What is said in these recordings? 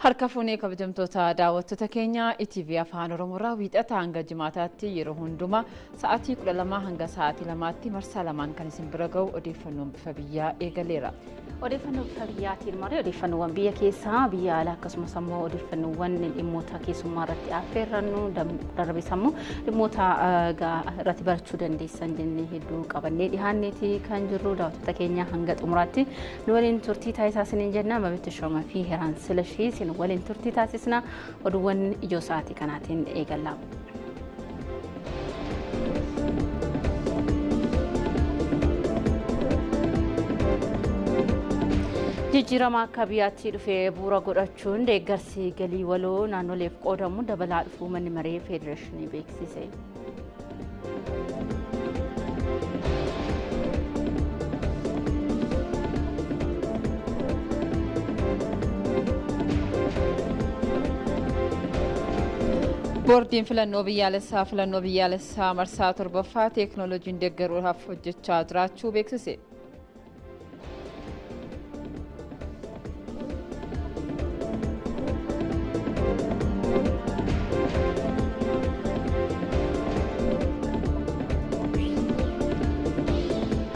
Harka fuunee kabajamtoota daawwattoota keenya ETV Afaan Oromoorraa wiixata hanga jimaataatti yeroo hundumaa sa'aatii 12 hanga sa'aatii 2tti marsaa lamaan kan isin bira ga'u odeeffannoon bifa biyyaa eegaleera. Odeeffannoo bifa biyyaatiin malee odeeffannoowwan biyya keessaa, biyya alaa akkasumas ammoo odeeffannoowwan dhimmoota keessummaa irratti affeerrannu darbes ammoo dhimmoota irratti barachuu dandeessan jennee hedduu qabannee dhihaanneeti kan jirru. Daawwattoota keenya, hanga xumuraatti nu waliin turtii taasisaa isiniin jenna. Mabitti Shooma fi Heraan Silashii isin waliin turtii taasisna. Oduuwwan ijoo sa'aatii kanaatiin eegalla. Jijjiirama akka biyyaatti dhufee bu'uura godhachuun deeggarsi galii waloo naannoleef qoodamu dabalaa dhufuu Manni Maree Federeeshinii beeksise. Boordiin Filannoo Biyyaalessaa filannoo biyyaalessaa marsaa torbaffaa teeknooloojiin deeggaruudhaaf hojjechaa jiraachuu beeksise.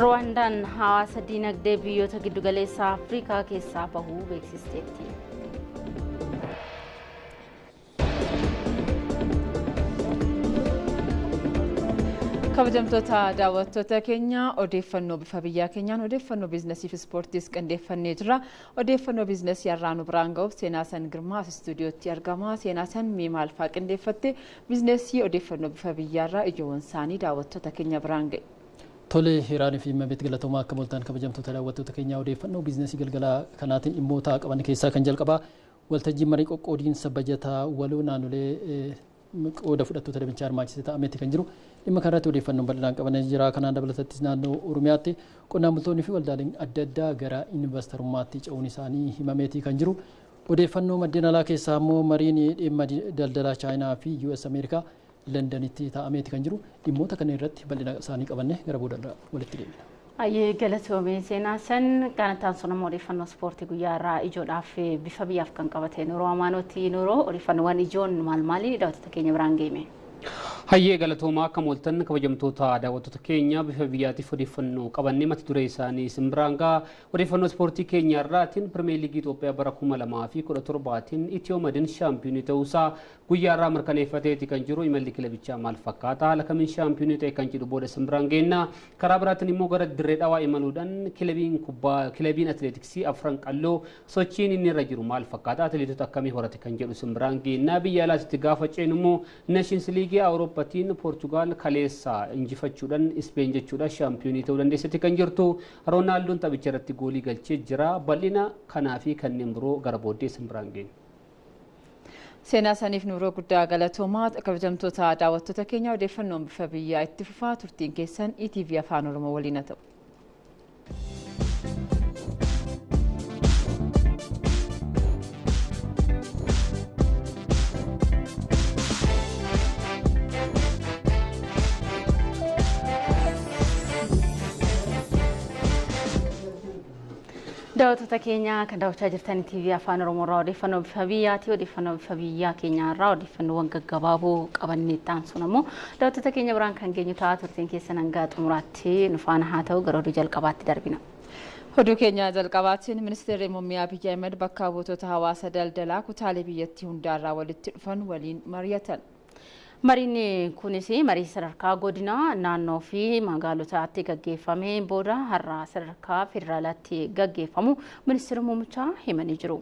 Ruwaandaan hawaasa diinagdee biyyoota giddugaleessa Afrikaa keessaa bahuu beeksisteetti. Kabajamtoota daawwattoota keenya, odeeffannoo bifa biyyaa keenyaan odeeffannoo biizinasii fi ispoortiis qindeeffannee jira. Odeeffannoo biizinasii har'aa nu biraan ga'uuf Seenaa San Girmaa as istuudiyootti argama. Seenaa San, mee maal fa'aa qindeeffatte? Biizinasii odeeffannoo bifa biyyaarraa ijoowwan isaanii daawwattoota keenya biraan ga'e. Tole, Hiraanii fi Mabeet, galatoomaa. Akka mooltaan kabajamtoota daawwattoota keenyaa, odeeffannoo biizinasii galgala kanaatiin dhimmoota qaban keessaa kan jalqabaa waltajjii marii qoqqoodiinsa bajataa waloo naannolee qooda fudhattoota damichaa hirmaachisee ta'ameeti kan jiru. Dhimma kanarratti odeeffannoon bal'inaan qabamee jira. Kanaan dabalatattis naannoo Oromiyaatti qonnaan bultoonni fi waldaaleen adda addaa gara investarummaatti ce'uun isaanii himameeti kan jiru. Odeeffannoo maddeen alaa keessaa immoo mariin dhimma daldalaa Chaayinaa fi US Ameerikaa Londanitti taa'ameeti kan jiru. Dhimmoota kanneen irratti bal'ina isaanii qabanne gara boodarra walitti deemina. Ayyee, galatoomee Seenaa San. Kanatti aansuun ammoo odeeffannoo ispoortii guyyaa irraa ijoodhaaf bifa biyyaaf kan qabate Nuroo Amaanooti. Nuroo, odeeffannoowwan ijoon maal maali? Daawwattoota keenya biraan geeme. Hayyee, galatoomaa. Akka mooltan kabajamtoota daawwattoota keenya, bifa biyyaatiif odeeffannoo qabannee mata duree isaanii isin biraan ga'a. Odeeffannoo ispoortii keenya irraatiin Pirimeer Liigii Itoophiyaa bara 2017tiin Itiyoo Madin shaampiyoonii ta'uusaa guyyaa irraa mirkaneeffateeti kan jiru. Imalli kilabichaa maal fakkaata? Haala kamiin shaampiyoonii ta'e kan jedhu booda isin biraan geenna. Karaa biraatiin immoo gara Dirree Dhawaa imaluudhaan kilabiin kubbaa, kilabiin atileetiksii Afran Qalloo sochiin inni irra jiru maal fakkaata? Atileetota akkamii horate kan jedhu isin biraan geenna. Biyya alaatti gaafa ceenu immoo Neeshins Liigii Awurooppaatiin Poorchugaal kaleessa injifachuudhaan, Ispeen jechuudha, shaampiyoonii ta'uu dandeessetti kan jirtu. Roonaaldoon taphicha irratti goolii galchee jira. Bal'ina kanaa fi kanneen biroo gara booddee isin biraan geenya. Seenaa saniif Nuuroo guddaa galatoomaa. Kabajamtoota daawwattoota keenya, odeeffannoon bifa biyyaa itti fufaa. Turtiin keessan ETV Afaan Oromoo waliin haa ta'u. Daawwattoota keenya, kan daawwachaa jirtan TV Afaan Oromoo irraa odeeffannoo bifa biyyaati. Odeeffannoo bifa biyyaa keenya irraa odeeffannoowwan gaggabaaboo qabannee itti ammoo daawwattoota keenya biraan kan geenyu ta'a. Turtiin keessan hanga xumuraatti nu faana haa ta'u. Gara oduu jalqabaatti darbina. Oduu keenya jalqabaatiin Ministeerri Muummee Abiyyi Ahmed bakka buutota hawaasa daldalaa kutaalee biyyattii hundaarraa walitti dhufan waliin mari'atan. Mariin kunis marii sadarkaa godinaa, naannoo fi magaalotaatti gaggeeffamee booda har'a sadarkaa federaalaatti gaggeeffamu ministeerri muummichaa himanii jiru.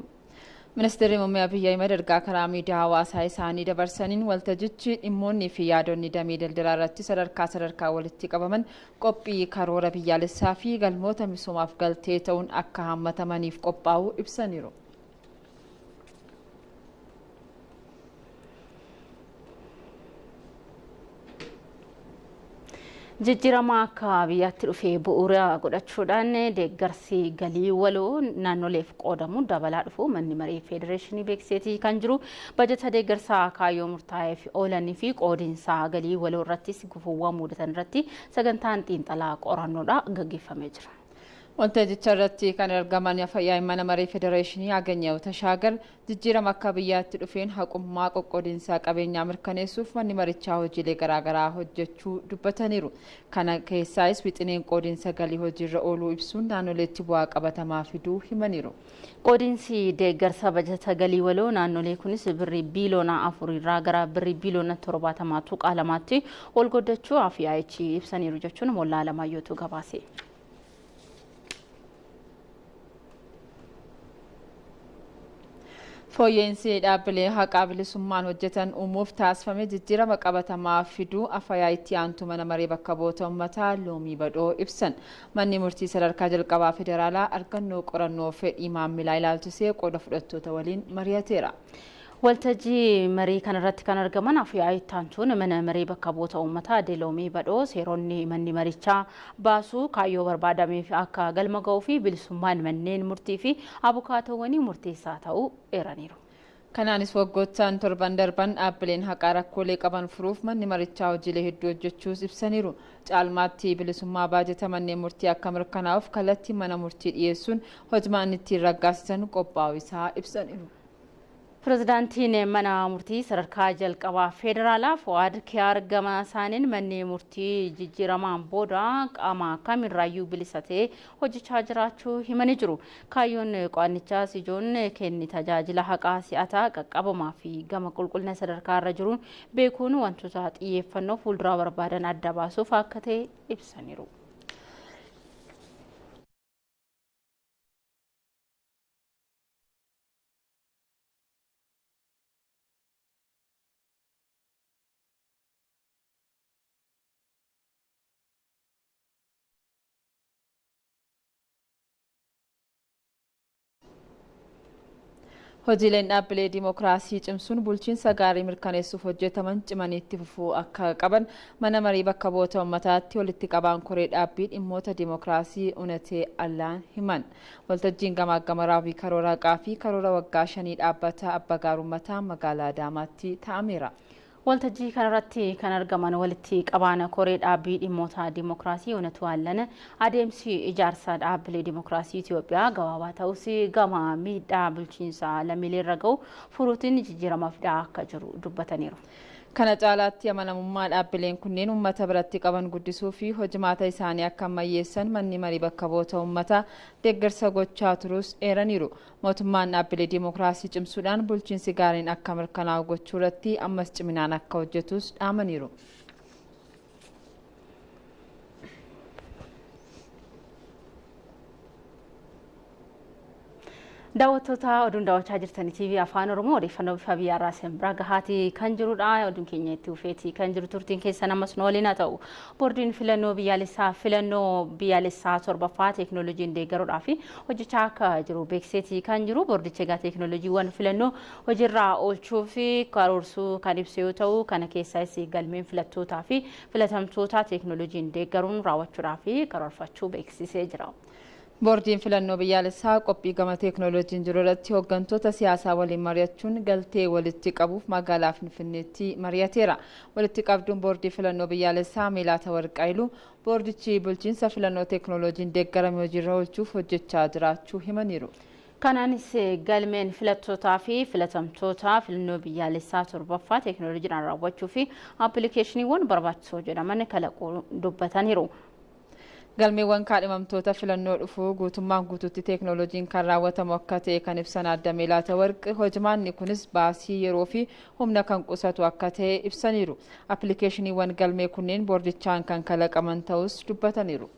Ministeerri Muummee Abiyyi Ahmed ergaa karaa miidiyaa hawaasaa isaanii dabarsaniin waltajjichi dhimmoonni fi yaadonni damee daldalaa irratti sadarkaa sadarkaa walitti qabaman qophii karoora biyyaalessaa fi galmoota misoomaaf galtee ta'uun akka hammatamaniif qophaa'uu ibsaniiru. Jijjiirama akka biyyaatti dhufee bu'uura godhachuudhaan deeggarsi galii waloo naannoleef qoodamu dabalaa dhufu Manni Maree Federeeshinii beeksiseetii kan jiru. Bajata deeggarsaa kaayyoo murtaa'eef oolanii fi qoodiinsa galii waloo irrattis gufuuwwan mudatan irratti sagantaan xiinxalaa qorannoodha gaggeeffamee jira. Waltajjicha irratti kan argaman Afyaa'ii mana maree federeeshinii Aganyahu Tashaagar jijjiirama akka biyyaatti dhufeen haqummaa qoqqoodinsa qabeenyaa mirkaneessuuf manni marichaa hojiilee garaagaraa hojjechuu dubbataniiru. Kana keessaas wixineen qoodinsa galii hojiirra ooluu ibsuun naannoleetti bu'aa qabatamaa fiduu himaniiru. Qoodinsi deeggarsa bajata galii waloo naannolee kunis birrii biiliyoona 4 irraa gara birrii biiliyoona 70.2tti ol guddachuu Afyaa'ichi ibsaniiru jechuun Mollaa Alamaayyootu gabaase. Fooyya'insi dhaabbilee haqaa bilisummaan hojjetan uumuuf taasifame jijjiirama qabatamaa fiduu Afyaa'ii itti aantu mana maree bakka bu'oota uummataa Loomii Badhoo ibsan. Manni murtii sadarkaa jalqabaa federaalaa argannoo qorannoo fedhii maamilaa ilaalchisee qooda fudhattoota waliin mari'ateera. Waltajjii marii kanarratti kan argaman Afyaa'ii itti aantuun mana maree bakka bu'oota uummataa Aadde Loomii Badhoo seeronni manni marichaa baasuu kaayyoo barbaadameef akka galma ga'uu fi bilisummaan manneen murtii fi abukaatowwanii murteessaa ta'uu eeraniiru. Kanaanis waggoottan 7n darban dhaabbileen haqaa rakkoolee qaban furuuf manni marichaa hojiilee hedduu hojjechuus ibsaniiru. Caalmaatti bilisummaa baajata manneen murtii akka mirkanaa'uuf kallattii mana murtii dhiyeessuun hojimaan ittiin raggaasisan qophaa'uu isaa ibsaniiru. Pirezidaantiin mana murtii sadarkaa jalqabaa federaalaa Fuwaad Kiyaar gama isaaniin manni murtii jijjiiramaan booda qaama kamirraayyuu bilisa ta'ee hojjechaa jiraachuu himanii jiru. Kaayyoon qo'annichaas ijoon kenni tajaajila haqaa si'ataa, qaqqabamaa fi gama qulqullina sadarkaa irra jiruun beekuun wantoota xiyyeeffannoo fuulduraa barbaadan adda baasuuf akka ta'e ibsaniiru. Hojiileen dhaabbilee dimookiraasii cimsuun bulchiinsa gaarii mirkaneessuuf hojjetaman cimanii itti fufuu akka qaban mana marii bakka bu'oota uummataatti walitti qabaan koree dhaabbii dhimmoota dimookiraasii Unatee Allaan himan. Waltajjiin gamaagama raawwii karoora haqaa fi karoora waggaa 5 dhaabbata Abbaa Gaarummataa magaalaa Adaamaatti ta'ameera. Waltajjii kanarratti kan argaman walitti qabaan koree dhaabbii dhimmoota dimookiraasii Unatu Allan adeemsi ijaarsa dhaabbilee dimookiraasii Itoophiyaa gabaabaa ta'us gama miidhaa bulchiinsa lammiilee irra gahu furuutiin jijjiirama fidaa akka jiru dubbataniiru. Kana caalaatti amanamummaa dhaabbileen kunneen uummata biratti qaban guddisuu fi hojimaata isaanii akka ammayyeessan manni marii bakka bu'oota uummataa deeggarsa gochaa turus eeraniiru. Mootummaan dhaabbilee dimookiraasii cimsuudhaan bulchiinsi gaariin akka mirkanaa'u gochuu irratti ammas ciminaan akka hojjetus dhaamaniiru. Daawwattoota, oduun daawwachaa jirtanii TV Afaan Oromoo odeeffannoo bifa biyyaarraa isin bira gahaatii kan jirudha. Oduun keenya itti fufeetii kan jiru, turtiin keessan ammas nu waliin haa ta'u. Boordiin filannoo biyyaalessaa filannoo biyyaalessaa torbaffaa teekinooloojiin deeggaruudhaa fi hojjechaa akka jiru beeksiseetii kan jiru. Boordichi egaa teekinooloojiiwwan filannoo hojiirraa oolchuu fi karoorsuu kan ibsu yoo ta'u, kana keessaas galmeen filattootaa fi filatamtoota teekinooloojiin deeggaruun raawwachuudhaa fi karoorfachuu beeksisee jira. Boordiin filannoo biyyaalessaa qophii gama teekinooloojiin jiru irratti hooggantoota siyaasaa waliin mari'achuun galtee walitti qabuuf magaalaa Finfinneetti mari'ateera. Walitti qabduun boordii filannoo biyyaalessaa Meelaata Warqaayilu boordichi bulchiinsa filannoo teekinooloojiin deeggarame hojiirra oolchuuf hojjechaa jiraachuu himaniiru. Kanaanis galmeen filattootaa fi filatamtoota filannoo biyyaalessaa torbaffaa teekinooloojiidhaan raawwachuu fi appilikeeshiniiwwan barbaachisoo jedhaman kalaquu dubbataniiru. Galmeewwan kaadhimamtoota filannoo dhufuu guutummaan guutuutti teeknooloojiin kan raawwatamu akka ta'e kan ibsan Aadde Meelaata Warqi, hojimaanni kunis baasii yeroo fi humna kan qusatu akka ta'e ibsaniiru. Appilikeeshiniiwwan galmee kunneen boordichaan kan kalaqaman ta'us dubbataniiru.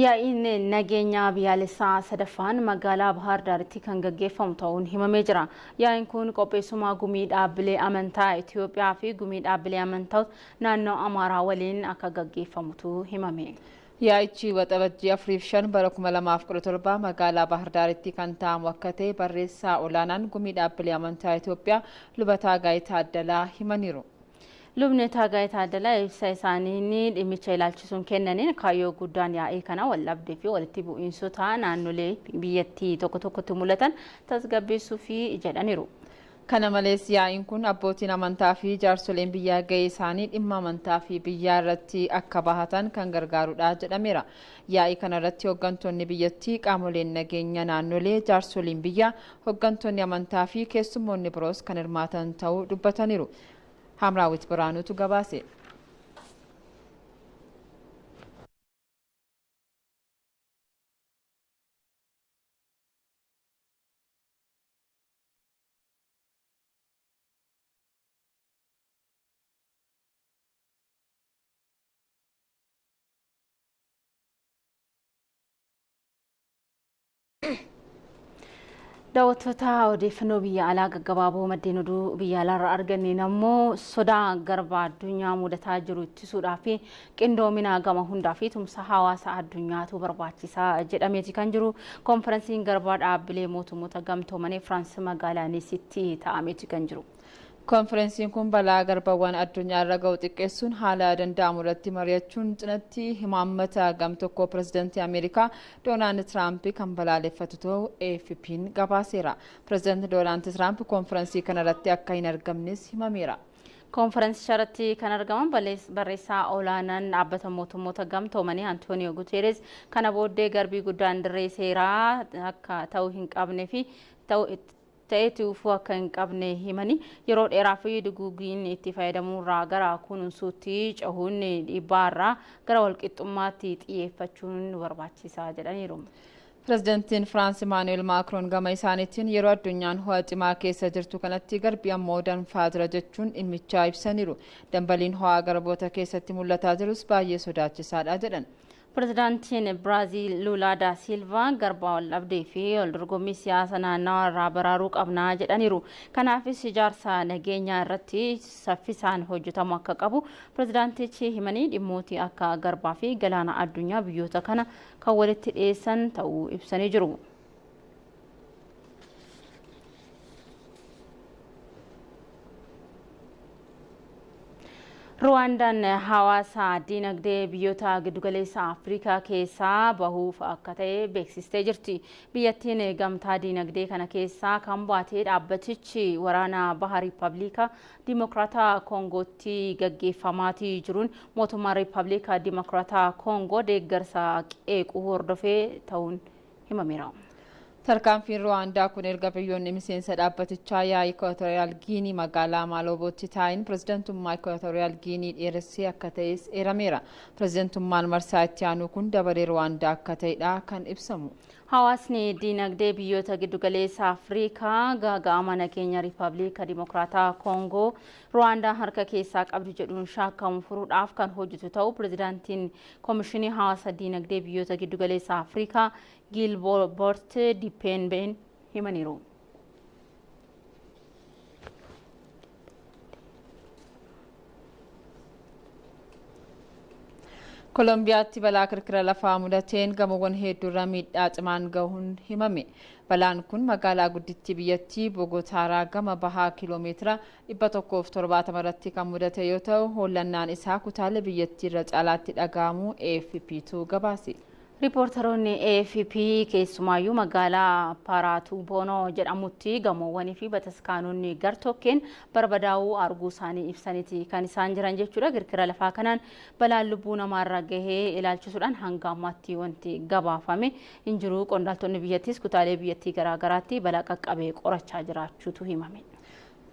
Yaa'iin nageenya biyyaalessaa sadaffaan magaalaa Bahaar Daaritti kan gaggeeffamu ta'uun himamee jira. Yaa'iin kun qopheessummaa gumii dhaabbilee amantaa Itoophiyaa fi gumii dhaabbilee amantaa naannoo Amaaraa waliin akka gaggeeffamutu himame. Yaa'ichi Waxabajjii 4 fi 5 bara 2017 magaalaa Bahar Daaritti kan taa'amu akka ta'e barreessaa olaanaan gumii dhaabbilee amantaa Itoophiyaa Luba Taagaayii Taaddalaa himaniiru. Lubni Taagaayii Taaddalaa ibsa isaanii dhimmicha ilaalchisuun kennaniin, kaayyoo guddaan yaa'ii kana wal dhabdee fi walitti bu'iinsota naannolee biyyattii tokko tokkotti mul'atan tasgabbeessuu fi jedhaniiru. Kana malees yaa'iin kun abbootiin amantaa fi jaarsoleen biyyaa gahee isaanii dhimma amantaa fi biyyaa irratti akka bahatan kan gargaarudha jedhameera. Yaa'ii kana irratti hooggantoonni biyyattii, qaamoleen nageenya naannolee, jaarsoliin biyyaa, hooggantoonni amantaa fi keessummoonni biroos kan hirmaatan ta'uu dubbataniiru. Hamraawit Biraanuutu gabaase. Daawwattoota, odeeffannoo biyya alaa gaggabaaboo maddeen oduu biyya alaarraa arganneen ammoo sodaa garba addunyaa mudataa jiru ittisuudhaa fi qindoomina gama hundaa fi tumsa hawaasa addunyaatu barbaachisaa jedhameeti kan jiru. Koonferensiin garbaa dhaabbilee mootummoota gamtoomanii Firaans magaalaa Niisitti taa'ameeti kan jiru. Konferensiin kun balaa garbawwan addunyaa irra ga'u xiqqeessuun haala danda'amu irratti mari'achuun cinatti himaammata gamtokkoo pirezidantii Ameerikaa Doonaald Tiraamp kan balaaleffatu ta'uu AFP'n gabaaseera. Pirezidantii Doonaald Tiraamp konferensii kana irratti akka hin argamnes himameera. Konferensicha irratti kan argaman barreessaa olaanaan dhaabbata mootummoota gamtoomanii Antooniyoo Guteeres kana booddee garbii guddaan dirree seeraa akka ta'uu hin qabnee fi ta'etti ufuu akka hin qabne himanii, yeroo dheeraa fi duguugiin itti fayyadamuurraa gara kunuunsuutti cehuun dhiibbaarraa gara walqixxummaatti xiyyeeffachuun nu barbaachisaa jedhaniiru. Pirezidantiin Firaans Imaanu'eel Maakroon gama isaaniitiin yeroo addunyaan ho'a cimaa keessa jirtu kanatti garbi ammoo danfaa jira jechuun dhimmicha ibsaniiru. Dambaliin ho'aa garboota keessatti mul'ataa jirus baay'ee sodaachisaadha jedhan. Pirezidaantiin Biraaziil Luulaa daa Silvaa garbaa wal dhabdee fi wal dorgommii siyaasa naannawaa irraa baraaruu qabnaa jedhaniiru. Kanaafis ijaarsa nageenyaa irratti saffisaan hojjetamu akka qabu pirezidaantichi himanii, dhimmooti akka garbaa fi galaana addunyaa biyyoota kana kan walitti dhiyeessan ta'uu ibsanii jiru. Ruwaandaan hawaasa diinagdee biyyoota giddugaleessa Afrikaa keessaa bahuuf akka ta'e beeksistee jirti. Biyyattiin gamtaa diinagdee kana keessaa kan baate dhaabbatichi waraana baha Riippaabilika Dimokiraataa Koongootti gaggeeffamaatii jiruun mootummaa Riippaabilika Dimokiraataa Koongoo deeggarsa qeequu hordofee ta'uun himameera. Tarkaanfiin Ruwaandaa kun erga biyyoonni miseensa dhaabbatichaa yaa'ii Ikwaatooriyaal Giinii magaalaa Maalobootti taa'in pirezidantummaa Ikwaatooriyaal Giinii dheeressee akka ta'es eerameera. Pirezidantummaan marsaa itti aanu kun dabaree Ruwaandaa akka ta'edha kan ibsamu. Hawaasni diinagdee biyyoota giddugaleessa Afrikaa gaaga'ama nageenya Riippaabilika Dimokiraataa Koongoo Ruwaandaan harka keessaa qabdu jedhuun shaakkamu furuudhaaf kan hojjetu ta'uu pirezidaantiin Koomishinii Hawaasa Diinagdee Biyyoota Giddugaleessa Afrikaa Gilbert Dipenbeen himaniiru. Kolombiyaatti balaa kirkira lafaa mudateen gamoowwan hedduurra miidhaa cimaan gahuun himame. Balaan kun magaalaa guddittii biyyattii Bogotaaraa gama bahaa kiiloomeetira 170 irratti kan mudate yoo ta'u, hollannaan isaa kutaalee biyyattii irra caalaatti dhaga'amuu AFP'tu gabaase. Riippoortaroonni AFP keessumaayyuu magaalaa Paraatuboonoo jedhamutti gamoowwanii fi bataskaanonni gartokkeen barbadaa'uu arguu isaanii ibsaniiti kan isaan jiran jechuudha. Kirkira lafaa kanaan balaan lubbuu namaarra gahee ilaalchisuudhaan hanga ammaatti wanti gabaafame hin jiru. Qondaaltonni biyyattiis kutaalee biyyattii garaagaraatti balaa qaqqabee qorachaa jiraachuutu himame.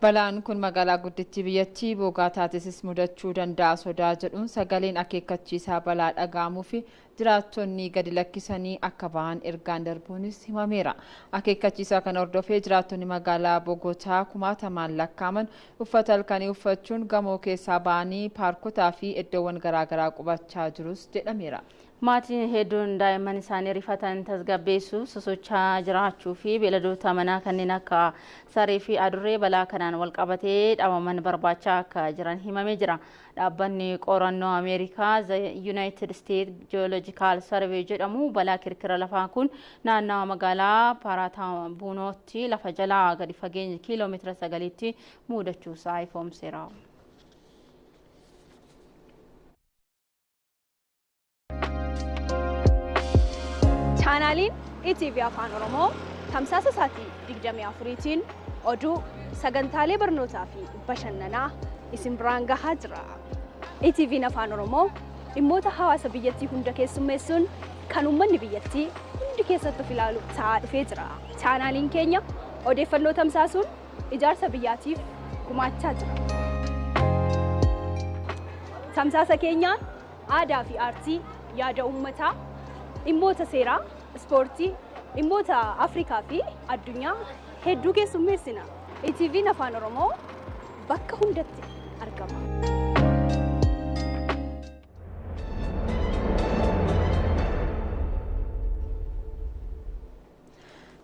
Balaan kun magaalaa guddittii biyyattii Boogotaatis mudachuu danda'a sodaa jedhuun sagaleen akeekkachiisaa balaa dhaga'amuu fi jiraattonni gadi lakkisanii akka bahan ergaan darbuunis himameera. Akeekkachiisaa kana hordofee jiraattonni magaalaa Boogotaa kumaatamaan lakkaaman uffata halkanii uffachuun gamoo keessaa ba'anii paarkotaa fi iddoowwan garaagaraa qubachaa jirus jedhameera. Maatiin hedduun daa'imman isaanii rifatan tasgabbeessuuf sosocho'aa jiraachuu fi beeyladoota manaa kanneen akka saree fi adurree balaa kanaan wal qabatee dhabaman barbaachaa akka jiran himamee jira. Dhaabbanni qorannoo Ameerikaa The United States Geological Survey jedhamu balaa kirkira lafaa kun naannawa magaalaa Paaraataabunootti lafa jalaa gadi fageenya kiiloomeetira 9tti mudachuusaa ifoomseera. Chaanaaliin ETV Afaan Oromoo tamsaasa isaatii 24tiin Oduu, sagantaalee barnootaa fi bashannanaa isin biraan gahaa jira. ETV'n Afaan Oromoo dhimmoota hawaasa biyyattii hunda keessummeessuun kan uummanni biyyattii hundi keessatti of ilaalu ta'aa dhufee jira. Chaanaaliin keenya odeeffannoo tamsaasuun ijaarsa biyyaatiif gumaachaa jira. Tamsaasa keenyaan aadaa fi aartii, yaada uummataa, dhimmoota seeraa, ispoortii, dhimmoota Afrikaa fi addunyaa hedduu keessummeessina. ETV'n Afaan Oromoo bakka hundatti argama.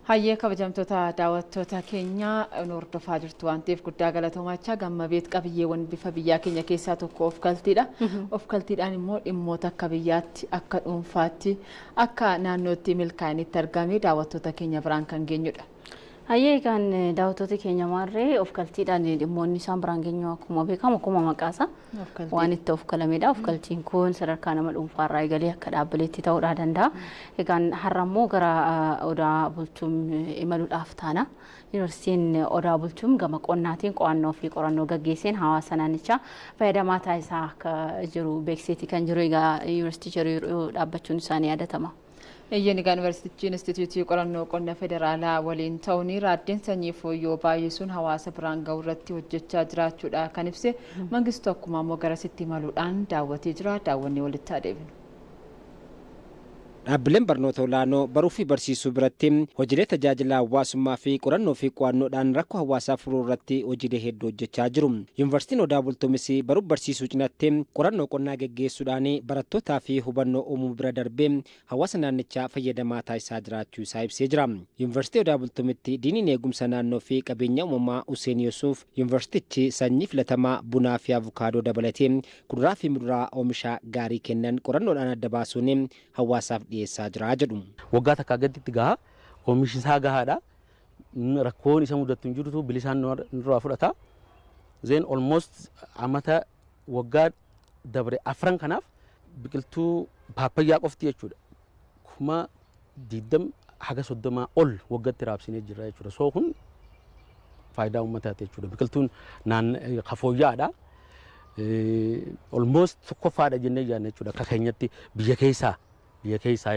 Hayyee, kabajamtoota daawwattoota keenya, nu hordofaa jirtu waan ta'eef guddaa galatoomaa. Gammabeet, qabiyyeewwan bifa biyyaa keenya keessaa tokko of galtiidha. Of galtiidhaan immoo dhimmoota akka biyyaatti, akka dhuunfaatti, akka naannootti milkaa'initti argame daawwattoota keenya biraan kan geenyudha. Hayyee, kan daawwattoota keenya, maarree of galtiidhaan dhimmoonni isaan biraan geenyu akkuma beekamu, akkuma maqaasaa waan itti of galamedha. Of galtiin kun sadarkaa nama dhuunfaarraa eegalee akka dhaabbileetti ta'uudhaa danda'a. Egaan har'a immoo gara Odaa Bultuum imaluudhaaf taana. Yuunivarsiitiin Odaa Bultuum gama qonnaatiin qo'annoo fi qorannoo gaggeesseen hawaasa naannichaa fayyadamaa taasisaa akka jiru beeksiseeti kan jiru. Egaa yuunivarsiitii yeroo dhaabbachuun isaanii yaadatama. Eeyyeen, egaa yuunivarsiitichi Inistituutii Qorannoo Qonna Federaalaa waliin ta'uun raaddeen sanyii fooyyoo baay'isuun hawaasa biraan gahuu irratti hojjechaa jiraachuudha kan ibse. Mangistu akkuma immoo garasitti imaluudhaan daawwatee jira. Daawwannee walitti adeemnu. Dhaabbileen barnoota olaanoo baruu fi barsiisuu biratti hojiilee tajaajila hawaasummaa fi qorannoo fi qo'annoodhaan rakkoo hawaasaa furuu irratti hojiilee hedduu hojjechaa jiru. Yuunivarsiitiin Odaa Bultumis baruu barsiisuu cinatti qorannoo qonnaa geggeessuudhaan barattootaa fi hubannoo uumuu bira darbee hawaasa naannichaa fayyadamaa taasisaa jiraachuu isaa ibsee jira. Yuunivarsiitii Odaa Bultumitti diiniin eegumsa naannoo fi qabeenya uumamaa Hussein Yusuuf, yuunivarsiitichi sanyii filatamaa bunaa fi avukaadoo dabalatee kuduraa fi muduraa oomisha gaarii kennan qorannoodhaan adda baasuun hawaasaaf dhiyeessaa jira jedhu. Waggaa takkaa gaditti gaha, oomishi isaa gahaadha. Rakkoon isa mudatu hin jirutu bilisaan nurraa fudhata. Then almost amata waggaa dabre afran kanaaf biqiltuu paappayyaa qofti jechuudha. 20,000 haga 30 ol waggaatti raabsinee jirra jechuudha. So kun faayidaa uummataati jechuudha. Biqiltuun fooyya'aadha. Almost tokkoffaadha jennee yaadna jechuudha. Akka keenyatti biyya keessaa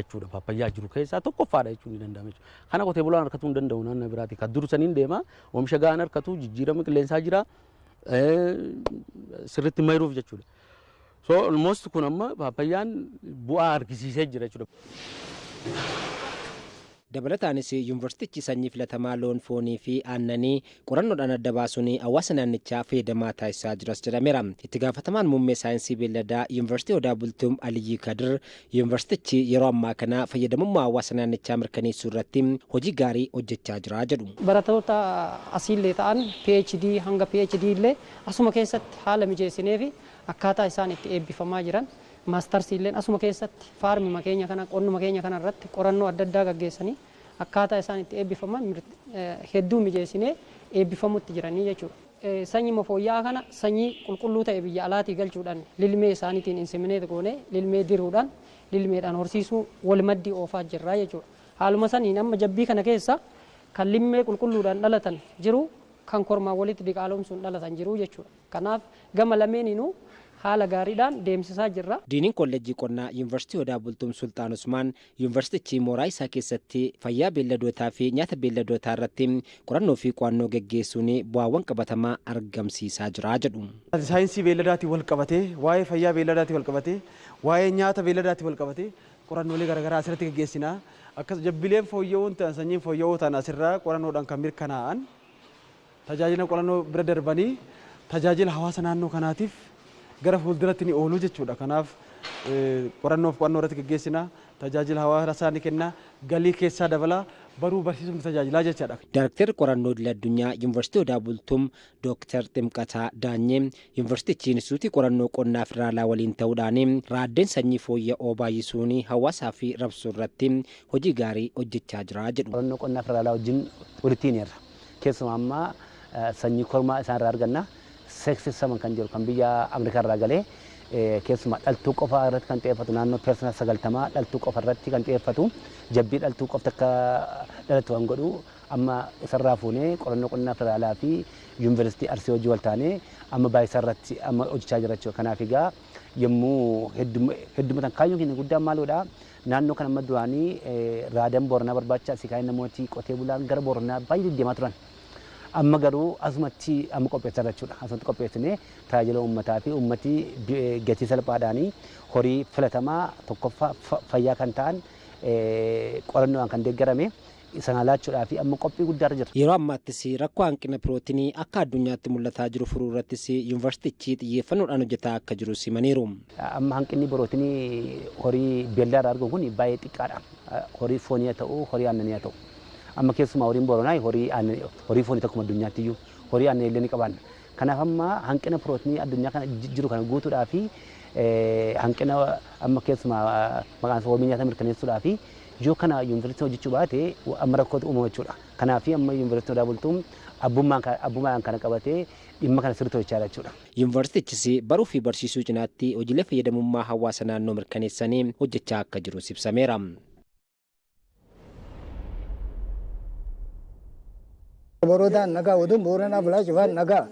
jechuudha. Paappayyaa jiru keessaa tokkoffaadha jechuun ni danda'ama jechuudha. Kana qotee bulaan harkatuu hin danda'u naannoo biraati. Kan dursaniin deema, oomisha gahaan harkatu, jijjiirama qilleensaa jira, sirriitti mayiruuf jechuudha. So almost kun amma paappayyaan bu'aa argisiisee jira jechuudha. Dabalataanis yuunivarsiitichi sanyii filatamaa loon foonii fi aannanii qorannoodhaan adda baasuun hawaasa naannichaa fayyadamaa taasisaa jiras jedhameera. Itti gaafatamaan muummee saayinsii beelladaa Yuunivarsiitii Odaa Bultuum Aliyyii Kadir, yuunivarsiitichi yeroo ammaa kana fayyadamummaa hawaasa naannichaa mirkaneessuu irratti hojii gaarii hojjechaa jira jedhu. Barattoota asiillee ta'an PhD hanga PhD illee asuma keessatti haala mijeessinee fi akkaataa isaan itti eebbifamaa jiran, maastarsii illee asuma keessatti faarmima keenya kana, qonnuma keenya kana irratti qorannoo adda addaa gaggeessanii akkaataa isaan itti eebbifaman hedduu mijeessinee eebbifamutti jiranii jechuudha. Sanyii fooyya'aa kana sanyii qulqulluu ta'e biyya alaatii galchuudhaan lilmee isaaniitiin inseminate goonee, lilmee diruudhaan, lilmeedhaan horsiisuu wal maddii oofaa jirra jechuudha. Haaluma saniin amma jabbii kana keessa kan lilmee qulqulluudhaan dhalatan jiru, kan kormaan walitti diqaalomsuun dhalatan jiru jechuudha. Kanaaf gama lameeninuu haala gaariidhaan deemsisaa jirra. Diiniin Kolleejjii Qonnaa Yuunivarsiitii Odaa Bultuum Sultaan Usmaan, yuunivarsiitichi mooraa isaa keessatti fayyaa beelladootaa fi nyaata beelladootaa irratti qorannoo fi qo'annoo geggeessuun bu'aawwan qabatamaa argamsiisaa jira jedhu. Saayinsii beelladaatiin wal qabatee, waa'ee fayyaa beelladaatiin wal qabatee, waa'ee nyaata beelladaatiin wal qabatee qorannoolee garaagaraa asirratti geggeessina. Akkas jabbileen fooyya'uun ta'an, sanyiin fooyya'uu ta'an asirraa qorannoodhaan kan mirkanaa'an tajaajila qorannoo bira darbanii tajaajila hawaasa naannoo kanaatiif gara fuulduratti ni oolu jechuudha. Kanaaf qorannoof qo'annoo irratti geggeessina, tajaajila hawaasaa ni kenna, galii keessaa dabala, baruu barsiisuun tajaajilaa jechaadha. Daayrektarri qorannoo idil addunyaa Yuunivarsiitii Odaa Bultuum Dooktar Ximqataa Daanyee, yuunivarsiitichi Inistituutii Qorannoo Qonnaa Federaalaa waliin ta'uudhaan raaddeen sanyii fooyya'oo baay'isuun hawaasaa fi rabsuu irratti hojii gaarii hojjechaa jira jedhu. Qorannoo qonnaa federaalaa wajjin walitti hineerra. Keessumaa ammaa sanyii kormaa isaan irraa arganna. Sexed semen kan jedhu kan biyya Ameerikaa irraa galee, keessumaa dhaltuu qofa irratti kan xiyyeeffatu, naannoo 90% dhaltuu qofa irratti kan xiyyeeffatu, jabbii dhaltuu qofti akka dhalatu kan godhu. Amma isarraa fuunee qorannoo qonnaa federaalaa fi yuunivarsiitii Arsii hojii wal taanee amma baay'isaa irratti amma hojjechaa jira jechuudha. Kanaaf egaa yommuu heddumatan kaayyoon keenya guddaan maaloodha? Naannoo kana amma duraanii raadan Booranaa barbaacha asii kaa'ee namooti qotee bulaan gara Booranaa baay'ee deddeemaa turan. Amma garuu asumatti amma qopheessaa jechuudha. Asumatti qopheessinee tajaajila uummataa fi uummati gatii salphaadhaan horii filatamaa tokkoffaa fayyaa kan ta'an qorannoodhaan kan deeggarame sana laachuudhaa fi amma qophii guddaarra jira. Yeroo ammaattis rakkoo hanqina pirootinii akka addunyaatti mul'ataa jiru furuu irrattis yuunivarsiitichi xiyyeeffannoodhaan hojjetaa akka jiru simaniiru. Amma hanqinni pirootinii horii beelladaa irraa argamu kun baay'ee xiqqaadha. Horii foonii haa ta'u, horii aannanii haa ta'u. Amma keessumaa horiin Booranaa horii aannanii, horii foonii tokkuma addunyaatti iyyuu horii aannanii illee ni qabaanna. Kanaaf amma hanqina pirootinii addunyaa kana jiru kana guutuudhaa fi hanqina amma keessumaa maqaan isaa wabii nyaata mirkaneessuudhaa fi yoo kana yuunivarsiitiin hojjechuu baate amma rakkootu uumama jechuudha. Kanaaf amma yuunivarsiitiin Odaa Bultuun abbummaan kana qabatee dhimma kana sirriitti hojjechaa jira jechuudha. Yuunivarsiitichis baruu fi barsiisuu cinaatti hojiilee fayyadamummaa hawaasa naannoo mirkaneessanii hojjechaa akka jirus ibsameera. Borodaan nagaa oduun Booranaa bulaa cufaan nagaa.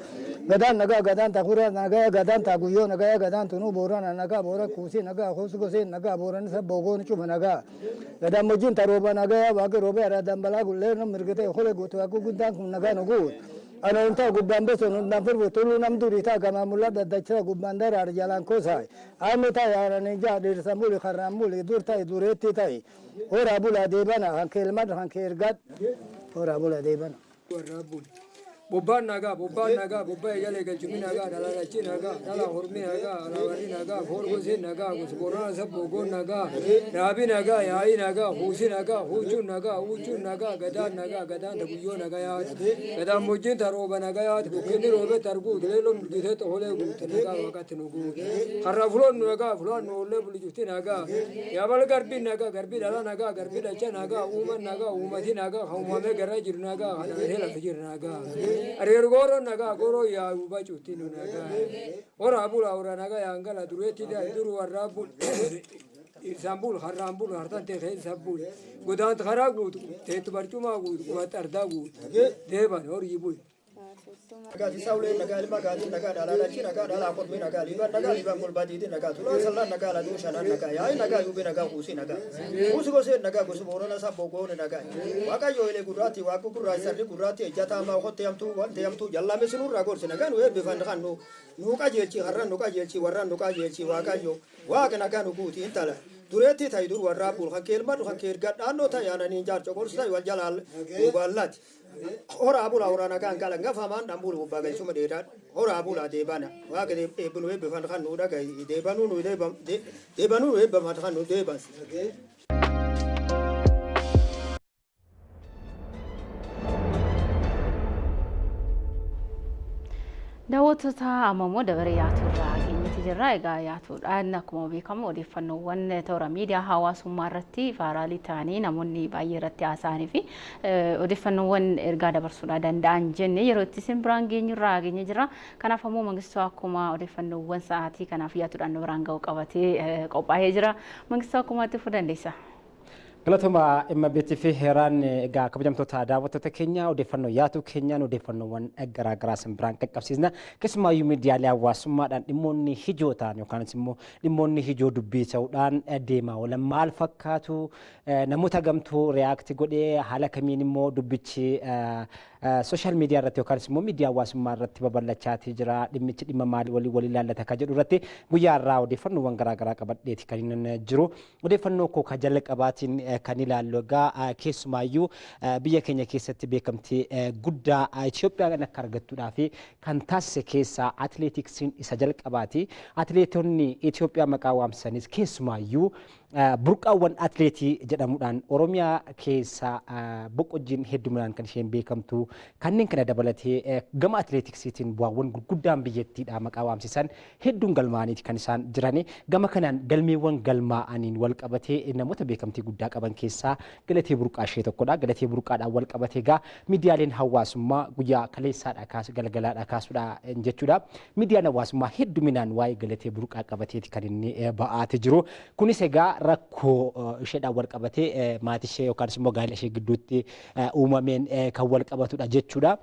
Gadaan nagaa gadaan takuraa nagaa gadaan taaguyyoo nagaa gadaan tunuu Boorana nagaa Boora kuusii nagaa kuusi gosee nagaa Boorani sabba ogoon cufa nagaa. Gadaan mojjiin tarooba nagaa waaqi roobee araadaan balaa gullee mirgitee hole guutuu waaqi guddaan kun nagaa nu guut. Anoontaa gubbaan besoon hundaan firbu tuluu nam durii taa gamaa mul'ata dachira gubbaan daraar jalaan kosaay. Aame ta'i haaranii jaa dhiirsa muli karraan muli dur ta'i dureetti ta'i. Horaa bulaa deebana hanke ilmaan hanke ergaat. Horaa bulaa deebana. Bobbaan nagaa, bobbaan nagaa, bobbaa eegalee galchumni nagaa, dhalaalachi nagaa, dhala hormi nagaa, alaabarri nagaa, foorgoseen nagaa, gosa sabbogoon nagaa, raabi nagaa, yaa'ii nagaa, huusi nagaa, huuchuun nagaa, huuchuun nagaa, gadaan nagaa, gadaan taguyyoo nagaa yaati, gadaan mojjiin tarooba nagaa yaati, bukkinni roobee targuut, leeloo mul'isee toholee guute nagaa waaqatti nu guute, har'a fuloon nu nagaa, fuloon nu ollee bulijufti nagaa, yaabal garbii nagaa, garbii dhala nagaa, garbii dhacha nagaa, uuman nagaa, uumati nagaa, kan uumamee garaa jiru nagaa, kan dhalatee lafa jiru nagaa. Areer gooroo nagaa gooroo yaa'u bacuutti nu nagaa. Horaa bulaa horaa nagaa yaangala dureetti duru warraa bul. Isaan bul harraan bul hartaan ta'e keessa bul. Godaanta karaa guutu teettu barcumaa guutu qubaatti ardaa guutu. Deeban horii bul. Nagaa ulee nagaa ilma gaatii nagaa dhalaalachi nagaa dhalaa kormii nagaa liiban nagaa liiban golbaatiitii nagaa tulaa sallaan nagaa laduu shanaan nagaa yaa'i nagaa yuubee nagaa kuusii nagaa kuusi gosee nagaa gosi boorana sabboo goone nagaa waaqayyo elee gurraatti waaqu gurraachi sarri gurraatti ejjataa ammaa hotte hamtuu wante hamtuu jallaame sinurraa gorsi nagaa nu eebbifan kan nu nu qajeelchi har'an nu qajeelchi warraan nu qajeelchi waaqayyo waaqa nagaa nu guuti intala dureetti ta'i dur warraa bul kan keelmadhu kan keergaa dhaannoo ta'i aananiin jaarco gorsi ta'i wal jalaal duubaallaati. Horaa bulaa horaa nagaan gala ngafamaan dhaan bulu gubbaa galchuma dheeraa horaa bulaa deebana waaqa eebbinu eebbifan kan nu dhagahi deebanuu nu deebanuu nu eebbaman kan nu deeban. Daawwattoota amma immoo dabaree yaaturraa geenyetti jirra. Egaa yaatuudhaan akkuma beekamu odeeffannoowwan toora miidiyaa hawaasummaa irratti vaayiraalii ta'anii namoonni baay'ee irratti haasa'anii fi odeeffannoowwan ergaa dabarsuudhaa danda'an jenne yeroo itti isin biraan geenyurraa geenye jira. Kanaaf ammoo Mangistuu akkuma odeeffannoowwan sa'aatii kanaaf yaatuudhaan nu biraan ga'u qabatee qophaa'ee jira. Mangistuu akkuma itti fufuu dandeessa. Galatuma MBT fi Heeraan. Egaa kabajamtoota daawwattoota keenya, odeeffannoo yaatu keenyaan odeeffannoowwan garaagaraa isin biraan qaqqabsiisna. Keessumaayyuu miidiyaalee hawaasummaadhaan dhimmoonni ijoo ta'an yookaan immoo dhimmoonni ijoo dubbii ta'uudhaan deemaa oolan maal fakkaatu, namoota gamtuu react godhee, haala kamiin immoo dubbichi social media irratti yookaan immoo miidiyaa hawaasummaa irratti babal'achaatii jira, dhimmichi dhimma maalii walii walii ilaallata kan jedhu irratti guyyaa irraa odeeffannoowwan garaagaraa qabadheeti kan inni jiru. Odeeffannoo koo kan jalqabaatiin kan ilaallu egaa keessumaayyuu biyya keenya keessatti beekamtii guddaa Itoophiyaan akka argattuudhaa fi kan taasise keessaa atileetiksiin isa jalqabaati. Atileetonni Itoophiyaa maqaa waamsisanis keessumaayyuu burqaawwan atileetii jedhamuudhaan Oromiyaa keessa boqqojjiin hedduminaan kan isheen beekamtu kanneen kana dabalatee gama atileetiksiitiin bu'aawwan gurguddaan biyyattiidha maqaa waamsisan hedduun galmaa'aniiti kan isaan jirani. Gama kanaan galmeewwan galmaa'aniin wal qabatee namoota beekamtii guddaa qaban keessaa Galatee Burqaa ishee tokkodha. Galatee Burqaadhaan wal qabatee egaa miidiyaaleen hawaasummaa guyyaa kaleessaadhaa kaasu galgalaadhaa kaasuudha jechuudha. Miidiyaan hawaasummaa hedduminaan waa'ee Galatee Burqaa qabateeti kan inni ba'aate jiru. Kunis egaa Rakkoo isheedhaan wal qabatee maatii ishee yookaan immoo gaa'ela ishee gidduutti uumameen kan wal qabatudha jechuudha.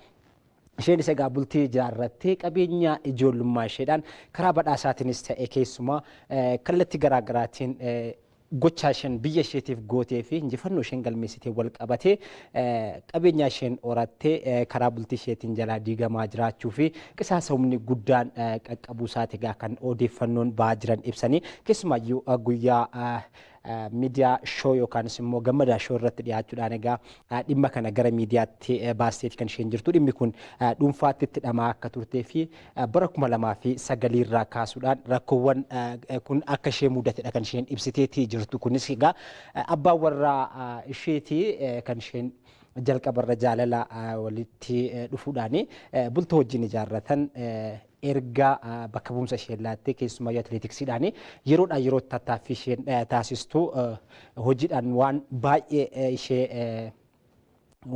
Isheenis egaa bultii ijaarrattee qabeenya ijoollummaa isheedhaan karaa badhaasaatiinis ta'e keessumaa kallattii garaagaraatiin gochaa isheen biyya isheetiif gootee fi injifannoo isheen galmeessitee wal qabatee qabeenya isheen horattee karaa bultii isheetiin jalaa diigamaa jiraachuu fi qisaasa humni guddaan qaqqabuu isaati egaa kan odeeffannoon ba'aa jiran ibsanii, keessumaayyuu guyyaa miidiyaa show yookaanis immoo Gammadaa Show irratti dhiyaachuudhaan egaa dhimma kana gara miidiyaatti baasteeti kan isheen jirtu. Dhimmi kun dhuunfaatti itti dhamaa akka turtee fi bara 2009 irraa kaasuudhaan rakkoowwan kun akka ishee mudatedha kan isheen ibsiteetii jirtu. Kunis egaa abbaan warraa isheetii kan isheen jalqabarra jaalala walitti dhufuudhaan bultoo wajjin ijaarratan erga bakka bu'umsa isheen laattee, keessumaa atileetiksiidhaan yeroodhaa yerootti tattaaffii isheen taasistu hojiidhaan waan baay'ee ishee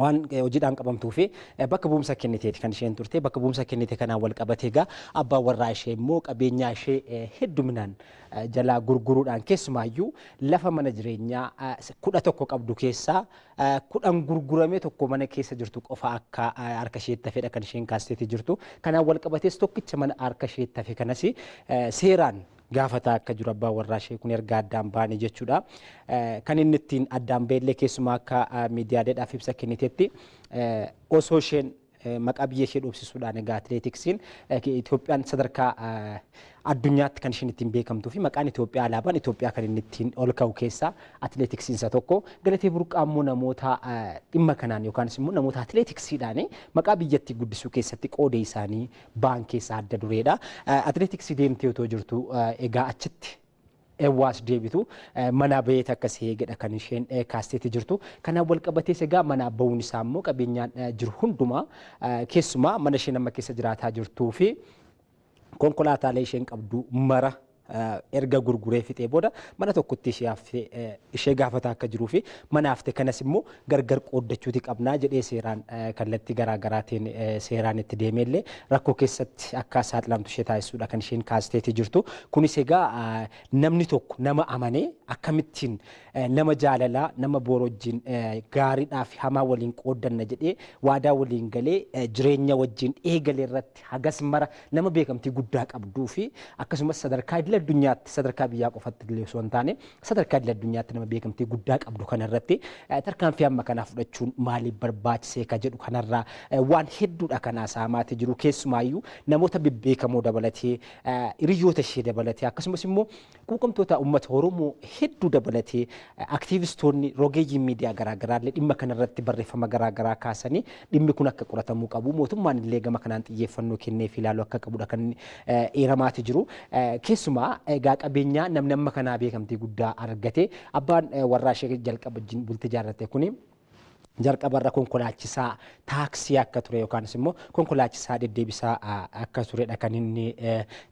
waan hojiidhaan qabamtuu fi bakka bu'umsa kenniteeti kan isheen turte. Bakka bu'umsa kennite kanaan wal qabatee egaa abbaan warraa ishee immoo qabeenyaa ishee hedduminaan jalaa gurguruudhaan, keessumaayyuu lafa mana jireenyaa 11 qabdu keessaa 10 gurguramee tokko mana keessa jirtu qofa akka harka isheetti hafedha kan isheen kaasteeti jirtu. Kanaan wal qabatees tokkicha mana harka isheetti hafe kanas seeraan gaafataa akka jiru abbaan warraa ishee kun erga addaan baane jechuudha. Kan inni ittiin addaan ba'ellee keessumaa akka miidiyaaleedhaaf ibsa kennitetti osoo isheen maqaa biyya ishee dhoofsisuudhaan, egaa atileetiksiin Itoophiyaan sadarkaa addunyaatti kan isheen ittiin beekamtuu fi maqaan Itoophiyaa, alaabaan Itoophiyaa kan inni ittiin ol ka'u keessaa atileetiksiin isa tokko. Galatee Burqaa immoo namoota dhimma kanaan yookaanis immoo namoota atileetiksiidhaan maqaa biyyattii guddisuu keessatti qooda isaanii ba'an keessaa adda dureedha. Atileetiksii deemtee otoo jirtu egaa achitti eewwaas deebitu mana baheet akkas eegedha kan isheen kaasteetti jirtu. Kanaaf wal qabatees egaa manaa bahuun isaa immoo qabeenyaan jiru hundumaa, keessumaa mana isheen amma keessa jiraataa jirtuu fi konkolaataalee isheen qabdu mara erga gurguree fixee booda mana tokkotti ishee haftee ishee gaafataa akka jiruu fi mana hafte kanas immoo gargar qooddachuuti qabnaa jedhee seeraan kallattii garaa garaatiin seeraan itti deemeellee rakkoo keessatti akka saaxilamtu ishee taasisuudha kan isheen kaasteeti jirtu. Kunis egaa namni tokko nama amanee akkamittiin nama jaalalaa, nama boor wajjin gaariidhaa fi hamaa waliin qooddanna jedhee waadaa waliin galee jireenya wajjin eegale irratti hagas mara nama beekamtii guddaa qabduu fi akkasumas sadarkaa idil addunyaatti, sadarkaa biyyaa qofatti illee osoo hin taane sadarkaa idil addunyaatti nama beekamtii guddaa qabdu kanarratti tarkaanfii amma kanaa fudhachuun maaliif barbaachisee ka jedhu kanarraa waan hedduudha kan haasa'amaati jiru. Keessumaayyuu namoota bebbeekamoo dabalatee, hiriyoota ishee dabalatee, akkasumas immoo quuqamtoota uummata Oromoo hedduu dabalatee, aktiivistoonni, rogeeyyiin miidiyaa garaagaraa illee dhimma kanarratti barreeffama garaagaraa kaasanii dhimmi kun akka qoratamuu qabu, mootummaan illee gama kanaan xiyyeeffannoo kenneef ilaaluu akka qabudha kan eeramaati jiru. Keessumaa egaa qabeenyaa namni amma kanaa beekamtii guddaa argate, abbaan warraa ishee jalqaba wajjin bultii ijaarrate kuni jalqabarra konkolaachisaa taaksii akka ture yookaanis immoo konkolaachisaa deddeebisaa akka turedha kan inni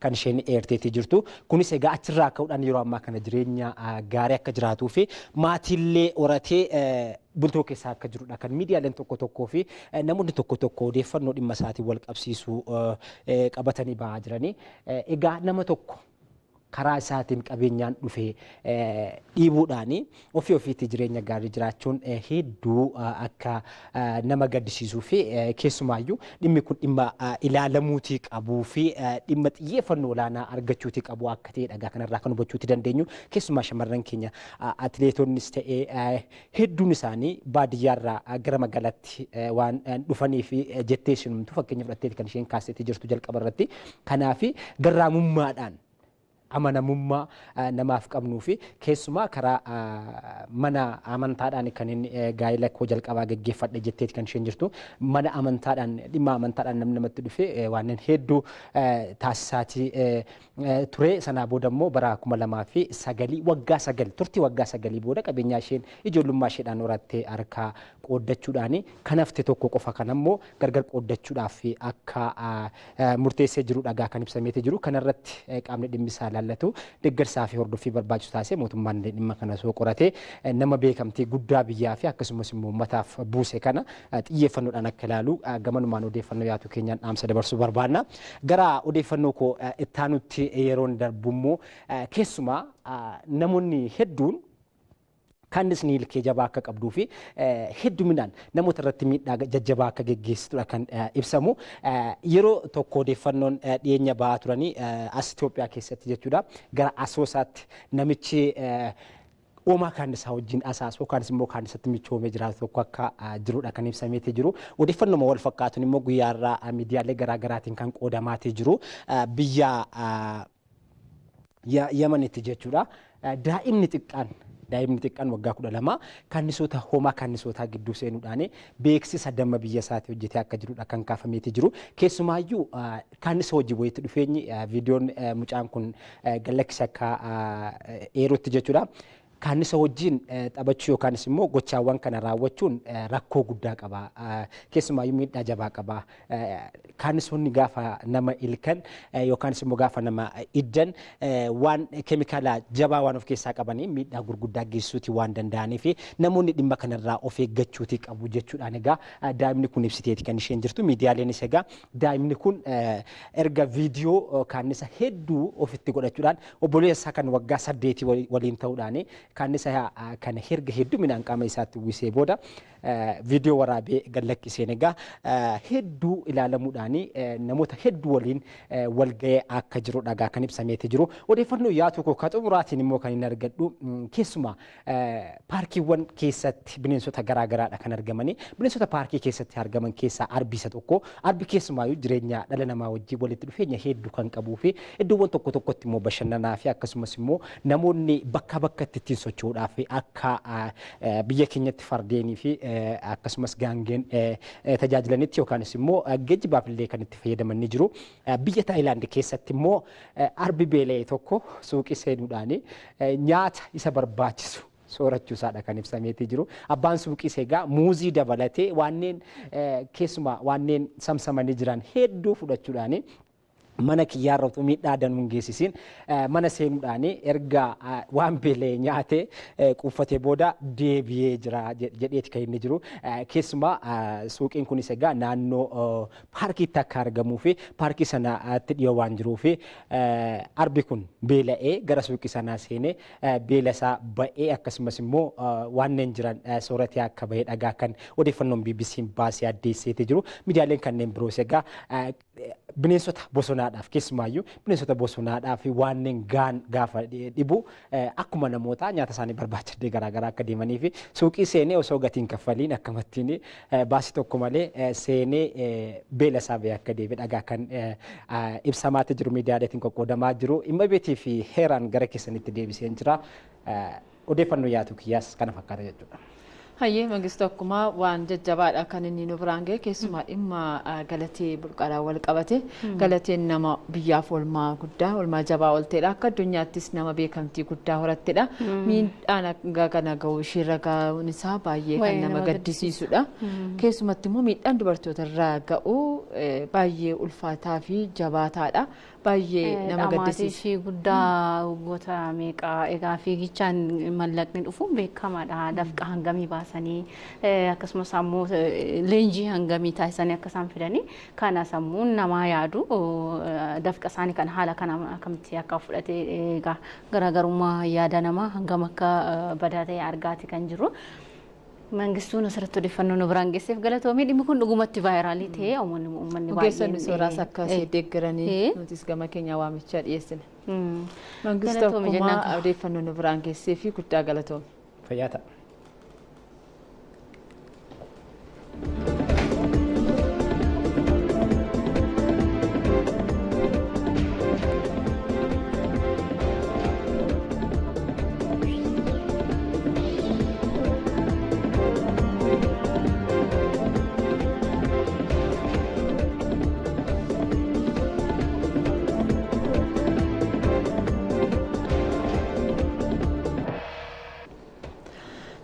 kan isheen eerteetii jirtu. Kunis egaa achirraa ka'uudhaan yeroo ammaa kana jireenya gaarii akka jiraatuu fi maatiillee horatee bultoo keessaa akka jirudha kan miidiyaaleen tokko tokkoo fi namoonni tokko tokko odeeffannoo dhimma isaatiin wal qabsiisuu qabatanii ba'aa jiranii. Egaa nama tokko karaa isaatiin qabeenyaan dhufee dhiibuudhaan ofii ofiitti jireenya gaarii jiraachuun hedduu akka nama gaddisiisuu fi keessumaayyuu dhimmi kun dhimma ilaalamuutii qabuu fi dhimma xiyyeeffannoo olaanaa argachuutii qabu akka ta'e dhagaa kanarraa kan hubachuutii dandeenyu. Keessumaa shamarran keenya atileetonnis ta'ee hedduun isaanii baadiyyaarraa gara magaalaatti waan dhufanii fi jettee isinumtu fakkeenya fudhatteeti kan isheen kaasteetii jirtu jalqaba irratti. Kanaaf garraamummaadhaan amanamummaa namaaf qabnuu fi keessumaa karaa mana amantaadhaan kan inni gaa'ela koo jalqabaa geggeeffadhe jetteeti kan isheen jirtu. Mana amantaadhaan, dhimma amantaadhaan namni namatti dhufe waan hedduu taasisaatii ture. Sanaa booda immoo bara 2009 waggaa 9 turtii waggaa 9 booda qabeenyaa isheen ijoollummaa isheedhaan horattee harkaa qooddachuudhaan kan hafte tokko qofa kan ammoo gargar qooddachuudhaaf akka murteessee jiru dhagaa kan ibsameeti jiru. Kanarratti qaamni dhimmi isaa ilaallatu deeggarsaa fi hordoffii barbaachisu taasisee mootummaan dhimma kana osoo qoratee nama beekamtii guddaa biyyaa fi akkasumas immoo uummataaf buuse kana xiyyeeffannoodhaan akka ilaalu gamanumaan odeeffannoo yaatu keenyaan dhaamsa dabarsuu barbaanna. Gara odeeffannoo koo ittaanutti yeroon darbummoo, keessumaa namoonni hedduun kannisni ilkee jabaa akka qabduu fi hedduminaan namoota irratti miidhaa jajjabaa akka geggeessitudha kan ibsamu. Yeroo tokko odeeffannoon dhiyeenya ba'aa turanii as Itoophiyaa keessatti jechuudha, gara Asoosaatti namichi uumaa kaannisaa wajjin asaasu yookaanis immoo kaannisatti michoomee jiraatu tokko akka jirudha kan ibsameetii jiru. Odeeffannoo wal fakkaatuun immoo guyyaarraa miidiyaalee garaagaraatiin kan qoodamaatii jiru, biyya Yamanitti jechuudha. Daa'imni xiqqaan waggaa 12 kannisoota homaa kannisootaa gidduu seenuudhaan beeksisa damma biyya isaatii hojjetee akka jirudha kan kaafameetii jiru. Keessumaayyuu kannisa hojii wayitti dhufeenyi viidiyoon mucaan kun gallakkise akka eerutti jechuudha. Kaannisa wajjin taphachuu yookaanis immoo gochaawwan kana raawwachuun rakkoo guddaa qaba. Keessumaayyuu miidhaa jabaa qaba. Kaannisoonni gaafa nama ilkan yookaanis immoo gaafa nama iddan waan keemikaala jabaa waan of keessaa qabanii miidhaa gurguddaa geessisuuti waan danda'anii fi namoonni dhimma kanarraa of eeggachuuti qabu jechuudhaan egaa daa'imni kun ibsiteeti kan isheen jirtu. Miidiyaaleenis egaa daa'imni kun erga viidiyoo kaannisa hedduu ofitti godhachuudhaan obboleessa isaa kan waggaa 8 waliin ta'uudhaan kaannisa kana erga hedduminaan qaama isaatti uwwisee booda viidiyoo waraabee gad lakkiseen egaa hedduu ilaalamuudhaan namoota hedduu waliin wal ga'ee akka jiru dhagaa kan ibsameeti jiru. Odeeffannoo yaatu koo ka xumuraatiin immoo kan hin argadhu, keessumaa paarkiiwwan keessatti bineensota garaagaraadha kan argamanii. Bineensota paarkii keessatti argaman keessaa arbi isa tokko. Arbi keessumaayyuu jireenya dhala namaa wajjin walitti dhufeenya hedduu kan qabuu fi iddoowwan tokko tokkotti immoo bashannanaa fi akkasumas immoo namoonni bakka bakkatti ittiin socho'uudhaaf akka biyya keenyatti fardeenii fi akkasumas gaangeen tajaajilanitti yookaanis immoo geejjibaaf illee kan itti fayyadaman ni jiru. Biyya Taayilaand keessatti immoo arbi beela'e tokko suuqii seenuudhaan nyaata isa barbaachisu soorachuu isaadha kan ibsameetii jiru. Abbaan suuqiis egaa muuzii dabalatee wanneen keessumaa wanneen samsamanii jiran hedduu fudhachuudhaan, mana kiyyaarra utuu miidhaa danuu hin geessisiin mana seenuudhaan erga waan beela'e nyaatee quuffatee booda deebi'ee jira jedheeti kan inni jiru. Keessumaa suuqiin kunis egaa naannoo paarkiitti akka argamuu fi paarkii sanatti dhiyoo waan jiruu fi arbi kun beela'ee gara suuqii sanaa seenee beela isaa ba'ee akkasumas immoo wanneen jiran sooratee akka bahee dhagaa kan odeeffannoon BBC'n baasee addeesseetii jiru. Miidiyaaleen kanneen biroos egaa bineensota bosonaadhaaf, keessumaayyuu bineensota bosonaadhaaf wanneen gaan gaafa dhibu akkuma namoota nyaata isaanii barbaachadee garaagaraa akka deemanii fi suuqii seenee osoo gatiin kaffaliin akkamattiin baasii tokko malee seenee beela isaa bahee akka deebi'e dhagaa kan ibsamaatti jiru, miidiyaaleetiin qoqqoodamaa jiru. Dhimma beetii fi heeraan gara keessanitti deebiseen jira. Odeeffannoo yaatu kiyyaas kana fakkaata jechuudha. Hayyee Mangistuu, akkuma waan jajjabaadha kan inni nu biraan gahe, keessumaa dhimma Galatee Burqaadhaan wal qabate. Galateen nama biyyaaf oolmaa guddaa, oolmaa jabaa oolteedha. Akka addunyaattis nama beekamtii guddaa horattedha. Miidhaan hanga kana gahu isheerra gahuun isaa baay'ee kan nama gaddisiisudha. Keessumatti immoo miidhaan dubartoota irraa ga'u baay'ee ulfaataa fi jabaataadha. Baay'ee nama Dhamaatii gaddisiisa. Ishii guddaa waggoota meeqaa egaa fiigichaan mallaqni dhufuun beekamaadha. Dafqa hangamii baasanii, akkasumas ammoo leenjii hangamii taasisanii akka isaan fidanii kana sammuun namaa yaadu, dafqa isaanii kan haala kana akkamitti akka fudhate egaa garaagarummaa yaada namaa hangam akka badaa ta'e argaati kan jiru. Mangistuun asirratti odeeffannoo nu biraan geesseef galatoomii. Dhimmi kun dhugumatti viral ta'ee uummanni Ogeessonni sooraas akka deeggaranii nutis gama keenya waamichaa dhiyeessine. Mangistuu, akkuma odeeffannoo nu biraan geessee fi guddaa galatoome. Fayyaa ta'a.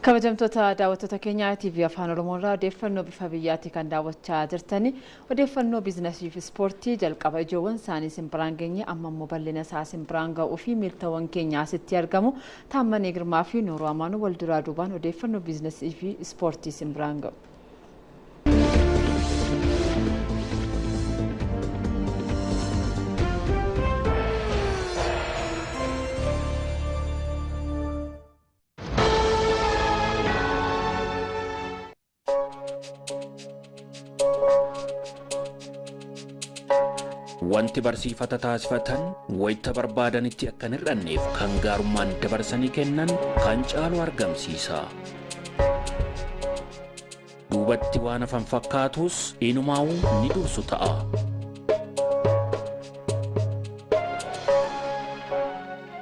Kabajamtoota daawwattoota keenyaa TV Afaan Oromoo irraa odeeffannoo bifa biyyaatti kan daawwachaa jirtani. Odeeffannoo biizinasii fi ispoortii jalqaba ijoowwan isaanii isin biraan geenye, amma immoo bal'ina isaa isin biraan ga'uu fi miiltawwan keenya asitti argamu. Taammanee Girmaa fi Nuuruu Amaanuu wal duraa duubaan odeeffannoo biizinasii fi ispoortii isin biraan ga'u. Wanti barsiifata taasifatan wayita barbaadanitti akka hin hir'anneef kan gaarummaan dabarsanii kennan kan caalu argamsiisa. Duubatti waan hafan fakkaatus inumaa'uu ni dursu ta'a.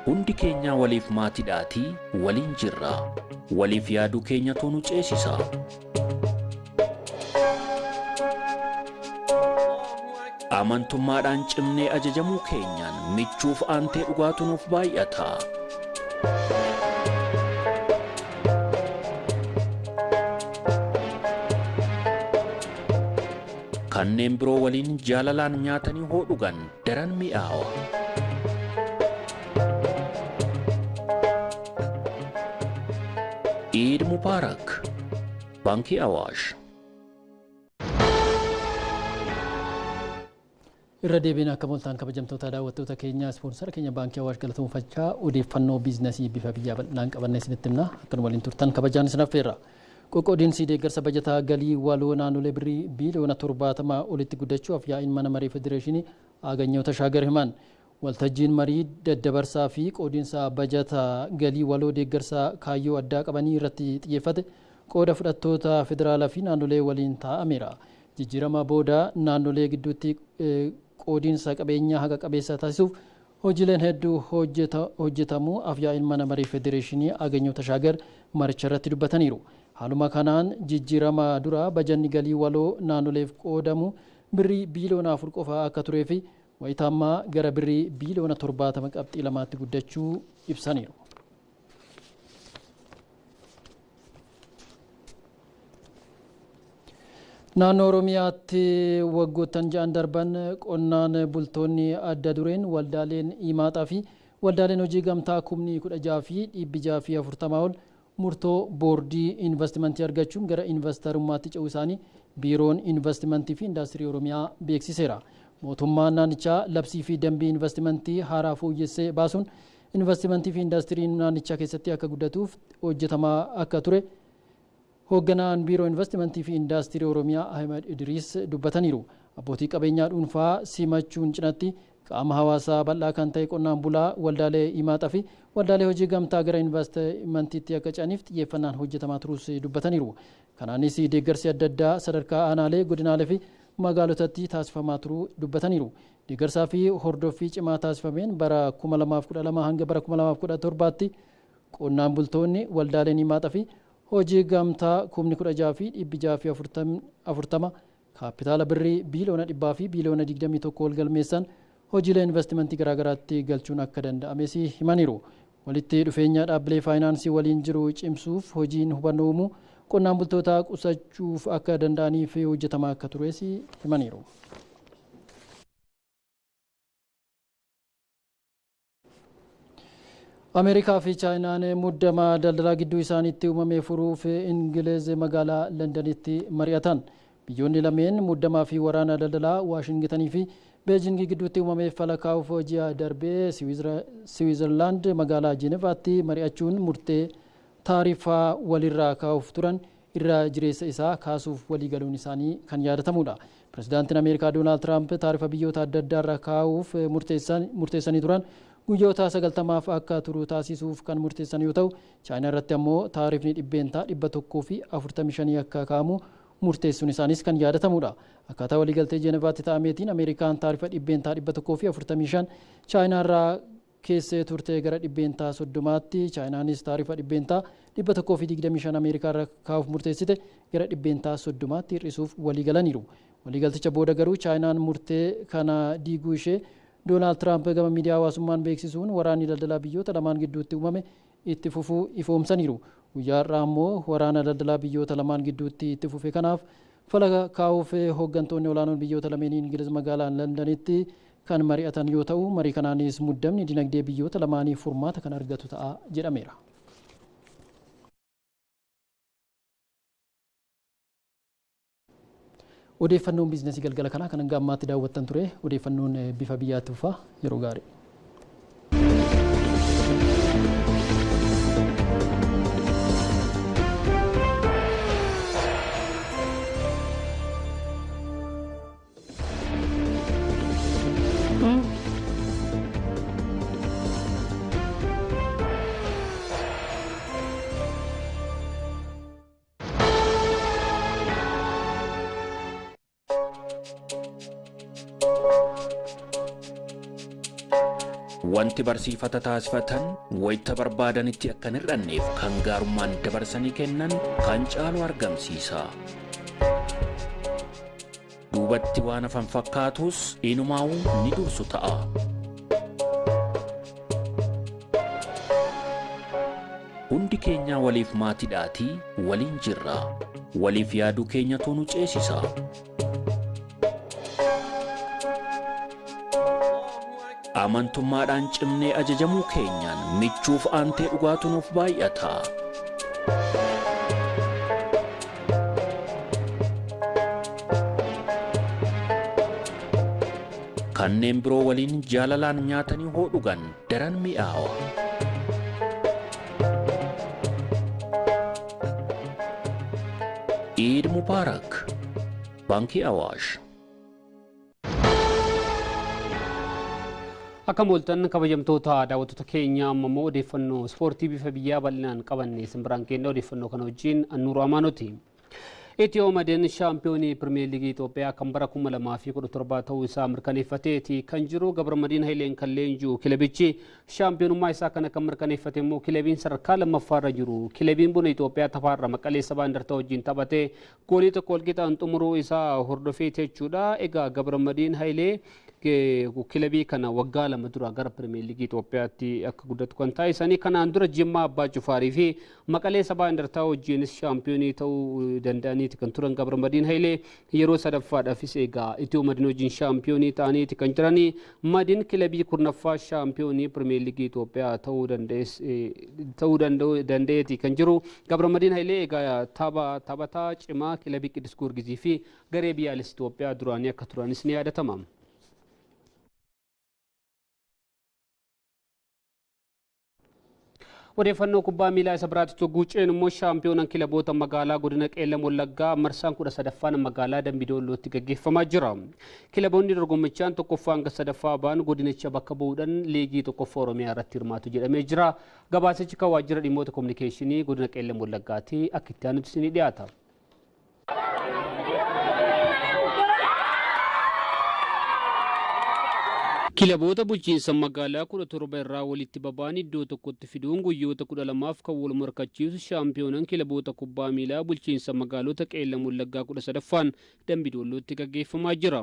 Hundi keenya waliif maatiidhaatii waliin jirra. Waliif yaaduu keenyatu nu ceesisa. Amantummaadhaan cimnee ajajamuu keenyaan michuuf aantee dhugaatu nuuf baay'ata. Kanneen biroo waliin jaalalaan nyaatanii hoo dhugan daran mi'aawa. Iid Mubaarak. Baankii Awaash. Irra deebiin akka mooltaan kabajamtoota daawwattoota keenyaa, ispoonsara keenya Baankii Awaash galatoomfachaa, odeeffannoo biizinasii bifa biyyaa bal'inaan qabannee isinitti himna. Akka nu waliin turtan kabajaan isin affeerra. Qoqqoodiinsi deeggarsa bajataa galii waloo naannolee birrii biiliyoona 70 olitti guddachuuf yaa'iin mana maree federeeshinii Aganyoo Tashaagar himan. Waltajjiin marii daddabarsaa fi qoodiinsa bajataa galii waloo deeggarsa kaayyoo addaa qabanii irratti xiyyeeffate qooda fudhattoota federaalaa fi naannolee waliin taa'ameera. Jijjiirama booda naannolee gidduutti qoodiinsa qabeenyaa haqa qabeessa taasisuuf hojiileen hedduu hojjetamuu afyaa'iin mana maree federeeshinii Aganyoo Tashaagar maricha irratti dubbataniiru. Haaluma kanaan jijjiirama dura bajanni galii waloo naannoleef qoodamu birrii biiliyoona 4 qofa akka turee fi wayita ammaa gara birrii biiliyoona 70.2tti guddachuu ibsaniiru. Naannoo Oromiyaatti waggoottan 6 darban qonnaan bultoonni adda dureen, waldaaleen imaaxaa fi waldaaleen hojii gamtaa 16,640 ol murtoo boordii investimentii argachuun gara investarummaatti ce'uu isaanii Biiroon Investimentii fi Indaastirii Oromiyaa beeksiseera. Mootummaan naannichaa labsii fi dambii investimentii haaraa fooyyessee baasuun investimentii fi indaastiriin naannichaa keessatti akka guddatuuf hojjetamaa akka ture hoogganaan Biiroo Investimentii fi Indaastirii Oromiyaa Ahmed Idriis dubbataniiru. Abbootii qabeenyaa dhuunfaa simachuun cinatti qaama hawaasaa bal'aa kan ta'e qonnaan bulaa, waldaalee imaaxaa fi waldaalee hojii gamtaa gara investimentiitti akka ce'aniif xiyyeeffannaan hojjetamaa turuus dubbataniiru. Kanaanis deeggarsi adda addaa sadarkaa aanaalee, godinaalee fi magaalotatti taasifamaa turuu dubbataniiru. Deeggarsaa fi hordoffii cimaa taasifameen bara 2012 hanga bara 2017tti qonnaan bultoonni, waldaaleen imaaxaa fi hojii gamtaa 16,640 kaapitaala birrii biiliyoona 100 fi biiliyoona 21 ol galmeessan hojiilee investimentii garaagaraatti galchuun akka danda'ames himaniiru. Walitti dhufeenya dhaabbilee faayinaansii waliin jiru cimsuuf hojiin hubannoo uumuu qonnaan bultoota qusachuuf akka danda'aniif hojjetamaa akka tures himaniiru. Ameerikaa fi Chaayinaan muddama daldalaa gidduu isaaniitti uumame furuuf Ingiliz magaalaa Londanitti mari'atan. Biyyoonni lameen muddamaa fi waraana daldalaa Waashingitanii fi Beejingii gidduutti uumameef fala kaa'uuf ji'a darbee Siwiizerlaand magaalaa Jenevaatti mari'achuun murtee taarifaa walirraa kaa'uuf turan irra jireessa isaa kaasuuf waliigaluun isaanii kan yaadatamudha. Pirezidaantiin Ameerikaa Doonaald Tiraamp taarifa biyyoota adda addaarra kaa'uuf murteessanii turan guyyoota 90f akka turu taasisuuf kan murteessan yoo ta'u, Chaayinaa irratti ammoo taarifni 145% akka kaa'amu murteessuun isaanis kan yaadatamudha. Akkaataa waliigaltee Jeenevaatti ta'ameetiin Ameerikaan taarifa 145% Chaayinaa irraa keessee turte gara 30tti, Chaayinaanis taarifa 125% Ameerikaa irra kaa'uuf murteessite gara 30tti hir'isuuf waliigalaniiru. Waliigalticha booda garuu Chaayinaan murtee kana diiguu ishee Doonaald Tiraamp gama miidiyaa hawaasummaan beeksisuun waraanni daldalaa biyyoota lamaan gidduutti uumame itti fufuu ifoomsaniiru. Guyyaa har'aa immoo waraana daldalaa biyyoota lamaan gidduutti itti fufe kanaaf fala kaa'uuf hooggantoonni olaanoon biyyoota lameenii Ingiliz magaalaa Londanitti kan mari'atan yoo ta'u, marii kanaanis muddamni dinagdee biyyoota lamaanii furmaata kan argatu ta'a jedhameera. Odeeffannoon biizinasii galgala kanaa kan hanga ammaatti daawwattan ture. Odeeffannoon bifa biyyaatti fufaa yeroo gaarii. Wanti barsiifata taasifatan wayita barbaadanitti akka hin hir'anneef kan gaarummaan dabarsanii kennan kan caalu argamsiisa. Duubatti waan hafan fakkaatus inumaa'uu ni dursu ta'a. Hundi keenya waliif maatiidhaatii waliin jirra. Waliif yaaduu keenyatu nu ceesisa. Amantummaadhaan cimnee ajajamuu keenyaan michuuf aantee dhugaatu nuuf baay'ata. Kanneen biroo waliin jaalalaan nyaatanii hoo dhugan daran mi'aawa. Iid Mubaarak. Baankii Awaash. Akka mooltan kabajamtoota daawwattoota keenya, amma immoo odeeffannoo ispoortii bifa biyyaa bal'inaan qabanne simbiraan kenna. Odeeffannoo kana wajjin Annuuru Amaanooti. Itiyoo Madeen shaampiyoonii Pirimeer Liigii Itoophiyaa kan bara 2017 ta'uu isaa mirkaneeffateeti kan jiru. Gabramadiin Hayileen kan leenji'u kilabichi shaampiyoonummaa isaa kana kan mirkaneeffate immoo kilabiin sadarkaa lammaffaarra jiru kilabiin Buna Itoophiyaa taphaarra Maqalee Sabaa Indartaa wajjin taphatee goolii 1 walqixaan xumuruu isaa hordofeeti jechuudha. Egaa Gabramadiin Hayilee kilabii kana waggaa 2 dura gara Pirimeer Liigii Itoophiyaatti akka guddatu kan taasisanii, kanaan dura Jimmaa Abbaa Jifaarii fi Maqalee Sabaa Indartaa wajjinis shaampiyoonii ta'uu danda'aniiti kan turan. Gabramadiin Hayilee yeroo sadaffaadhaafis egaa Itiyoo Madin wajjin shaampiyoonii ta'aniiti kan jiranii. Madin kilabii 10ffaa shaampiyoonii Pirimeer Liigii Itoophiyaa ta'uu ta'uu danda'eeti kan jiru. Gabramadiin Hayilee egaa taphataa cimaa kilabii Qiddus Goorgisii fi garee biyyaalessa Itoophiyaa duraanii akka turanis ni yaadatama. Odeeffannoo kubbaa miilaa isa biraatti yogguu ceenu immoo, shaampiyoonaan kilaboota magaalaa godina Qeellam Wallaggaa marsaan 13ffaan magaalaa Dambidollootti gaggeeffamaa jira. Kilaboonni dorgommichaan tokkoffaa hanga sadaffaa ba'an godinicha bakka bu'uudhaan liigii tokkoffaa Oromiyaa irratti hirmaatu jedhamee jira. Gabaasichi kan waajjira dhimmoota kominikeeshinii godina Qeellam Wallaggaatti akka itti aanutti isinii dhiyaata. Kilaboota bulchiinsa magaalaa 17 irraa walitti baba'an iddoo tokkotti fiduun guyyoota 12f kan wal morkachiisu shaampiyoonaan kilaboota kubbaa miilaa bulchiinsa magaalota Qeellam Wallaggaa 13ffaan Dambidollootti gaggeeffamaa jira.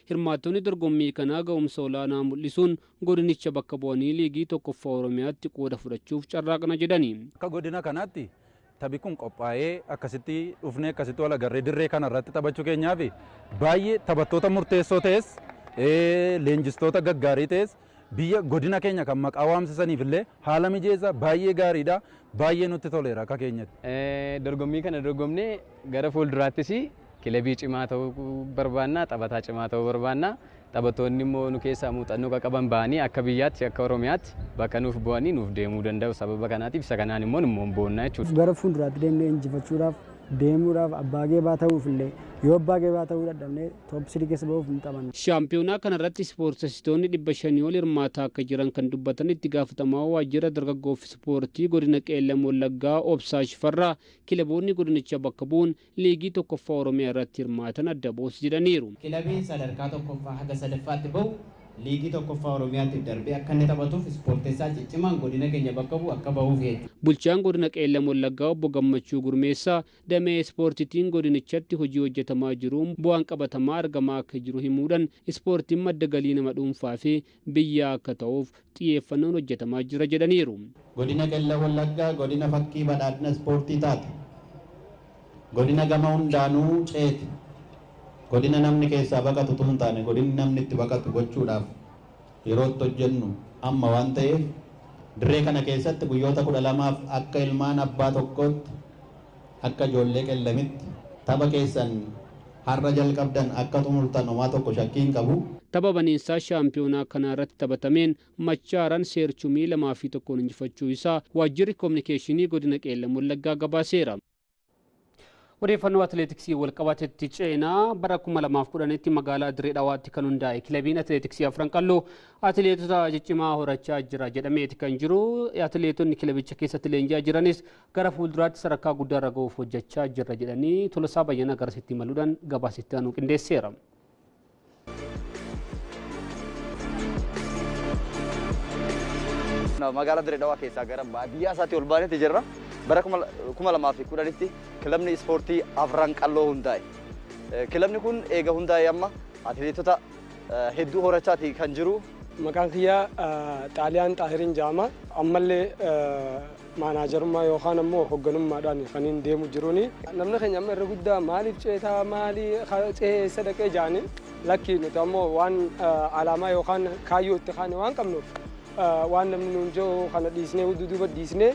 Hirmaattonni dorgommii kanaa ga'umsa olaanaa mul'isuun godinicha bakka bu'anii liigii tokkoffaa Oromiyaatti qooda fudhachuuf carraaqna jedhani. Akka godina kanaatti taphi kun qophaa'ee akkasitti dhufnee akkasitti wal agarree dirree kana irratti taphachuu keenyaaf baay'ee taphattoota murteessoo ta'es, leenjistoota gaggaarii ta'es, biyya godina keenya kan maqaa waamsisaniif illee haala mijeessa, baay'ee gaariidha, baay'ee nutti toleera akka keenyatti. Dorgommii kana dorgomnee gara fuulduraattis kilabii cimaa ta'uu barbaanna, taphataa cimaa ta'uu barbaanna. Taphattoonni immoo nu keessaa muuxannoo qaqqaban ba'anii akka biyyaatti, akka Oromiyaatti bakka nuuf bu'anii nuuf deemuu danda'u. Sababa kanaatiif isa kanaan immoo nu boonna jechuudha. Gara fuulduraatti deemnee injifachuudhaaf deemuudhaaf, abbaa geebaa ta'uuf illee, yoo abbaa geebaa ta'uu dadhabnee top 3 keessa ba'uuf hin taphanne. Shaampiyoonaa kanarratti ispoortessitoonni 500 ol hirmaataa akka jiran kan dubbatan itti gaafatamaa waajjira dargaggoo fi ispoortii godina Qeellam Wallaggaa Obsaa Shifarraa, kilaboonni godinicha bakka bu'uun liigii tokkoffaa Oromiyaa irratti hirmaatan adda ba'us jedhaniiru. Kilabiin sadarkaa tokkoffaa haga sadaffaatti ba'u Liigii tokkoffaa Oromiyaatiif darbee akka inni taphatuuf ispoorteessaa ciccimaan godina keenya bakka bu'u akka bahuuf jechuudha. Bulchaan godina Qeellam Wallaggaa obbo Gammachuu Gurmeessaa damee ispoortiitiin godinichatti hojii hojjetamaa jiruun bu'aan qabatamaa argamaa akka jiru himuudhaan ispoortiin madda galii nama dhuunfaa fi biyyaa akka ta'uuf xiyyeeffannoon hojjetamaa jira jedhaniiru. Godina Qeellam Wallaggaa godina fakkii badhaadhina ispoortii taate. Godina gama hundaanuu ceete. Godina namni keessaa baqatu utuu hin taane godinni namni itti baqatu gochuudhaaf yeroo itti hojjennu amma waan ta'eef dirree kana keessatti guyyoota 12f akka ilmaan abbaa tokkootti akka ijoollee Qellamitti tapha keessan har'a jalqabdan akka xumurtan homaa tokko shakkii hin qabu. Tapha baniinsaa shaampiyoonaa kana irratti taphatameen Machaaraan Seerchumii 2-1 injifachuu isaa waajjirri koominikeeshinii godina Qeellam Wallaggaa gabaaseera. Odeeffannoo atileetiksii walqabatetti ceenaa bara 2010tti magaalaa Dirree Dhawaatti kan hundaa'e kilabiin atileetiksii Afran Qalloo atileetota ciccimaa horachaa jira jedhameeti kan jiru. Atileetonni kilabicha keessatti leenji'aa jiranis gara fuulduraatti sadarkaa guddaarra ga'uuf hojjechaa jirra jedhanii Tolosaa Bayyanaa garasitti imaluudhaan gabaasitti aanuu qindeesseera. Magaalaa Dirree Dhawaa keessaa gara baadiyyaa isaatti ol baanetti jirra. Bara 2010tti kilabni ispoortii Afran Qalloo hundaa'e. Kilabni kun eega hundaa'e amma atileetota hedduu horachaati kan jiru. Maqaan kiyyaa Xaaliyaan Xaahiriin jedhama. Ammallee maanaajarummaa yookaan ammoo hoogganummaadhaan kan hin deemu jiruuni. Namni keenya amma irra guddaa maaliif ceetaa maalii ce'ee dhaqee jedhanii lakkii nuti ammoo waan alaamaa yookaan kaayyoo itti kaane waan qabnuuf waan namni nuun jiru kana dhiisnee duuba dhiisnee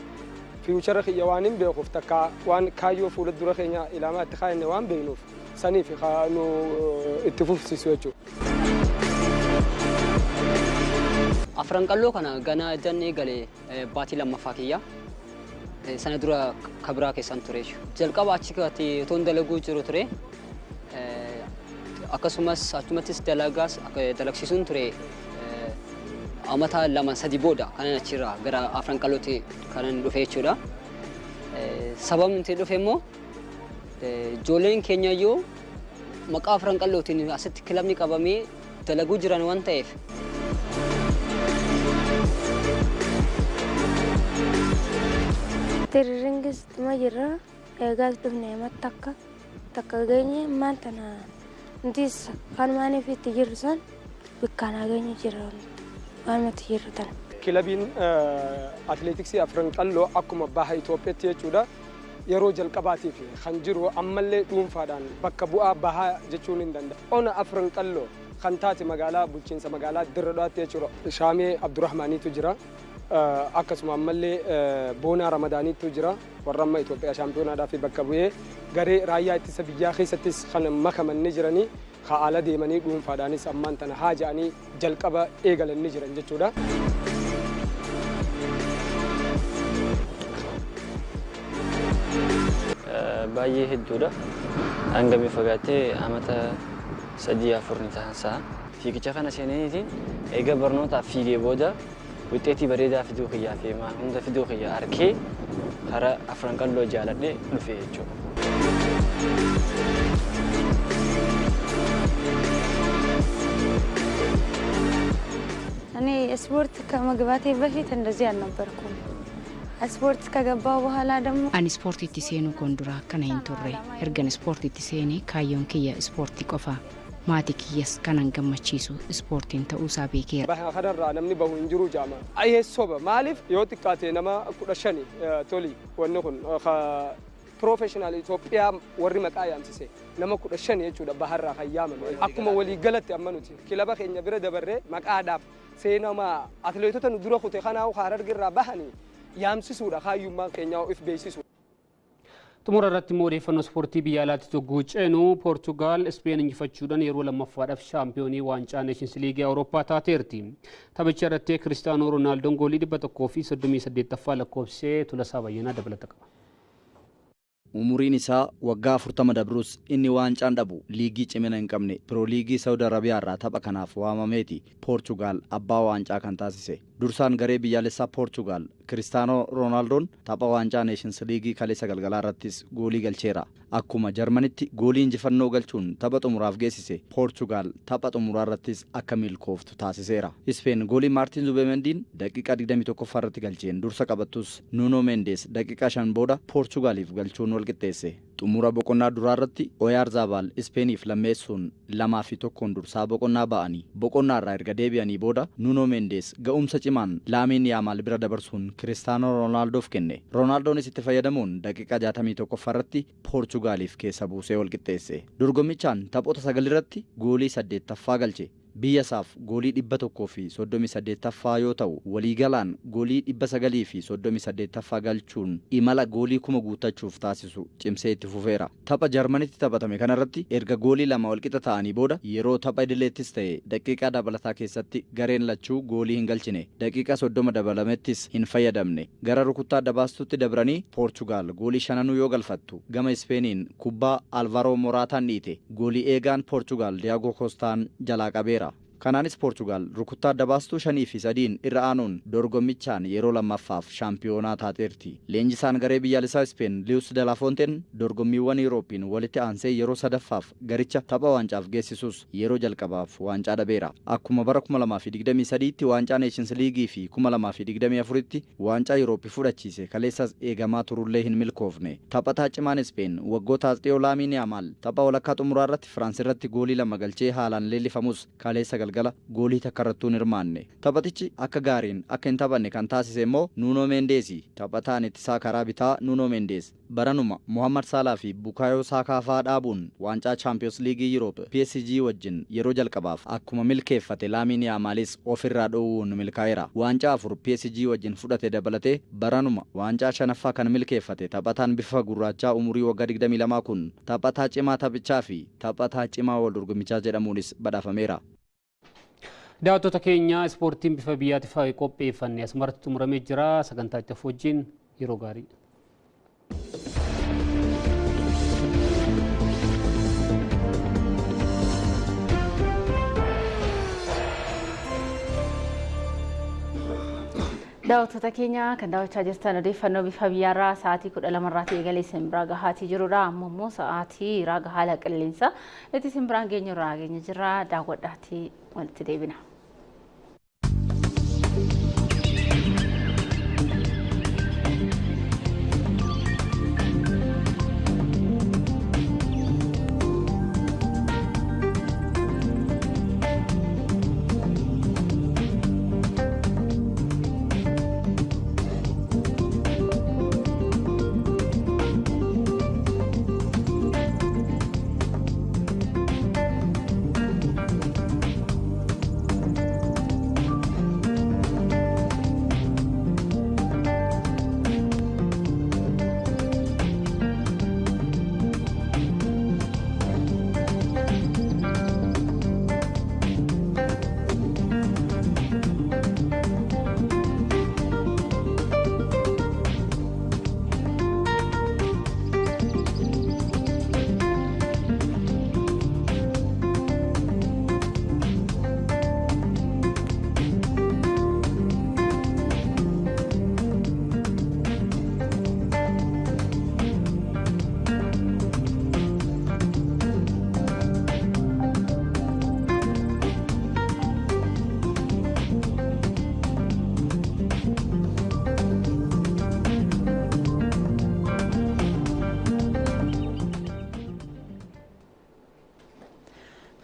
fiiwuchara kiyya waan hin beekuuf takka waan kaayyoo fuula dura keenya ilaamaa itti kaayenne waan beeknuuf saniif nu itti fufsiisu jechuudha. Afran Qalloo kana ganaa jannee galee baatii lammaffaa kiyya. Sana dura kabiraa keessan ture. Jalqaba achi otoon dalaguu jiru ture. Akkasumas achumattis dalagaas dalagsiisuun ture. Amata 2-3 booda kanan achirraa gara Afran Qallootti kanan dhufe jechuudha. Sababni nuti dhufe immoo ijoolleen keenya iyyuu maqaa Afran Qallootiin asitti kilabni qabamee dalaguu jiran waan ta'eef. Tiriringis dhuma jirra. Eegaas dhufne mata takka geenye maan tana nutis kan maaniif itti jirru san bikkaan geenye jirra. Waan nuti jirru tana. Kilabiin atileetiksii Afran Qalloo akkuma baha Itoophiyaatti jechuudha. Yeroo jalqabaatiif kan jiru ammallee dhuunfaadhaan bakka bu'aa bahaa jechuun hin danda'a. Ona Afran Qalloo kan taate magaalaa bulchiinsa magaalaa Dirree Dhawaatti jechuudha. Shaamee Abdurrahmaaniitu jira. Akkasuma ammallee Boonaa Ramadaaniitu jira. Warra amma Itoophiyaa shaampiyonaadhaaf bakka bu'ee garee raayyaa ittisa biyyaa keessattis kan makaman ni jiranii haala deemanii dhuunfaadhaanis ammaan tana haa ja'anii jalqaba eegalan ni jiran jechuudha. Baay'ee hedduudha. Hanga fagaatee amata 3-4 ni ta'an sa'a. Fiigicha kana seenaniitiin eega barnootaaf fiigee booda wixxeetii bareedaa fiduu kiyyaa fi maal hunda fiduu kiyyaa arkee karaa Afran Qalloo jaaladhee dhufe jechuudha. እኔ ስፖርት ከመግባቴ በፊት እንደዚህ አልነበርኩም። ስፖርት ከገባው በኋላ ደግሞ Ani ispoortiitti seenuu koon dura akkana hin turre. Ergan ispoortiitti seenee kaayyoon kiyya ispoortii qofa. Maatii kiyyas kanan gammachiisu ispoortiin ta'uusaa beekeera. Baha kanarraa namni bahu hin jiru jaama. Ayyee soba maaliif yoo xiqqaate nama 15 toli wanni kun piroofeshinaal Itoophiyaa warri maqaa yaamsise nama 15 jechuudha baharraa kan yaamame. Akkuma walii galatti amma nuti kilaba keenya bira dabarree maqaadhaaf seenama atileetota nu dura kute kanaa Harargeerraa bahanii yaamsisuudha kaayyummaan keenyaa of beeksisu. Xumura irratti immoo odeeffannoo ispoortii biyya alaatti togguu ceenu Poortugaal Ispeen injifachuudhaan yeroo lammaffaadhaaf shaampiyoonii waancaa Neeshins Liigii Awurooppaa taateerti. Taphicha irratti Kiristaanoo Roonaaldoon goolii 138ffaa lakkoofsee Tolasaa Bayyanaa dabalata qaba. Umuriin isaa waggaa 40 dabrus inni waancaan dhabu liigii cimina hin qabne Piroo Liigii Saawud Arabiyaa irraa tapha kanaaf waamameeti Poorchugaal abbaa waancaa kan taasise. Dursaan garee biyyaalessaa Poorchugaal Kiristaanoo Roonaaldon tapha waancaa Neeshins Liigii kaleessa galgalaa irrattis goolii galcheera. Akkuma Jarmanitti goolii injifannoo galchuun tapha xumuraaf geessise, Poorchugaal tapha xumuraa irrattis akka milkooftu taasiseera. Ispeen goolii Maartiin Zubemendiin daqiiqaa 21ffaa irratti galcheen dursa qabattus, Nuunoo Meendees daqiiqaa 5 booda Poorchugaaliif galchuun wal qixxeesse. Xumura boqonnaa duraa irratti Oyaarzaabal Ispeeniif lammeessuun 2-1 dursaa boqonnaa ba'anii. Boqonnaa irraa erga deebi'anii booda Nuunoo Meendees ga'umsa cimaan Laamiin Yaamaal bira dabarsuun Kiristaanoo Roonaaldoof kenne. Roonaaldoonis itti fayyadamuun daqiiqaa 61ffaa irratti Poorchugaaliif keessa buusee wal qixxeesse. Dorgommichaan taphoota 9 irratti goolii 8ffaa galche. Biyya isaaf goolii 138ffaa yoo ta'u, waliigalaan goolii 938ffaa galchuun imala goolii 1000 guuttachuuf taasisu cimsee itti fufeera. Tapha Jarmanitti taphatame kanarratti erga goolii 2 walqixa ta'anii booda yeroo tapha idileettis ta'e daqiiqaa dabalataa keessatti gareen lachuu goolii hin galchine. Daqiiqaa 30 dabalamettis hin fayyadamne. Gara rukuttaa adda baastuutti dabranii Poorchugaal goolii shananuu yoo galfattu, gama Ispeeniin kubbaa Alvaroo Moraataan dhiite goolii eegaan Poorchugaal Diyaagoo Koostaan jalaa qabeera. Kanaanis Poorchugaal rukuttaa adda baastuu 5-3n irra aanuun dorgommichaan yeroo lammaffaaf shaampiyoonaa taateerti. Leenjisaan garee biyyaalessaa Ispeen Liwus Delafoonteen dorgommiiwwan Yuurooppiin walitti aansee yeroo sadaffaaf garicha tapha waancaaf geessisus yeroo jalqabaaf waancaa dhabeera. Akkuma bara 2023tti waancaa Neeshins Liigii fi 2024tti waancaa Yuurooppi fudhachiise kaleessas eegamaa turullee hin milkoofne. Taphataa cimaan Ispeen waggoota as dhiyoo Laamiin Yaamaal tapha walakkaa xumuraa irratti Firaans irratti goolii 2 galchee haalaan leellifamus kaleessa galgala goolii takka irrattuu hin hirmaanne. Taphatichi akka gaariin akka hin taphanne kan taasise immoo Nuunoo Meendeesi. Taphataan ittisaa karaa bitaa Nuunoo Meendees baranuma Mohaammad Saalaa fi Bukaayoo Saakaa fa'aa dhaabuun waancaa Chaampiyoons Liigii Yuuroop PSG wajjin yeroo jalqabaaf akkuma milkeeffate Laamiin Yaamaalis ofirraa dhoowwuun milkaa'eera. Waancaa 4 PSG wajjin fudhate dabalatee baranuma waancaa 5ffaa kan milkeeffate taphataan bifa gurraachaa umurii waggaa 22 kun taphataa cimaa taphichaa fi taphataa cimaa wal dorgommichaa jedhamuunis badhaafameera. Daawwattoota keenya, ispoortiin bifa biyyaatiif qopheeffanne asumarratti xumuramee jira. Sagantaa itti wajjin yeroo gaarii. Daawwattoota keenya, kan daawwachaa jirtan odeeffannoo bifa biyyaarraa sa'aatii 12rraatii eegalee isin biraa gahaatii jirudha. Amma immoo sa'aatii raaga haala qilleensaa itti isin biraan geenyu irraa geenye jirra. Daawwadhaatii walitti deebina.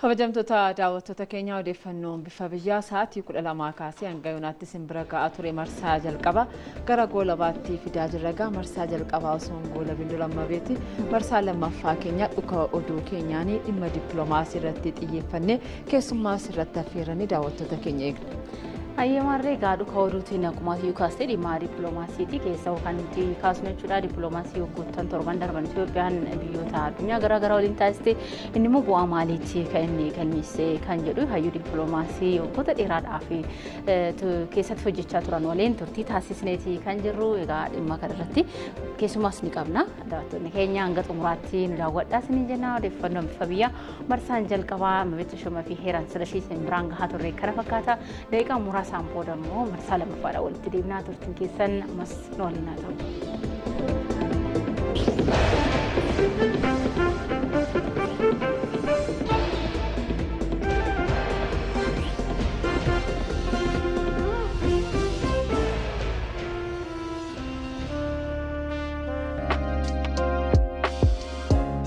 Kabajamtoota daawwattoota keenya, odeeffannoon bifa biyyaa sa'aatii 12 kaasee hanga yoonaatti isin bira ga'aa ture marsaa jalqaba gara goolabaatti fidaa jirra. Egaa marsaa jalqabaa osoo hin goolabin dura beeti marsaa lammaffaa keenya dhuka oduu keenyaanii dhimma dippiloomaasii irratti xiyyeeffannee keessummaa irratti affeeranii daawwattoota keenya eegna. Hayyamarree egaa dhuka oduutiin akkuma iyyuu kaastee dhimma dippiloomaasiiti keessa kan nuti kaasnu jechuudha. Dippiloomaasii waggoottan torban darban Itoophiyaan biyyoota addunyaa garaagaraa waliin taasiste inni immoo bu'aa maaliiti kan inni galmeesse kan jedhu hayyuu dippiloomaasii waggoota dheeraadhaaf keessatti hojjechaa turan waliin turtii taasisneeti kan jirru. Egaa dhimma kanarratti keessumaas ni qabna. Daawwattoonni keenya hanga xumuraatti nu daawwadhaa isiniin jenna. Odeeffannoon bifa biyyaa marsaan jalqabaa Mabetti Shomaa fi Heeraan Silashii isin biraan gahaa turre kana fakkaata. Daqiiqaa muraasaan booda immoo marsaa lammaffaadhaan walitti deemnaa turtiin keessan ammas nu waliin haa ta'u.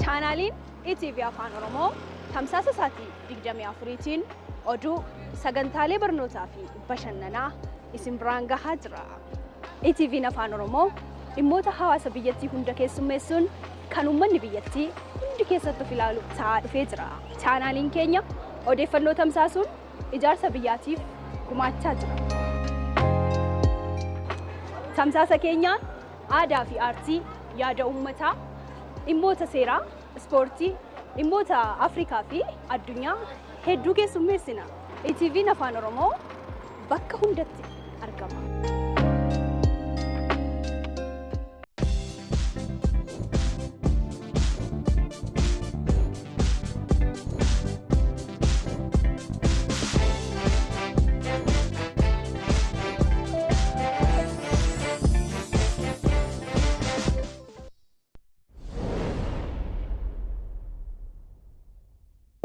Chaanaaliin ETV Afaan Oromoo tamsaasa isaatii 24tiin oduu, sagantaalee barnootaa fi bashannanaa isin biraan gahaa jira. ETV'n Afaan Oromoo dhimmoota hawaasa biyyattii hunda keessummeessuun kan uummanni biyyattii hundi keessatti of ilaalu ta'aa dhufee jira. Chaanaaliin keenya odeeffannoo tamsaasuun ijaarsa biyyaatiif gumaachaa jira. Tamsaasa keenyaan aadaa fi aartii, yaada uummataa, dhimmoota seeraa, ispoortii, dhimmoota Afrikaa fi addunyaa hedduu keessummeessina. ETV'n Afaan Oromoo bakka hundatti argama.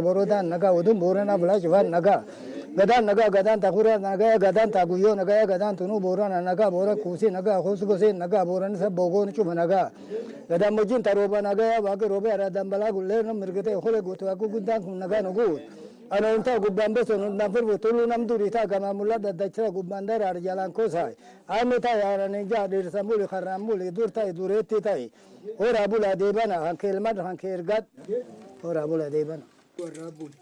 Borodaan nagaa oduun Booranaa bulaa cufaan nagaa. Gadaan nagaa gadaan takuraa nagaa gadaan taguyyoo nagaa gadaan tunuu Boorana nagaa Boora kuusii nagaa kuusi gosee nagaa Boorani sabbogoon cufa nagaa. Gadaan mojjiin tarooba nagaa waaqi roobee araadaan balaa gullee mirgitee hole guutuu akka guddaan kun nagaa nu guut. Anoontaa gubbaan besoon hundaan firbu tuluu nam durii taa gamaa mul'aa daddachisa gubbaan daraar jalaan kosaay. Aamee taa yaaranii jaa dhiirsa muli karraan muli dur ta'i dureetti ta'i. Horaa bulaa deebana hanke ilmaan hanke ergaad. Horaa bulaa deebana. Warraa buli.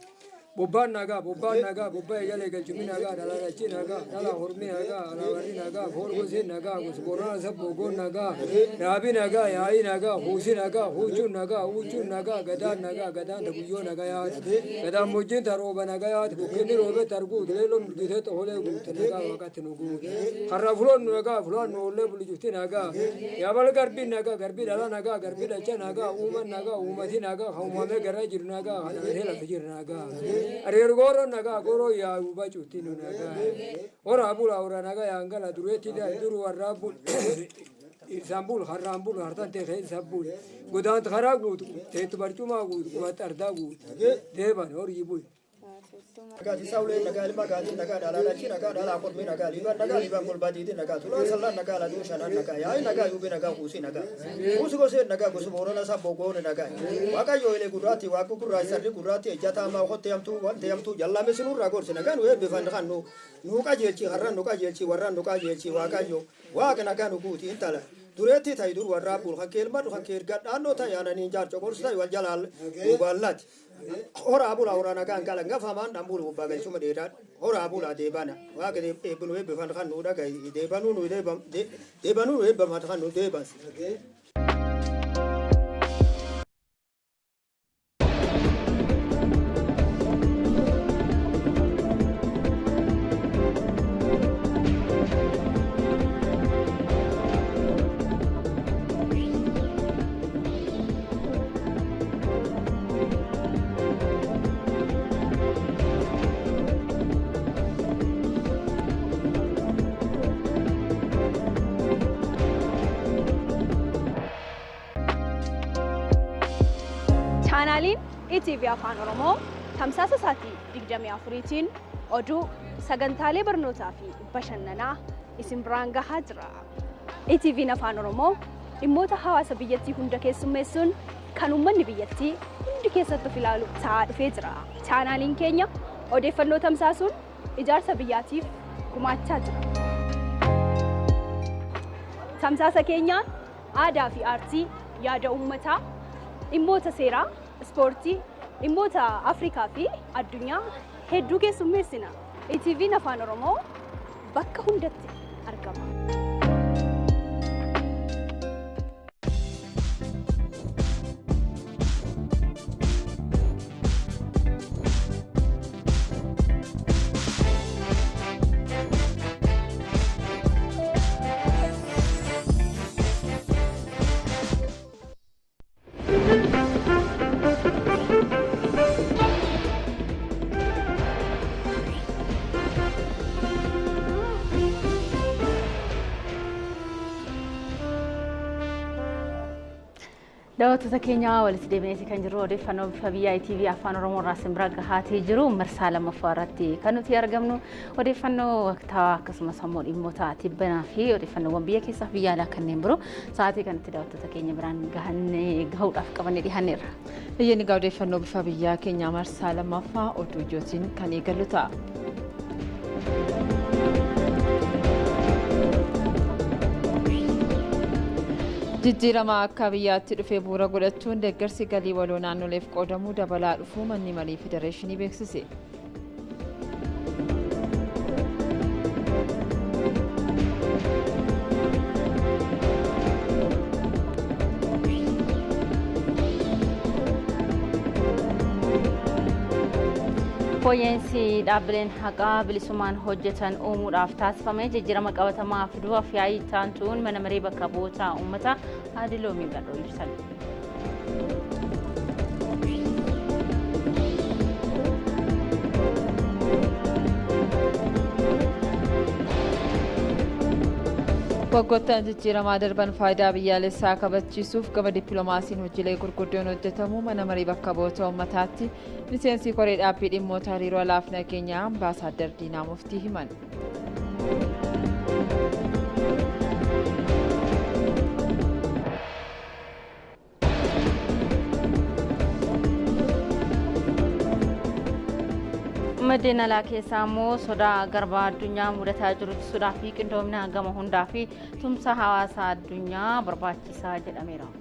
Bobbaan nagaa, bobbaan nagaa, bobbaa eegalee galchumni nagaa, dhalaa dachii nagaa, dhalaa hormii nagaa, alaa warri nagaa, foor gosee nagaa, gosa Booranaa sabbogoon nagaa, raabii nagaa, yaa'ii nagaa, huusii nagaa, huuchuun nagaa, huuchuun nagaa, gadaan nagaa, gadaan taguyyoo nagaa yaati, gadaan mojjiin tarooba nagaa yaati, bukkeenni roobee targuut, leeloo mirgitee xoholee guute nagaa waaqatti nu guute. Karra fuloon nu nagaa, fuloon nu ollee bulijufti nagaa, yaabal garbii nagaa, garbii dhalaa nagaa, garbii dacha nagaa, uuman nagaa, uumati nagaa, kan uumamee garaa jiru nagaa, kan dhalatee lafa jiru nagaa. Areer gooroo nagaa gooroo yaa'uu bacuutti nu nagaa. Horaa bulaa horaa nagaa yaangala dureetti duru warraa bul. Isaan bul harraan bul hartaan ta'e keessa bul. Godaanta karaa guutu teettu barcumaa guutu qubatti ardaa guutu. Deeban horii bul. Nagaa fi saawulee nagaa ilma gaatii nagaa dhalaa dachii nagaa dhalaa kormii nagaa liibaan nagaa liibaan golbaa diitii nagaa tulaan sallaan nagaa laduu shanaan nagaa yaa'ii nagaa yuubii nagaa kuusii nagaa kuusi gosee nagaa gosi Boorana sabbogoon nagaa Waaqayyo elee gurraatti waaqu gurraachi sarri gurraatti ejjata hamaa hotte hamtuu wante hamtuu jallame sinurraa gorsi nagaa nu eebbifan kan nu nu qajeelchi har'an nu qajeelchi warraan nu qajeelchi Waaqayyo waaqa nagaa nu guuti intala dureetti ta'i dur warraa bul kan keelmadhu kan keergaa dhaannoo ta'i aananiin jaarco gorsu ta'i wal jalaal duubaallati. Horaa bulaa horaa nagaan galan gafamaan dhaan bulu gubbaa galchuma dheeraa horaa bulaa deebana waaqa eebbinu eebbifan kan nu dhagahi deebanuu nu deebanuu nu eebbifan kan nu deeban. Chaanaaliin ETV Afaan Oromoo tamsaasa isaatii 24tiin oduu, sagantaalee barnootaa fi bashannanaa isin biraan gahaa jira. ETV'n Afaan Oromoo dhimmoota hawaasa biyyattii hunda keessummeessuun kan uummanni biyyattii hundi keessatti of ilaalu ta'aa dhufee jira. Chaanaaliin keenya odeeffannoo tamsaasuun ijaarsa biyyaatiif gumaachaa jira. Tamsaasa keenyaan aadaa fi aartii, yaada uummataa, dhimmoota seeraa, ispoortii, dhimmoota Afrikaa fi addunyaa hedduu keessummeessina. ETV'n Afaan Oromoo bakka hundatti argama. Daawwattoota keenya, walitti deebineeti kan jirru. Odeeffannoo bifa biyyaa ETV Afaan Oromoo irraa isin bira gahaatii jiru marsaa lammaffaa irratti kan nuti argamnu, odeeffannoo waqtaawaa akkasumas immoo dhimmoota tibbanaa fi odeeffannoowwan biyya keessaa fi biyya alaa kanneen biroo sa'aatii kanatti daawwattoota keenya biraan gahuudhaaf qabannee dhiyaanneerra. Iyyeen, egaa odeeffannoo bifa biyyaa keenyaa marsaa lammaffaa oduu ijootiin kan eegallu ta'a. Jijjiirama akka biyyaatti dhufee bu'uura godhachuun deeggarsi galii waloo naannoleef qoodamuu dabalaa dhufuu Manni Marii Federeeshinii beeksise. Fooyya'insi dhaabbileen haqaa bilisummaan hojjetan uumuudhaaf taasifame jijjiirama qabatamaa fiduu af yaa'ii taantuun Mana Maree Bakka Bu'oota Uummataa Aadde Loomii Badhoo ibsan. Waggoottan jijjiiramaa darban faayidaa biyyaalessaa kabachiisuuf gama dippiloomaasiin hojiilee gurguddoon hojjetamuu Mana Marii Bakka Bu'oota Uummataatti miseensi koree dhaabbii dhimmoota hariiroo alaaf nageenyaa Ambaasaaddar Diinaa Muftii himan. Maddeen alaa keessaa immoo sodaa garbaa addunyaa mudataa jiru ittisuudhaa fi qindoomina gama hundaa fi tumsa hawaasa addunyaa barbaachisaa jedhameera.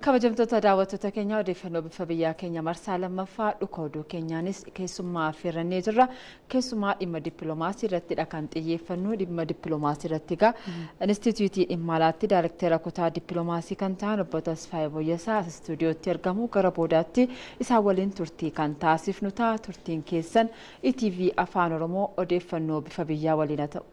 Kabajamtoota daawwattoota keenya, odeeffannoo bifa biyyaa keenya marsaa lammaffaa dhuka oduu keenyaanis keessummaa affeerrannee jirra. Keessumaa dhimma dippiloomaasii irrattidha kan xiyyeeffannu. Dhimma dippiloomaasii irratti egaa Inistituutii Dhimma Alaatti Daayirektera kutaa dippiloomaasii kan ta'an Obbo Tasfaayee Boyyasaa as istuudiyootti argamu. Gara boodaatti isaan waliin turtii kan taasifnu ta'a. Turtiin keessan ETV Afaan Oromoo odeeffannoo bifa biyyaa waliin haa ta'u.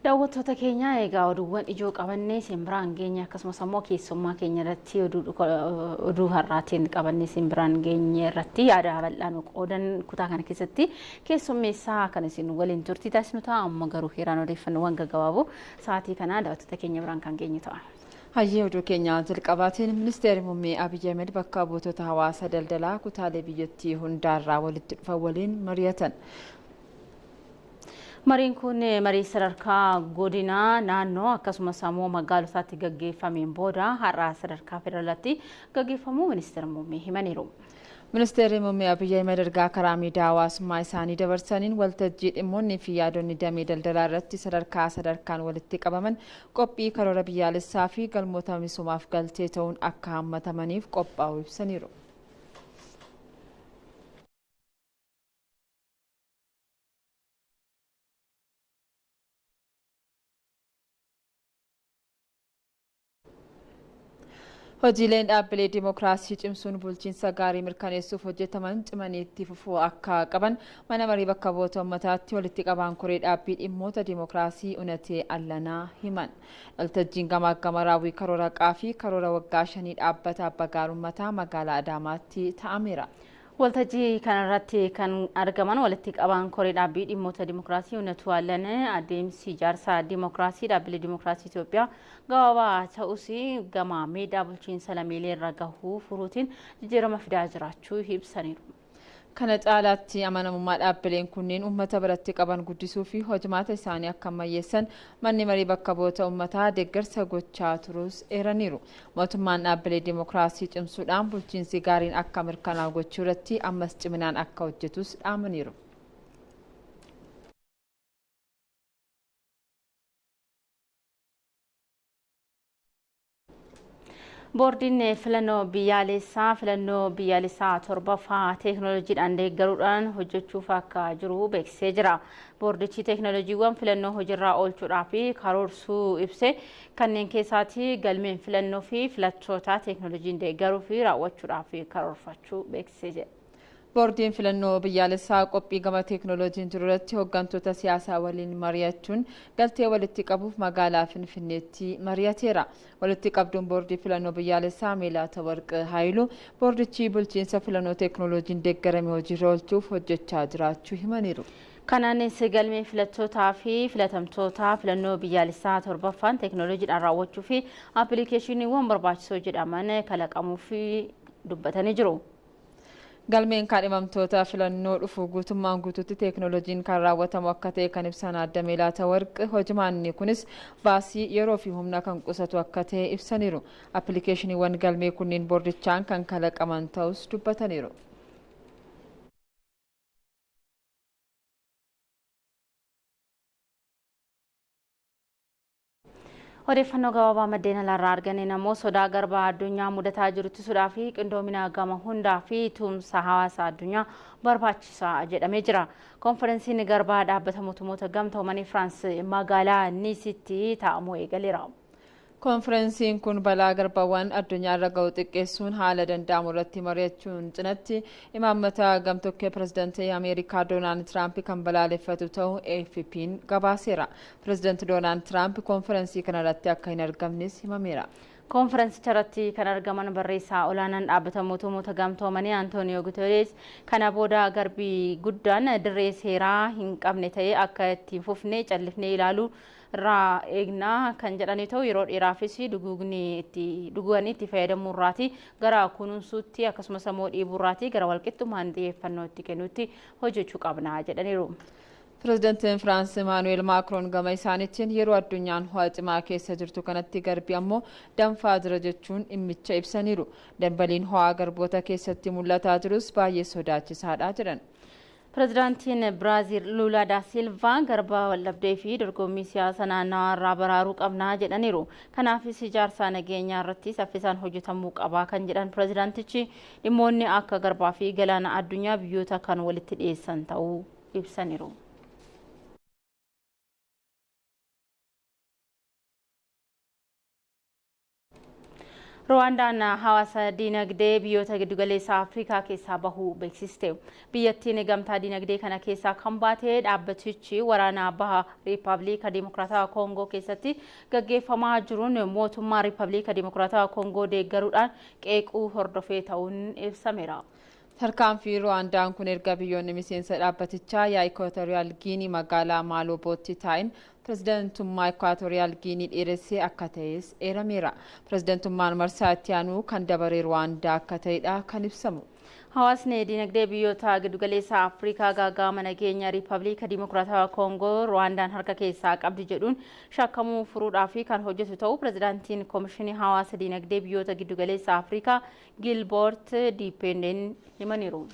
Daawwattoota keenya, egaa oduuwwan ijoo qabannee isin biraan geenye, akkasumas immoo keessummaa keenya irratti oduu har'aatiin qabannee isin biraan geenye irratti yaada bal'aa nu qoodan kutaa kana keessatti keessummeessaa kan isin waliin turtii taasisnu ta'a. Amma garuu heeraan odeeffannoowwan gaggabaaboo sa'aatii kanaa daawwattoota keenya biraan kan geenyu ta'a. Hayyee, oduu keenya jalqabaatiin Ministeerri Muummee Abiyyi Ahmed bakka buutota hawaasa daldalaa kutaalee biyyattii hundaarraa walitti dhufan waliin mari'atan. Mariin kun marii sadarkaa godinaa, naannoo akkasumas immoo magaalotaatti gaggeeffameen booda har'a sadarkaa federaalaatti gaggeeffamuu Ministeera Muummee himaniiru. Ministeerri Muummee Abiyyi Ahmed ergaa karaa miidiyaa hawaasummaa isaanii dabarsaniin, waltajjii dhimmoonni fi yaadonni damee daldalaa irratti sadarkaa sadarkaan walitti qabaman qophii karoora biyyaalessaa fi galmoota misoomaaf galtee ta'uun akka hammatamaniif qophaa'uu ibsaniiru. Hojiileen dhaabbilee dimookiraasii cimsuun bulchiinsa gaarii mirkaneessuuf hojjetaman cimanii itti fufuu akka qaban Mana Marii Bakka Bu'oota Uummataatti walitti qabaan koree dhaabbii dhimmoota dimookiraasii Unatee Allanaa himan. Waltajjiin gamaa gama raawwii karoora qaa fi karoora waggaa 5 dhaabbata abbaa gaarummataa magaalaa Adaamaatti ta'ameera. Waltajjii kanarratti kan argaman walitti qabaan koree dhaabbii dhimmoota dimokiraasii Iwunatuu Allanee adeemsi ijaarsa dimokiraasii dhaabbilee dimokiraasii Itoophiyaa gabaabaa ta'us gama miidhaa bulchiinsa lammiilee irra gahuu furuutiin jijjiirama fidaa jiraachuu ibsaniiru. Kana caalaatti amanamummaa dhaabbileen kunneen uummata biratti qaban guddisuu fi hojimaata isaanii akka ammayyeessan manni marii bakka bu'oota uummataa deeggarsa gochaa turuus eeraniiru. Mootummaan dhaabbilee dimokiraasii cimsuudhaan bulchiinsi gaariin akka mirkanaa'u gochuu irratti ammas ciminaan akka hojjetus dhaamaniiru. Boordiin filannoo biyyaalessaa filannoo biyyaalessaa torbaffaa teekinooloojiidhaan deeggaruudhaan hojjechuuf akka jiru beeksisee jira. Boordichi teekinooloojiiwwan filannoo hojiirra oolchuudhaaf karoorsuu ibsee kanneen keessaatti galmeen filannoo fi filattoota teekinooloojiin deeggaruu fi raawwachuudhaaf karoorfachuu beeksisee jira. Boordiin filannoo biyyaalessaa qophii gama teekinooloojiin jiru irratti hooggantoota siyaasaa waliin mari'achuun galtee walitti qabuuf magaalaa Finfinneetti mari'ateera. Walitti qabduun boordii filannoo biyyaalessaa Meelaatawarq Haayiluu boordichi bulchiinsa filannoo teekinooloojiin deeggarame hojiirra oolchuuf hojjechaa jiraachuu himaniiru. Kanaanis galmee filattootaa fi filatamtoota filannoo biyyaalessaa torbaffaan teekinooloojiidhaan raawwachuu fi appilikeeshiniiwwan barbaachisoo jedhaman kalaqamuu fi dubbatanii jiru. Galmeen kaadhimamtoota filannoo dhufu guutummaan guutuutti teekinooloojiin kan raawwatamu akka ta'e kan ibsan Aadde Meelaatawarq hojimaanni kunis baasii yeroo fi humna kan qusatu akka ta'e ibsaniiru. Appilikeeshiniiwwan galmee kunneen boordichaan kan kalaqaman ta'us dubbataniiru. Odeeffannoo gabaabaa maddeen alaarraa arganneen ammoo sodaa garbaa addunyaa mudataa jiru ittisuudhaa fi qindoomina gama hundaa fi tumsa hawaasa addunyaa barbaachisaa jedhamee jira. Konferensiin garbaa dhaabbata mootummoota gamtoomanii Firaans magaalaa Niisitti taa'amuu eegaleera. Konferensiin kun balaa garbawwan addunyaa irra ga'u xiqqeessuun haala danda'amu irratti mari'achuun cinatti imaammata gamtokkee pirezidantii Ameerikaa Doonaald Tiraamp kan balaaleffatu ta'uu AFP'n gabaaseera. Pirezidanti Doonaald Tiraamp konferensii kana irratti akka hin argamnes himameera. Konferensicha irratti kan argaman barreessaa olaanaan dhaabbata mootummoota gamtoomanii Antooniyoo Guterees kana booda garbii guddaan dirree seeraa hin qabne ta'ee akka itti fufne callifnee ilaaluu irraa eegnaa kan jedhanii ta'u yeroo dheeraafis duguganii itti fayyadamuu irraati gara kunuunsuutti akkasumas immoo dhiibuu irraati gara walqixxummaan xiyyeeffannoo itti kennuutti hojjechuu qabna jedhaniiru. Pirezidantiin Firaans Imaanu'eel Maakroon gama isaaniitiin yeroo addunyaan ho'a cimaa keessa jirtu kanatti garbi ammoo danfaa jira jechuun dhimmicha ibsaniiru. Dambaliin ho'aa garboota keessatti mul'ataa jirus baay'ee sodaachisaadha jedhan. Pirezidaantiin Biraazil Luulaa daa Silvaa garba waldhabdee fi dorgommii siyaasa naannawaa irraa baraaruu qabnaa jedhaniiru. Kanaafis ijaarsa nageenyaa irratti saffisaan hojjetamuu qabaa kan jedhan pirezidaantichi dhimmoonni akka garbaa fi galaana addunyaa biyyoota kan walitti dhiyeessan ta'uu ibsaniiru. Ruwaandaan hawaasa diinagdee biyyoota giddugaleessa Afrikaa keessaa bahuu beeksiste. Biyyattiin gamtaa diinagdee kana keessaa kan baate dhaabbatichi waraana baha Riippaabilika Dimokiraatawaa Koongoo keessatti gaggeeffamaa jiruun mootummaa Riippaabilika Dimokiraatawaa Koongoo deeggaruudhaan qeequu hordofee ta'uun ibsameera. Tarkaanfii Ruwaandaan kun erga biyyoonni miseensa dhaabbatichaa yaa'ii Ikwaatooriyaal Giinii magaalaa Maalobootti taa'in pirezidantummaa Ikwaatooriyaal Giinii dheeressee akka ta'es eerameera. Pirezidantummaan marsaa itti aanu kan dabaree Ruwaandaa akka ta'edha kan ibsamu. Hawaasni diinagdee biyyoota giddugaleessa Afrikaa gaaga'ama nageenya Riippaabilika Dimokiraatawaa Koongoo Ruwaandaan harka keessaa qabdi jedhuun shakkamuu furuudhaaf kan hojjetu ta'uu pirezidaantiin Koomishinii Hawaasa Diinagdee Biyyoota Giddugaleessa Afrikaa Gilboort Diipendeen himaniiru.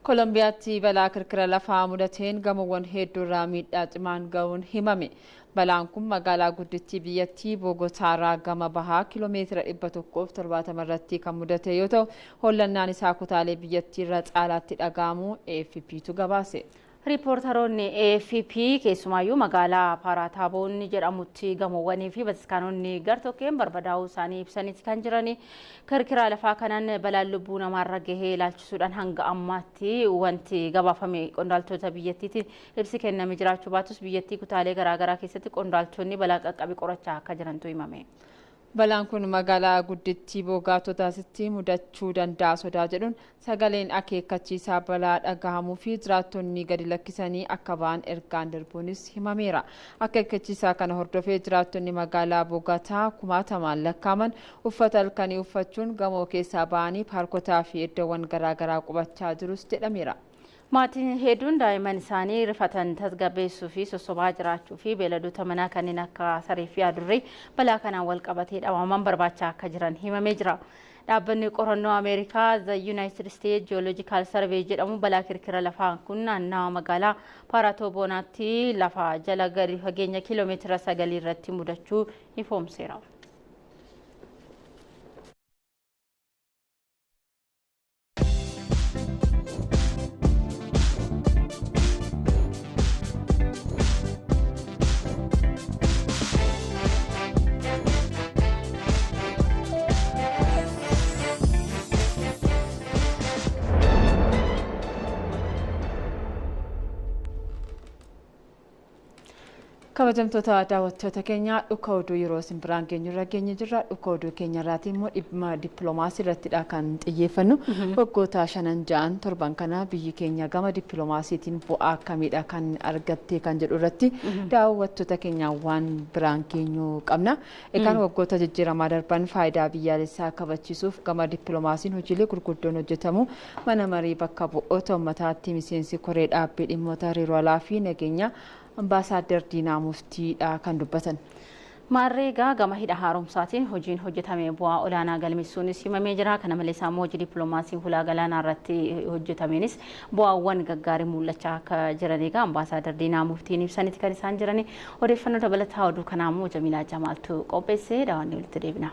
Koolombiyaatti balaa kirkira lafaa mudateen gamoowwan hedduurraa miidhaa cimaan ga'uun himame. Balaan kun magaalaa guddittii biyyattii Boogotaarraa gama bahaa kiiloomeetira 170 irratti kan mudate yoo ta'u, hollannaan isaa kutaalee biyyattii irra caalaatti dhaga'amuu AFP'tu gabaase. Riippoortaroonni AFP keessumaayyuu magaalaa Paaraataaboon jedhamutti gamoowwanii fi bataskaanonni gartokkeen barbadaa'uu isaanii ibsaniiti kan jirani. Kirkira lafaa kanaan balaan lubbuu namaarra gahee ilaalchisuudhaan hanga ammaatti wanti gabaafame qondaaltota biyyattiitiin ibsi kenname jiraachuu baatus, biyyattii kutaalee garaagaraa keessatti qondaaltonni balaa qaqqabe qorachaa akka jirantu himame. Balaan kun magaalaa guddittii Boogaattootaasitti mudachuu danda'a sodaa jedhuun sagaleen akeekkachiisaa balaa dhagahamuu fi jiraattonni gadi lakkisanii akka ba'an ergaan darbuunis himameera. Akeekkachiisaa kana hordofee jiraattonni magaalaa Bogaataa kumaatamaan lakkaaman uffata halkanii uffachuun gamoo keessaa ba'anii paarkotaa fi iddoowwan garaagaraa qubachaa jirus jedhameera. Maatiin hedduun daa'imman isaanii rifatan tasgabbeessuu fi sossobaa jiraachuu fi beeyladoota manaa kanneen akka saree fi adurree balaa kanaan wal qabatee dhabaman barbaachaa akka jiran himamee jira. Dhaabbanni qorannoo Ameerikaa The United States Geological Survey jedhamu balaa kirkira lafaa kun naannawa magaalaa Paaraatoobonaatti lafa jala gadi fageenya kiiloomeetira 9 irratti mudachuu ifoomseera. Kabajamtoota daawwattoota keenya, dhuka oduu yeroo isin biraan geenyu irra geenye jirra. Dhuka oduu keenya irraati immoo dhimma dippiloomaasii irrattidha kan xiyyeeffannu. Waggoota shanan, ja'an, torban kana biyyi keenya gama dippiloomaasiitiin bu'aa akkamiidha kan argatte kan jedhu irratti daawwattoota keenya waan biraan geenyu qabna. Egaan, waggoota jijjiiramaa darban faayidaa biyyaalessaa kabachiisuuf gama dippiloomaasiin hojiilee gurguddoon hojjetamu mana marii bakka bu'oota uummataatti miseensi koree dhaabbii dhimmoota hariiroo alaa fi nageenya Ambaasaaddar Diinaa Muftiidha kan dubbatan. Maarree egaa, gama hidha haaromsaatiin hojiin hojjetame bu'aa olaanaa galmeessuunis himamee jira. Kana malees immoo hojii dippiloomaasii hulaa galaanaa irratti hojjetameenis bu'aawwan gaggaarii mul'achaa akka jiran egaa Ambaasaaddar Diinaa Muftiin ibsaniiti kan isaan jirani. Odeeffannoo dabalataa oduu kanaa immoo Jamiilaa Jamaaltu qopheessee, daawwannee walitti deebina.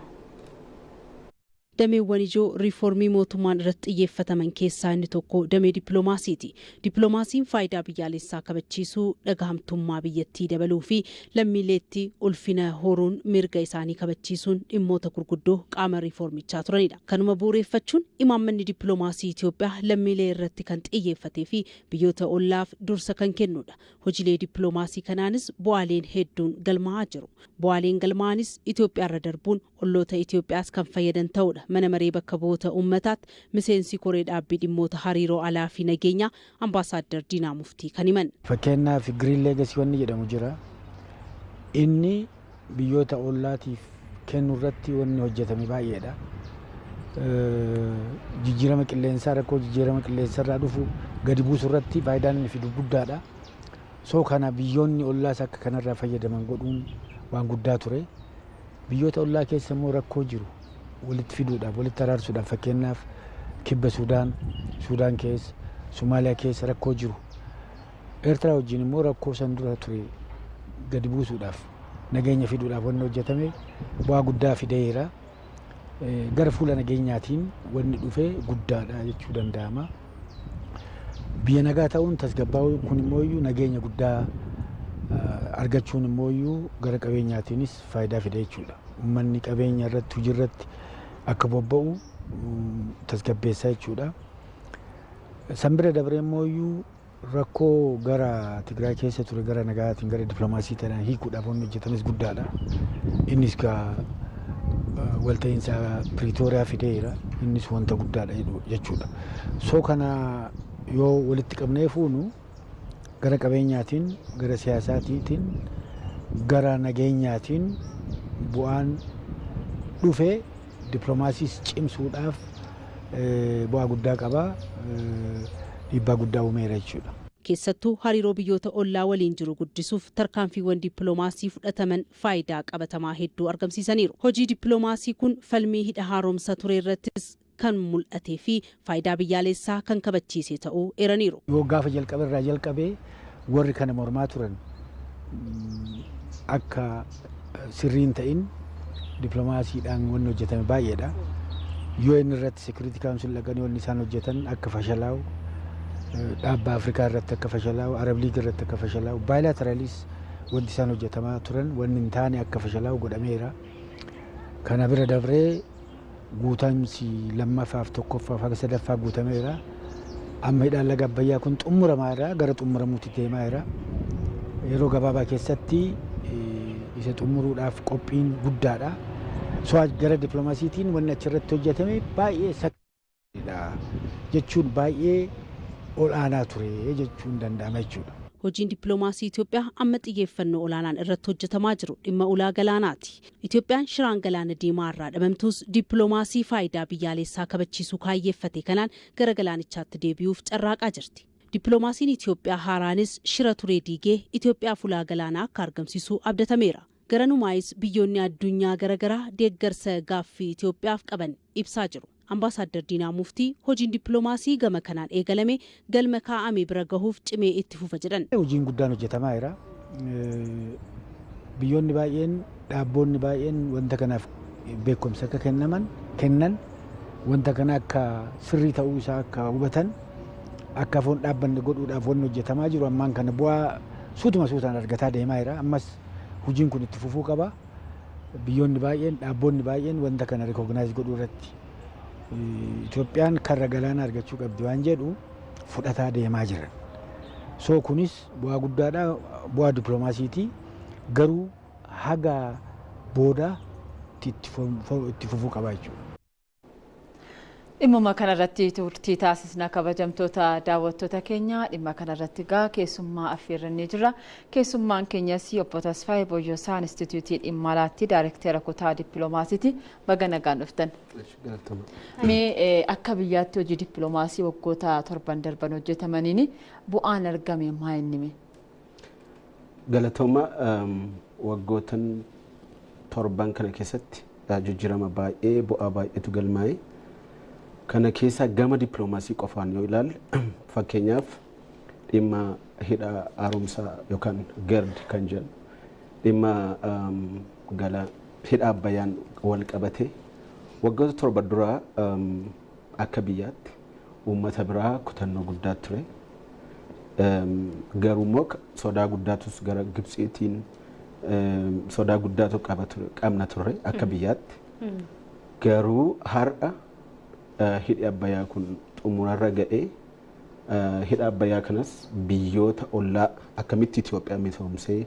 Dameewwan ijoo riiformii mootummaan irratti xiyyeeffataman keessaa inni tokko damee dippiloomaasiiti. Dippiloomaasiin faayidaa biyyaalessaa kabachiisuu, dhagahamtummaa biyyattii dabaluu fi lammiileetti ulfina horuun mirga isaanii kabachiisuun dhimmoota gurguddoo qaama riiformichaa turanidha. Kanuma bu'uureffachuun imaammanni dippiloomaasii Itoophiyaa lammiilee irratti kan xiyyeeffatee fi biyyoota ollaaf dursa kan kennudha. Hojiilee dippiloomaasii kanaanis bu'aaleen hedduun galmaa'aa jiru. Bu'aaleen galmaa'anis Itoophiyaarra darbuun olloota Itoophiyaas kan fayyadan ta'udha. Mana maree bakka bu'oota uummataatti miseensi koree dhaabbii dhimmoota hariiroo alaa fi nageenyaa Ambaasaaddar Diinaa Muftii kan himan. Fakkeenyaaf, Green Legacy wanni jedhamu jira. Inni biyyoota ollaatiif kennu irratti wanni hojjetame baay'eedha. Jijjiirama qilleensaa, rakkoo jijjiirama qilleensaa irraa dhufu gadi buusu irratti faayidaan inni fidu guddaadha. So kana biyyoonni ollaas akka kanarraa fayyadaman godhuun waan guddaa ture. Biyyoota ollaa keessa immoo rakkoo jiru walitti fiduudhaaf, walitti araarsuudhaaf, fakkeenyaaf kibba Suudaan, Suudaan keessa, Somaaliyaa keessa rakkoo jiru. Eertiraa wajjin immoo rakkoo san dura ture gadi buusuudhaaf, nageenya fiduudhaaf wanni hojjetame bu'aa guddaa fideera. Gara fuula nageenyaatiin wanni dhufe guddaadha jechuu danda'ama. Biyya nagaa ta'uun, tasgabbaa'uun kun immoo nageenya guddaa argachuun immoo gara qabeenyaatiinis faayidaa fida jechuudha. Uummanni qabeenya irratti, hojii irratti akka bobba'u tasgabbeessaa jechuudha. San bira dabree immoo rakkoo gara Tigraay keessa ture gara nagaatiin, gara dippiloomaasii tanaan hiikuudhaaf wanni hojjetames guddaadha. Innis gaa walta'iinsa Piriitooriyaa fideera. Innis wanta guddaadha jechuudha. So kana yoo walitti qabnee fuunu, gara qabeenyaatiin, gara siyaasaatiin, gara nageenyaatiin bu'aan dhufee dippiloomaasiis cimsuudhaaf bu'aa guddaa qaba. Dhiibbaa guddaa uumeera jechuudha. Keessattuu hariiroo biyyoota ollaa waliin jiru guddisuuf tarkaanfiiwwan dippiloomaasii fudhataman faayidaa qabatamaa hedduu argamsiisaniiru. Hojii dippiloomaasii kun falmii hidha haaromsa ture irrattis kan mul'atee fi faayidaa biyyaalessaa kan kabachiise ta'uu eeraniiru. Yoo gaafa jalqabe irraa jalqabee warri kana mormaa turan akka sirriin ta'in dippiloomaasiidhaan wanni hojjetame baay'eedha. UN irratti, Security Council dhaqanii wanni isaan hojjetan akka fashalaa'u Dhaabba Afrikaa irratti akka fashalaa'u, Arab League irratti akka fashalaa'u, bilaterally s wanti isaan hojjetamaa turan wanni hin taane akka fashalaa'u godhameera. Kana bira dabree guutamsi lammaffaaf, tokkoffaaf haga sadaffaa guutameera. Amma hidhaan laga Abbayyaa kun xumuramaa jira, gara xumuramuutti deemaa jira. Yeroo gabaabaa keessatti isa xumuruudhaaf qophiin guddaadha. So gara dippiloomaasiitiin wanni achirratti hojjetame baay'ee sakdha jechuun, baay'ee ol aanaa ture jechuun danda'ama jechuudha. Hojiin dippiloomaasii Itoophiyaa amma xiyyeeffannoo olaanaan irratti hojjetamaa jiru dhimma ulaa galaanaati. Itoophiyaan shiraan galaana diimaa irraa dhabamtus, dippiloomaasii faayidaa biyyaalessaa kabachiisuu kaayyeeffate kanaan gara galaanichaatti deebi'uuf carraaqaa jirti. Dippiloomaasiin Itoophiyaa haaraanis shira turee diigee Itoophiyaaf ulaa galaanaa akka argamsiisu abdatameera. Garanumaayis biyyoonni addunyaa garaagaraa deeggarsa gaaffii Itoophiyaaf qaban ibsaa jiru. Ambaasaadder Diinaa Muftii hojiin dippiloomaasii gama kanaan eegalame galma kaa'ame bira gahuuf cimee itti fufa jedhan. Hojiin guddaan hojjetamaa jira. Biyyoonni baay'een, dhaabboonni baay'een wanta kanaaf beekumsa akka kennan, wanta kana akka sirrii ta'uu isaa akka hubatan, akka foon dhaabbanne godhuudhaaf wanni hojjetamaa jiru ammaan kana bu'aa suutuma suutaan argataa deemaa jira. Ammas hojiin kun itti fufuu qaba. Biyyoonni baay'een, dhaabboonni baay'een wanta kana recognize godhuu irratti, Itoophiyaan karra galaanaa argachuu qabdi waan jedhu fudhataa deemaa jiran. So kunis bu'aa guddaadha, bu'aa dippiloomaasiiti. Garuu haga booda itti fufuu qaba jechuudha. Dhimmuma kanarratti turtii taasisna, kabajamtoota daawwattoota keenya. Dhimma kanarratti gaa keessummaa affeerrannee jirra. Keessummaan keenyas obbo Tasfaayee Boyyoosaa, Inistituutii Dhimma Alaatti Daayirektera kutaa dippiloomaasiiti. Baga nagaan dhuftan. Mee akka biyyaatti hojii dippiloomaasii waggoota 7n darban hojjetamaniin bu'aan argame maa inni? Galatooma. Waggootan 7n kana keessatti jijjiirama baay'ee, bu'aa baay'eetu galmaa'e. Kana keessa gama dippiloomaasii qofaan yoo ilaalle, fakkeenyaaf dhimma hidha haaromsaa yookaan GERD kan jedhu, dhimma gala hidha Abbayyaan wal qabate, waggoota 7 duraa akka biyyaatti uummata biraa kutannoo guddaa ture. Garuu immoo sodaa guddaatus gara Gibxiitiin sodaa guddaatu qabna turre akka biyyaatti. Garuu har'a hidhi Abbayyaa kun xumurarra ga'ee, hidha Abbayyaa kanas biyyoota ollaa akkamitti Itoophiyaa misoomsee,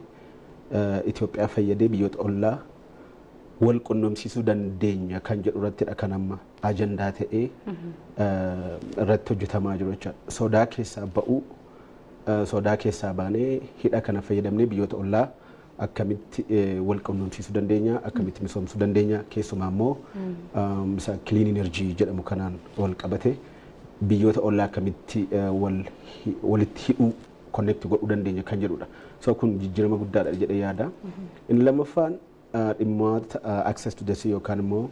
Itoophiyaa fayyadee biyyoota ollaa wal qunnamsiisuu dandeenya kan jedhu irrattidha kan amma ajandaa ta'ee irratti hojjetamaa jiru jechuudha. Sodaa keessaa ba'uu, sodaa keessaa baanee hidha kana fayyadamnee biyyoota ollaa akkamitti wal qunnamsiisuu dandeenya, akkamitti misoomsuu dandeenya, keessumaa immoo isa clean energy jedhamu kanaan wal qabate biyyoota ollaa akkamitti walitti hidhuu, connect godhuu dandeenya kan jedhudha. So kun jijjiirama guddaadha jedhee yaada. Inni lammaffaan dhimmoota access to the sea yookaan immoo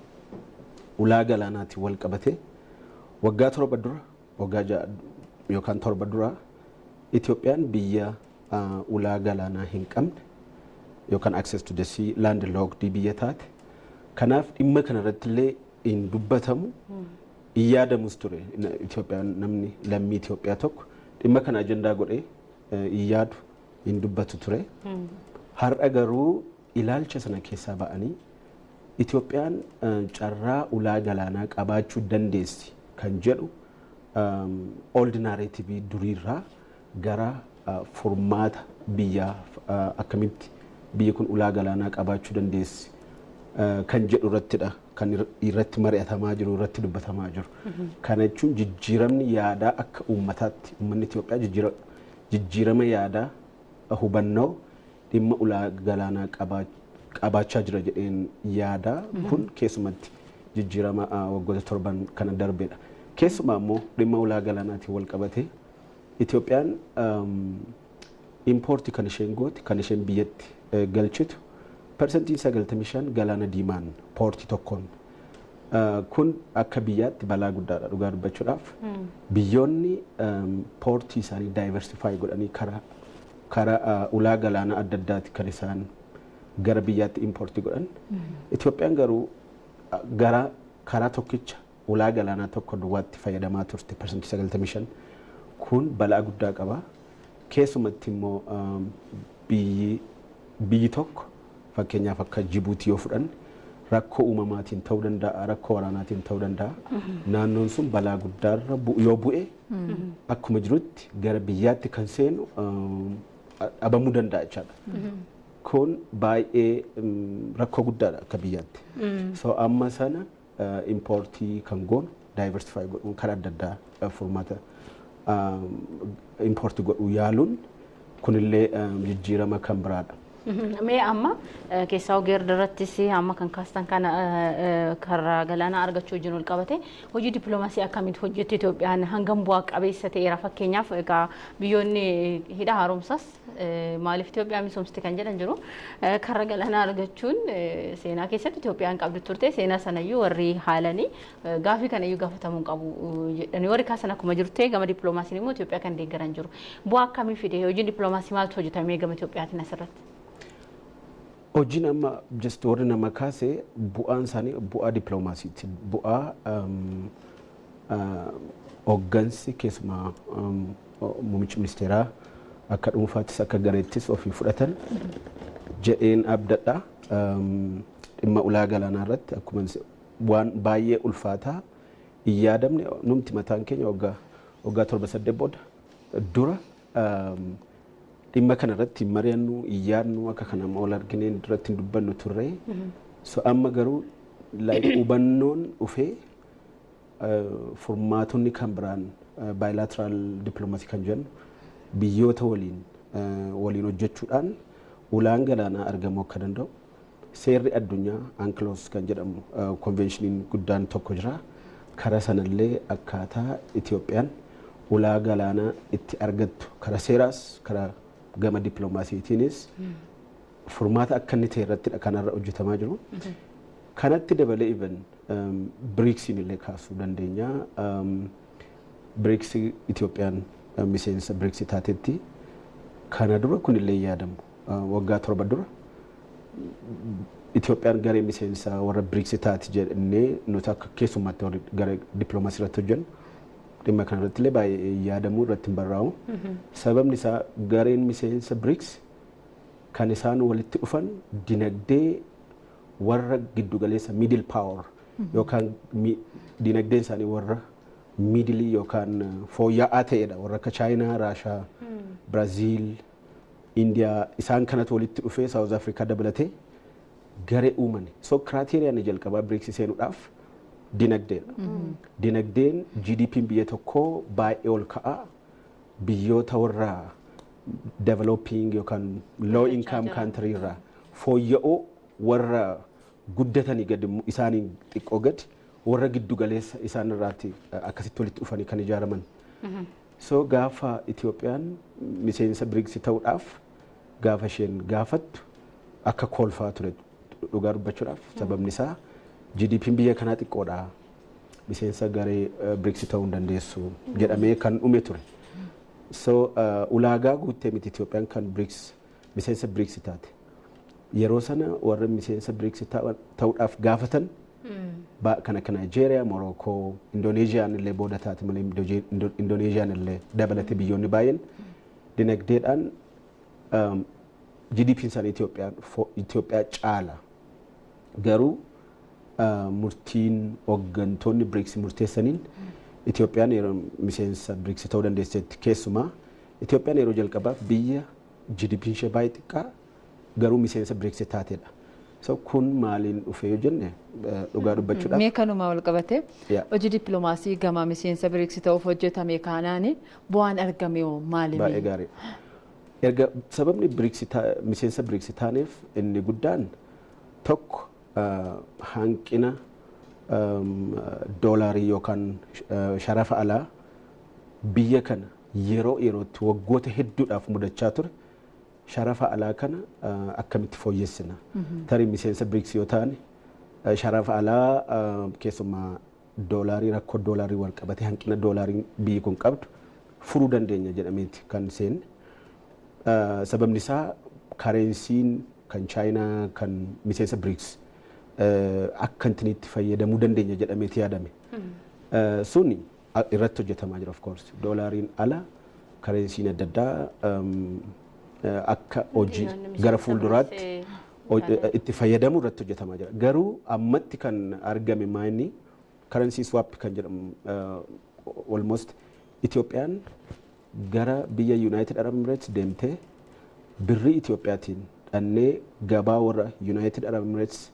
ulaa galaanaatiin wal qabate, waggaa 7 dura, waggaa 6 yookaan 7 dura Itoophiyaan biyya ulaa galaanaa hin qabne yookaan access to the sea land locked biyya taate. Kanaaf dhimma kana irratti illee hin dubbatamu, hin yaadamus ture. Itoophiyaan, namni lammii Itoophiyaa tokko dhimma kana ajandaa godhee hin yaadu, hin dubbatu ture. Har'a garuu ilaalcha sana keessaa ba'anii Itoophiyaan carraa ulaa galaanaa qabaachuu dandeessi kan jedhu old narrative duriirraa gara furmaata biyyaa, akkamitti biyyi kun ulaa galaanaa qabaachuu dandeessi kan jedhu irrattidha kan irratti mari'atamaa jiru, irratti dubbatamaa jiru. Kana jechuun jijjiiramni yaadaa akka uummataatti uummanni Itoophiyaa jijjiirama yaadaa, hubannoo dhimma ulaa galaanaa qabaachaa jira jedheen yaadaa. Kun keessumatti jijjiirama waggoota 7n kana darbedha. Keessumaa immoo dhimma ulaa galaanaatiin wal qabatee Itoophiyaan import kan isheen goote, kan isheen biyyatti galchitu 95% galaana diimaan port tokkoon. Kun akka biyyaatti balaa guddaadha dhugaa dubbachuudhaaf. Biyyoonni port isaanii diversify godhanii karaa ulaa galaanaa adda addaati kan isaan gara biyyaatti import godhan. Itoophiyaan garuu gara karaa tokkicha ulaa galaanaa tokko duwwaatti fayyadamaa turte 95%. Kun Kun balaa guddaa qaba. Keessumatti immoo biyyi tokko, fakkeenyaaf akka Jibuutii yoo fudhanne, rakkoo uumamaatiin ta'uu danda'a, rakkoo waraanaatiin ta'uu danda'a. Naannoon sun balaa guddaarra yoo bu'e, akkuma jirutti gara biyyaatti kan seenu dhabamuu danda'a jechaadha. Kun baay'ee rakkoo guddaadha akka biyyaatti. So amma sana importii kan goonu diversify godhuun, karaa adda addaa furmaata importii godhuu yaaluun kunillee jijjiirama kan biraadha. Mee amma keessaa GERD irrattis amma kan kaastan kana, karaa galaanaa argachuu wajjin wal qabate hojii dippiloomaasii akkamitti hojjette Itoophiyaan? Hangam bu'aa qabeessa ta'eera? Fakkeenyaaf egaa biyyoonni hidha haaromsas maaliif Itoophiyaan misoomsite kan jedhan jiru. Karaa galaanaa argachuun seenaa keessatti Itoophiyaan qabdu turte, seenaa sanayyuu warri haalanii gaafii kanayyuu gaafatamuu qabu jedhanii warri kaasan akkuma jiru ta'e, gama dippiloomaasiin immoo Itoophiyaa kan deeggaran jiru. Bu'aa akkamii fide? Hojiin dippiloomaasii maaltu hojjetamee gama Itoophiyaatiin asirratti? Hojiin amma just warri nama kaase bu'aan isaanii bu'aa dippiloomaasiiti. Bu'aa hooggansi, keessumaa muummichi ministeeraa akka dhuunfaattis akka gareettis ofii fudhatan jedheen abdadha. Dhimma ulaa galaanaa irratti akkuma waan baay'ee ulfaataa hin yaadamne, numti mataan keenya waggaa 7, 8 booda dura dhimma kana irratti hin mari'annu, hin yaadnu, akka kana ol arginee irratti hin dubbannu turre. So amma garuu like hubannoon dhufee, furmaatonni kan biraan bilateral diplomacy kan jennu biyyoota waliin hojjechuudhaan ulaan galaanaa argamuu akka danda'u, seerri addunyaa UNCLOS kan jedhamu konveenshiniin guddaan tokko jira. Karaa sanallee akkaataa Itoophiyaan ulaa galaanaa itti argattu karaa seeraas karaa gama dippiloomaasiitiinis furmaata akka inni ta'e irrattidha kanarra hojjetamaa jiru. Kanatti dabalee even BRICSiin illee kaasuu dandeenya. BRICSii, Itoophiyaan miseensa BRICSii taatetti. Kana dura kunillee yaadamu. Waggaa 7 dura Itoophiyaan garee miseensa warra BRICSii taati jennee nuti akka keessummaatti warri garee dippiloomaasii irratti hojjennu dhimma kana irratti illee baay'ee yaadamuu irratti hin barraa'u. Sababni isaa gareen miseensa BRICS kan isaan walitti dhufan dinagdee warra giddugaleessa, middle power, yookaan dinagdeen isaanii warra middle yookaan fooyya'aa ta'edha. Warra akka Chaayinaa, Raashaa, Biraaziil, Indiyaa, isaan kanatu walitti dhufee South Africa dabalatee garee uumani. So criteriaan jalqabaa BRICS seenuudhaaf dinagdeedha. Dinagdeen GDP'n biyya tokkoo baay'ee ol ka'a. Biyyoota warra developing yookaan low income country irraa fooyya'oo, warra guddatanii gadi, isaaniin xiqqoo gadi, warra giddu galeessa isaan irraatti akkasitti walitti dhufanii kan ijaaraman. So gaafa Itoophiyaan miseensa BRICS ta'uudhaaf gaafa isheen gaafattu akka kolfaa ture dhugaa dubbachuudhaaf. Sababni isaa GDP'n biyya kanaa xiqqoodha. Miseensa garee BRICS ta'uu hin dandeessu jedhamee kan dhume ture. So ulaagaa guuttee miti Itoophiyaan kan BRICS, miseensa BRICS taate. Yeroo sana warra miseensa BRICS ta'uudhaaf gaafatan kan akka Nigeeriyaa, Morocco, Indoneeziyaan illee booda taate malee, Indoneeziyaan illee dabalatee biyyoonni baay'een dinagdeedhaan GDP isaanii Itoophiyaa caala. Garuu murtiin hooggantoonni BRICS murteessaniin Itoophiyaan yeroo miseensa BRICS ta'uu dandeesseetti. Keessumaa Itoophiyaan yeroo jalqabaaf biyya GDP ishee baay'ee xiqqaa garuu miseensa BRICS taatedha. So kun maaliin dhufe yoo jenne, dhugaa dubbachuudhaaf. Mee kanuma wal qabate, hojii dippiloomaasii gama miseensa BRICS ta'uuf hojjetame kanaani bu'aan argame hoo maali? Baay'ee gaarii. Erga sababni BRICS, miseensa BRICS taaneef inni guddaan tokko hanqina doolaarii yookaan sharafa alaa biyya kana yeroo yerootti waggoota hedduudhaaf mudachaa ture, sharafa alaa kana akkamitti fooyyessina? Tarii miseensa BRICS yoo taane sharafa alaa, keessumaa doolaarii, rakkoo doolaarii wal qabatee hanqina doolaarii biyyi kun qabdu furuu dandeenya jedhameeti kan seenne. Sababni isaa currencyn kan Chaayinaa kan miseensa BRICS akka intinitti fayyadamuu dandeenya jedhameeti yaadame. Suni irratti hojjetamaa jira, of course. Doolaariin ala Currencyn adda addaa akka hojii gara fuulduraatti itti fayyadamu irratti hojjetamaa jira. Garuu ammatti kan argame maayini currency swap kan jedhamu, almost Itoophiyaan gara biyya United Arab Emirates deemtee birrii Itoophiyaatiin dhannee gabaa warra United Arab Emirates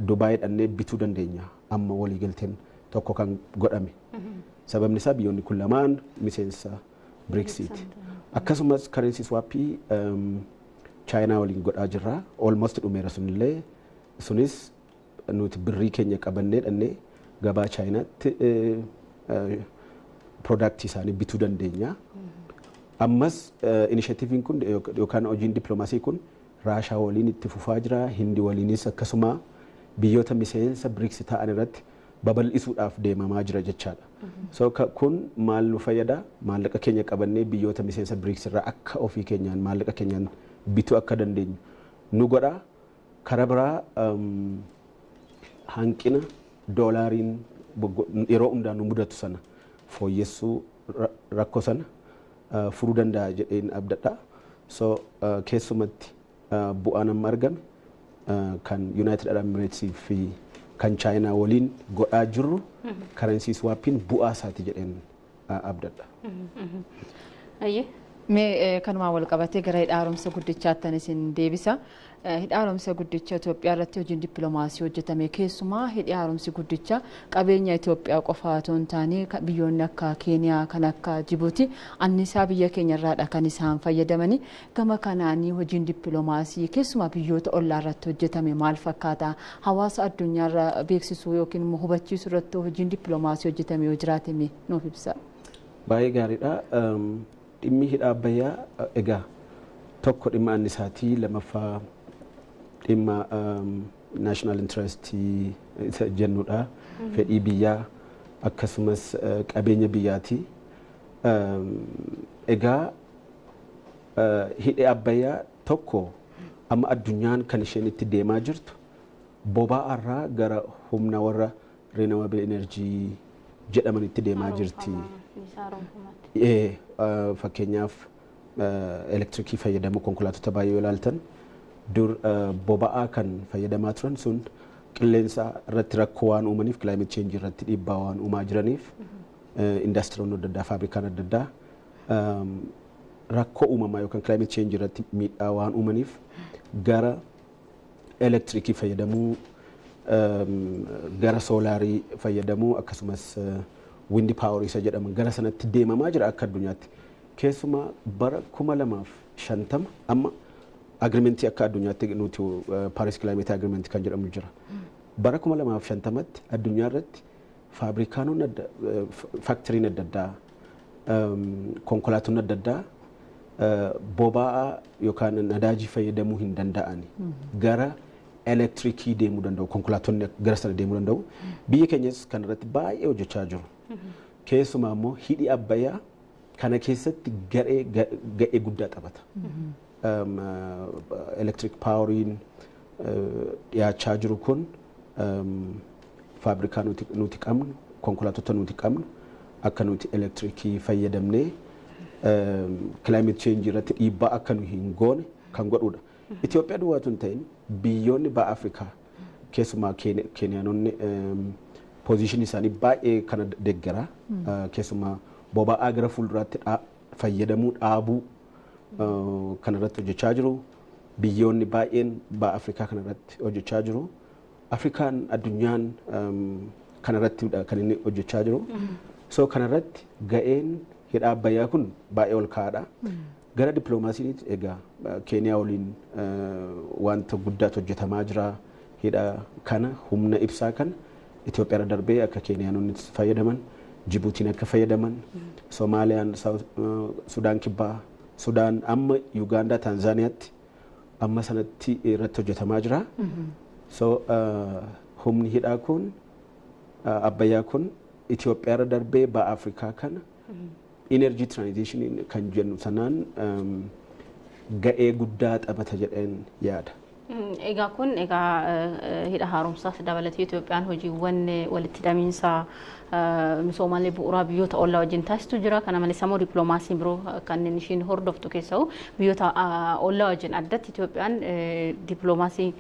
Dubaay dhannee bituu dandeenya, amma waliigalteen tokko kan godhame. Sababni isaa biyyoonni kun lamaan miseensa BRICSiiti. Akkasumas currency swappii Chaayinaa waliin godhaa jirra. Almost dhumeera sunillee. Sunis nuti birrii keenya qabannee dhannee gabaa Chaayinaatti productii isaanii bituu dandeenya. Ammas initiativeiin kun yookaan hojiin dippiloomaasii kun Raashaa waliin itti fufaa jira. Hindi waliinis akkasuma biyyoota miseensa BRICS ta'an irratti babal'isuudhaaf deemamaa jira jechaadha. So kun maal nu fayyada? Maallaqa keenya qabannee biyyoota miseensa BRICS irraa akka ofii keenyaan maallaqa keenyaan bituu akka dandeenyu nu godha. Karaa biraa hanqina doolaariin yeroo hundaa nu mudatu sana fooyyessuu, rakkoo sana furuu danda'a jedheen abdadha. So keessumatti bu'aan amma argame kan United Arab Emirates fi kan Chaayinaa waliin godhaa jirru currency swappiin bu'aa isaati jedheen abdadha. Mee kanumaan wal qabatee gara hidha haaromsa guddichaattan isin deebisa. Hidha haaromsa guddicha Itoophiyaa irratti hojiin dippiloomaasii hojjetame, keessumaa hidhi haaromsi guddicha qabeenya Itoophiyaa qofa otoo hin taane biyyoonni akka Keeniyaa, kan akka Jibuuti annisaa biyya keenya irraadha kan isaan fayyadamani. Gama kanaanii hojiin dippiloomaasii keessumaa biyyoota ollaa irratti hojjetame maal fakkaata? Hawaasa addunyaarra beeksisuu yookiin immoo hubachiisuu irratti hojiin dippiloomaasii hojjetame yoo jiraate mee nuuf ibsa. Baay'ee gaariidha. Dhimmi hidha Abbayyaa egaa tokko dhimma annisaatii, lammaffaa dhimma national interestii isa jennudha. Fedhii biyyaa akkasumas qabeenya biyyaati. Egaa hidhi Abbayyaa tokko amma addunyaan kan isheen itti deemaa jirtu boba'arraa gara humna warra renewable energy jedhamanitti deemaa jirti. Fakkeenyaaf elektirikii fayyadamu konkolaattota baay'ee yoo ilaaltan, dur boba'aa kan fayyadamaa turan sun qilleensa irratti rakkoo waan uumaniif, climate change irratti dhiibbaa waan uumaa jiraniif, indastiriiwwan adda addaa, faabrikaan adda addaa rakkoo uumamaa yookaan climate change irratti miidhaa waan uumaniif gara elektirikii fayyadamuu, gara soolaarii fayyadamuu, akkasumas wind powerii isa jedhaman gara sanatti deemamaa jira akka addunyaatti. Keessumaa bara 2050 amma agreementii akka addunyaatti nuti Paris Climate Agreement kan jedhamu jira. Bara 2050tti addunyaa irratti faabrikaanonni adda, factoryn adda addaa, konkolaattonni adda addaa boba'aa yookaan nadaajii fayyadamuu hin danda'ani. Gara elektirikii deemuu danda'u, konkolaattonni gara sana deemuu danda'u. Biyya keenyas kan irratti baay'ee hojjechaa jiru. Keessumaa immoo hidhi Abbayyaa kana keessatti ga'ee guddaa taphata. Electric poweriin dhiyaachaa jiru kun faabrikaa nuti qabnu, konkolaattota nuti qabnu akka nuti elektirikii fayyadamnee climate change irratti dhiibbaa akka nu hin goone kan godhudha. Itoophiyaa duwwaatu hin ta'in, biyyoonni ba'a Afrikaa keessumaa Keeniyaanonni positionii isaanii baay'ee kana deeggara. Keessumaa boba'aa gara fuulduraatti fayyadamuu dhaabuu kanarratti hojjechaa jiru. Biyyoonni baay'een ba'a Afrikaa kanarratti hojjechaa jiru. Afrikaan, addunyaan kanarratti kan inni hojjechaa jiru. So kanarratti ga'een hidha Abbayyaa kun baay'ee ol ka'aadha. Gara dippiloomaasiinis egaa Keeniyaa waliin wanta guddaatu hojjetamaa jira. Hidha kana, humna ibsaa kana Itoophiyaa irra darbee akka Keeniyaanonni fayyadaman, Jibuutiin akka fayyadaman, Somaaliyaan, Sudaan Kibbaa, Sudaan, amma Yuugaandaa, Taanzaaniyaatti amma sanatti irratti hojjetamaa jira. So humni hidhaa kun Abbayyaa kun Itoophiyaa irra darbee ba'a Afrikaa kana energy transition kan jennu sanaan ga'ee guddaa taphata jedheen yaada. Egaa kun egaa hidha haaromsaas dabalatee Itoophiyaan hojiiwwan walitti hidhamiinsa misoomaalee bu'uuraa biyyoota ollaa wajjin taasistu jira. Kana malees immoo dippiloomaasiin biroo kanneen ishiin hordoftu keessaa biyyoota ollaa wajjin addatti Itoophiyaan dippiloomaasii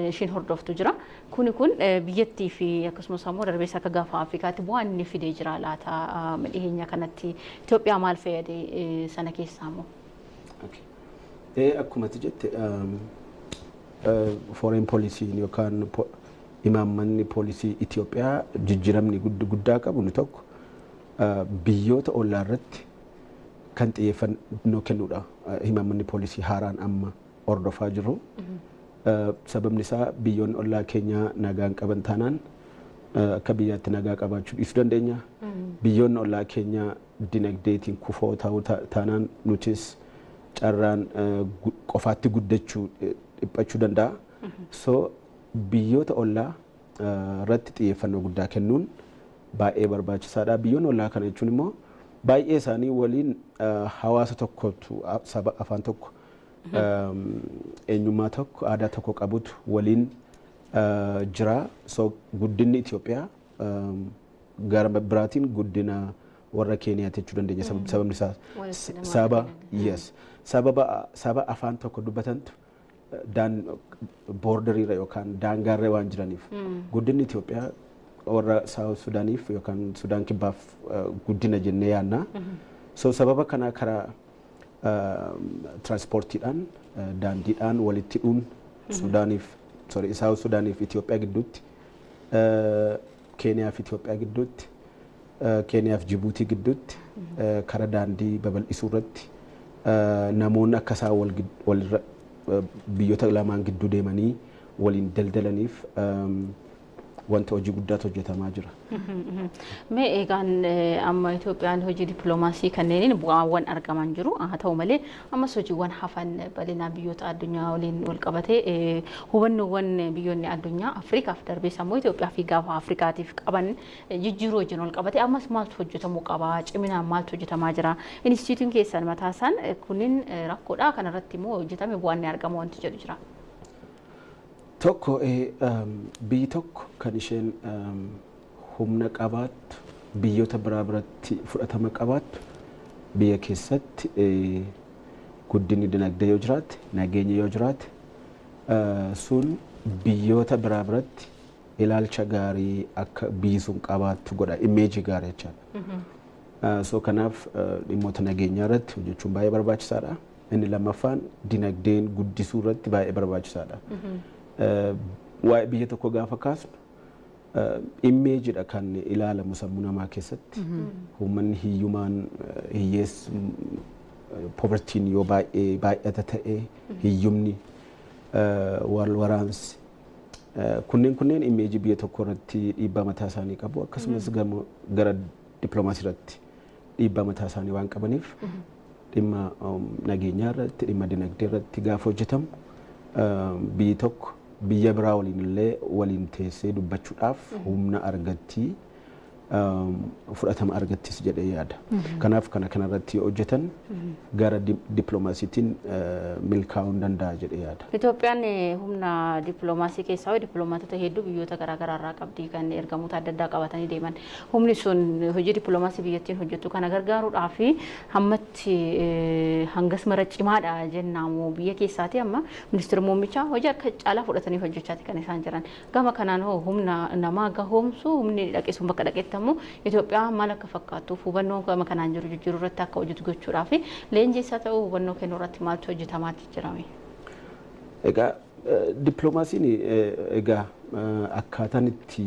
ishiin hordoftu jira. Kuni kun biyyattii fi akkasumas immoo darbees akka gaafa Afrikaatti bu'aan inni fidee jira laata dhiyeenya kanatti Itoophiyaa maal fayyade sana keessaa immoo? Akkuma ati jette, foreign policy yookaan imaammanni poolisii Itoophiyaa jijjiiramni guddaa qabu inni tokko biyyoota ollaa irratti kan xiyyeeffannoo kennuudha. Imaammanni poolisii haaraan amma hordofaa jiru. Sababni isaa, biyyoonni ollaa keenyaa nagaan qaban taanaan akka biyyaatti nagaa qabaachuu dhiisuu dandeenya. Biyyoonni ollaa keenyaa dinagdeetiin kufoo ta'uu taanaan nutis carraan qofaatti guddachuu dhiphachuu danda'a. So biyyoota ollaa irratti xiyyeeffannoo guddaa kennuun baay'ee barbaachisaadha. Biyyoonni ollaa kana jechuun immoo baay'ee isaanii waliin hawaasa tokkotu, saba, afaan tokko, eenyummaa tokko, aadaa tokko qabutu waliin jira. So guddinni Itoophiyaa gara biraatiin guddina warra Keeniyaati jechuu dandeenya. Sababni isaa saba, yes, sababa saba afaan tokko dubbatantu daan borderiirra yookaan daangaarra waan jiraniif guddinni Itoophiyaa warra South Sudaaniif yookaan Sudaan Kibbaaf guddina jennee yaadna. So sababa kana karaa tiraanspoortiidhaan, daandiidhaan walitti hidhuun Sudaaniif, sorry, South Sudaaniif Itoophiyaa gidduutti, Keeniyaa fi Itoophiyaa gidduutti, Keeniyaa fi Jibuutii gidduutti karaa daandii babal'isuu irratti namoonni akka isaan walirra biyyoota lamaan gidduu deemanii waliin daldalaniif wanta hojii guddaatu hojjetamaa jira. Mee eegaan amma Itoophiyaan hojii dippiloomaasii kanneeniin bu'aawwan argaman jiru. Haa ta'u malee ammas hojiiwwan hafan bal'inaan biyyoota addunyaa waliin wal qabatee hubannoowwan biyyoonni addunyaa Afrikaaf, darbees ammoo Itoophiyaa fi gaafa Afrikaatiif qaban jijjiiruu wajjin wal qabatee ammas maaltu hojjetamuu qaba? Ciminaan maaltu hojjetamaa jira? Inistituutiin keessan mataasaan kunniin rakkoodha. Kanarratti immoo hojjetame bu'aan ni argama wanti jedhu jira. Tokko, biyyi tokko kan isheen humna qabaattu, biyyoota biraa biratti fudhatama qabaattu, biyya keessatti guddinni dinagdee yoo jiraate, nageenya yoo jiraate, sun biyyoota biraa biratti ilaalcha gaarii akka biyyi sun qabaattu godha, imeejii gaarii jechaadha. So kanaaf dhimmoota nageenyaa irratti hojjechuun baay'ee barbaachisaadha. Inni lammaffaan dinagdeen guddisuu irratti baay'ee barbaachisaadha. Waa'ee biyya tokko gaafa kaasnu imeejiidha kan ilaalamu sammuu namaa keessatti. Uummanni hiyyumaan, hiyyeessi, povertyn yoo baay'ee baay'ata ta'e, hiyyumni, wal waraansi kunneen imeejii biyya tokko irratti dhiibbaa mataa isaanii qabu. Akkasumas gara dippiloomaasii irratti dhiibbaa mataa isaanii waan qabaniif, dhimma nageenyaa irratti, dhimma dinagdee irratti gaafa hojjetamu biyyi tokko biyya biraa waliin illee waliin teessee dubbachuudhaaf humna argatti, fudhatama argattis jedhee yaada. Kanaaf kana kanarratti yoo hojjetan gara dippiloomaasiitiin milkaa'uu hin danda'a jedhee yaada. Itoophiyaan humna dippiloomaasii keessaa dippiloomaatota hedduu biyyoota garaagaraa irraa qabdi, kan ergamoota adda addaa qabatanii deeman. Humni sun hojii dippiloomaasii biyyattiin hojjettu kana gargaaruudhaaf hammatti hangas mara cimaadha jennaamu? Biyya keessaati amma ministeera muummichaa hojii akka caalaa fudhatanii hojjechaati kan isaan jiran. Gama kanaan hoo humna namaa gahoomsu, humni dhaqe sun bakka dhaqetti ammoo Itoophiyaa maal akka fakkaattuuf hubannoo gama kanaan jiru jijjiiruu irratti akka hojjetu gochuudhaaf leenjiis haa ta'u hubannoo kennuu irratti maaltu hojjetamaatti jirame? Egaa dippiloomaasiin egaa akkaataan itti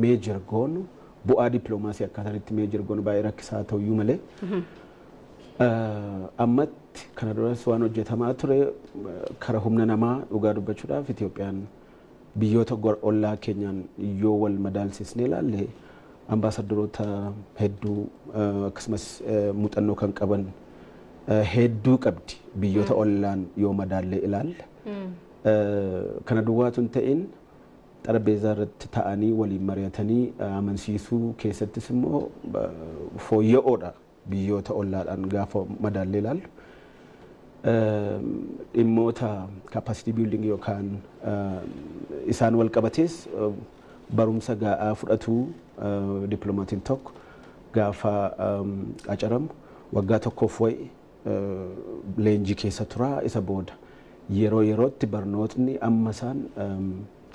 measure goonu, bu'aa dippiloomaasii akkaataan itti measure goonu baay'ee rakkisaa ta'uyyuu malee, ammatti kana duras waan hojjetamaa ture kara humna namaa, dhugaa dubbachuudhaaf, Itoophiyaan biyyoota ollaa keenyaan yoo wal madaalsisnee ilaalle ambaasaddaroota hedduu akkasumas muuxannoo kan qaban hedduu qabdi biyyoota ollaan yoo madaallee ilaalle. Kana duwwaatu hin ta'in, xarbeezaa irratti ta'anii waliin mari'atanii amansiisuu keessattis immoo fooyya'oodha biyyoota ollaadhaan gaafa madaallee ilaallu. Dhimmoota capacity building yookaan isaan wal qabatees barumsa gaa'aa fudhatu. Dippiloomatiin tokko gaafa qacaramu waggaa tokkoof wayi leenjii keessa tura. Isa booda yeroo yerootti barnootni amma isaan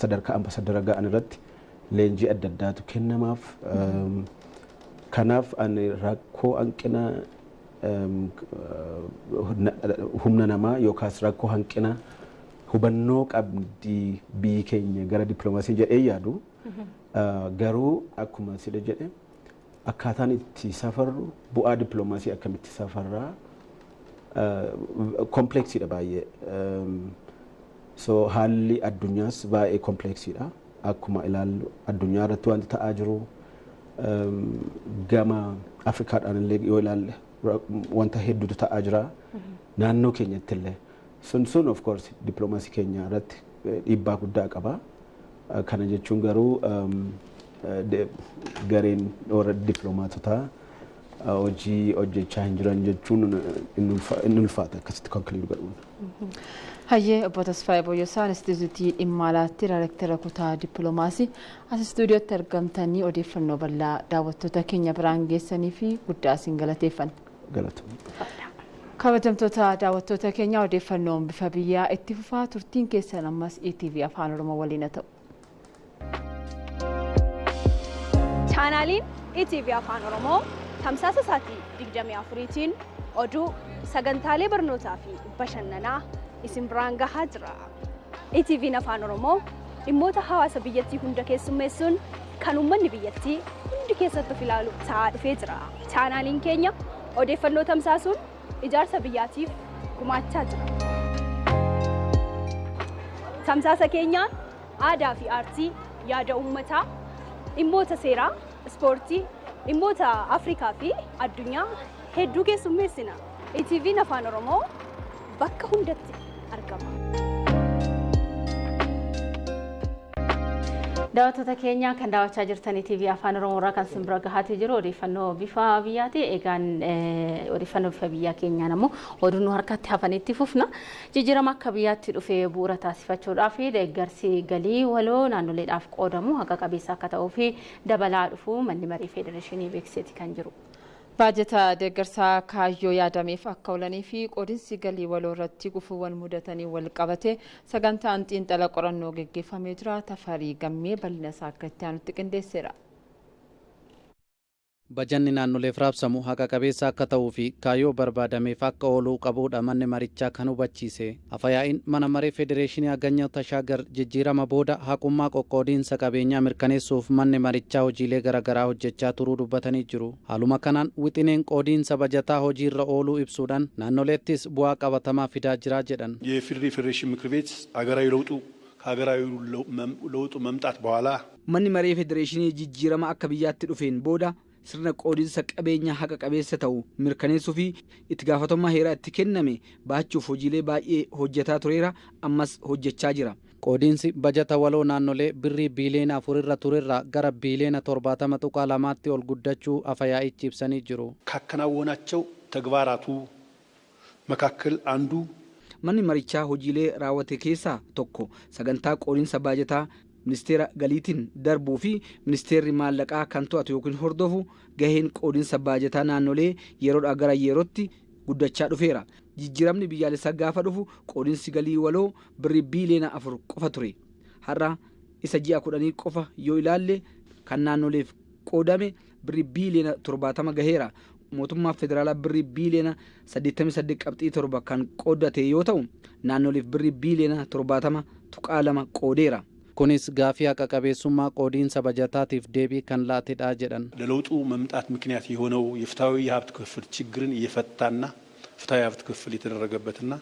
sadarkaa ambaasadara ga'an irratti leenjii adda addaatu kennamaaf. Kanaaf ani rakkoo hanqina humna namaa yookaas rakkoo hanqina hubannoo qabdi biyyi keenya gara dippiloomaasii jedhee yaadu. Garuu akkuma sida jedhe, akkaataan itti safarru, bu'aa dippiloomaasii akkamitti safarraa, complexiidha baay'ee. So haalli addunyaas baay'ee complexiidha. Akkuma ilaallu addunyaa irratti wanti ta'aa jiru, gama Afrikaadhaan illee yoo ilaalle wanta hedduutu ta'aa jira. Naannoo keenyatti illee sun of course dippiloomaasii keenya irratti dhiibbaa guddaa qaba. Kana jechuun garuu gareen warra dippiloomaatotaa hojii hojjechaa hin jiran jechuun inni ulfaata akkasitti conclude godhuun. Hayyee, obbo Tasfaayee Booyyessaa, Inistituutii Dhimma Alaatti Daayirektara Kutaa Dippiloomaasii, as istuudiyootti argamtanii odeeffannoo bal'aa daawwattoota keenya biraan geessanii fi guddaa isin galateeffanna. Galatoomna. Kabajamtoota daawwattoota keenya, odeeffannoon bifa biyyaa itti fufaa. Turtiin keessan ammas ETV Afaan Oromoo waliin haa ta'u. Chaanaaliin ETV Afaan Oromoo tamsaasa isaatii 24tiin oduu, sagantaalee barnootaa fi bashannanaa isin biraan gahaa jira. ETV'n Afaan Oromoo dhimmoota hawaasa biyyattii hunda keessummeessuun kan uummanni biyyattii hundi keessatti of ilaalu ta'aa dhufee jira. Chaanaaliin keenya odeeffannoo tamsaasuun ijaarsa biyyaatiif gumaachaa jira. Tamsaasa keenyaan aadaa fi aartii, yaada uummataa, dhimmoota seeraa, ispoortii, dhimmoota Afrikaa fi addunyaa hedduu keessummeessina. ETV'n Afaan Oromoo bakka hundatti argama. Daawwattoota keenya, kan daawwachaa jirtan TV Afaan Oromoo irraa kan isin bira gahaatee jiru odeeffannoo bifa biyyaati. Egaan odeeffannoo bifa biyyaa keenyaan ammoo oduu nu harkatti hafanitti fufna. Jijjiirama akka biyyaatti dhufee bu'uura taasifachuudhaaf deeggarsi galii waloo naannoleedhaaf qoodamu haqa qabeessa akka ta'uu fi dabalaa dhufu manni marii federeeshinii beeksiseeti kan jiru. Baajata deeggarsaa kaayyoo yaadameef akka oolanii fi qoodinsi galii waloo irratti gufuuwwan mudatanii wal qabate sagantaan xiinxala qorannoo geggeeffamee jira. Tafarii Gammee bal'ina isaa akka itti aanutti qindeesseera. Bajanni naannoleef raabsamu haqa qabeessa akka ta'uu fi kaayyoo barbaadameef akka ooluu qabuudha manni marichaa kan hubachiise. Afayaa'iin mana maree federeeshinii Aganyaw Tashaagar jijjiirama booda haqummaa qoqqoodiinsa qabeenyaa mirkaneessuuf manni marichaa hojiilee garaagaraa hojjechaa turuu dubbatanii jiru. Haaluma kanaan wixineen qoodiinsa bajataa hojiirra ooluu ibsuudhaan naannoleettis bu'aa qabatamaa fidaa jira jedhan. የኢፌዴሪ ፌዴሬሽን ምክር ቤት ሀገራዊ ለውጡ ከሀገራዊ ለውጡ መምጣት በኋላ Manni maree federeeshinii jijjiirama akka biyyaatti dhufeen booda sirna qoodinsa qabeenya haqa qabeessa ta'u mirkaneessuu fi itti gaafatamummaa heeraa itti kenname baachuuf hojiilee baay'ee hojjetaa tureera, ammas hojjechaa jira. Qoodiinsi bajata waloo naannolee birrii biiliyoona 4 irra turerraa gara biiliyoona 70.2tti ol guddachuu afayaa'ichi ibsanii jiru. ካከናወናቸው ተግባራቱ መካከል አንዱ Manni marichaa hojiilee raawwate keessaa tokko sagantaa qoodinsa baajataa ministeera galiitiin darbuu fi ministeerri maallaqaa kan to'atu yookiin hordofu gaheen qoodinsa baajataa naannolee yeroodhaa gara yerootti guddachaa dhufeera. Jijjiiramni biyyaalessaa gaafa dhufu qoodinsi galii waloo birrii biiliyoona 4 qofa ture. Har'a isa ji'a 10 qofa yoo ilaalle kan naannoleef qoodame birrii biiliyoona 70 gaheera. Mootummaa federaalaa birrii biiliyoona 88.7 kan qooddate yoo ta'u, naannoleef birrii biiliyoona 70.2 qoodeera. Kunis gaafii haqa qabeessummaa qoodiinsa bajataatiif deebii kan laatedha jedhan. ለለውጡ መምጣት ምክንያት የሆነው የፍትሐዊ የሀብት ክፍፍል ችግርን እየፈታና ፍትሐዊ የሀብት ክፍፍል የተደረገበትና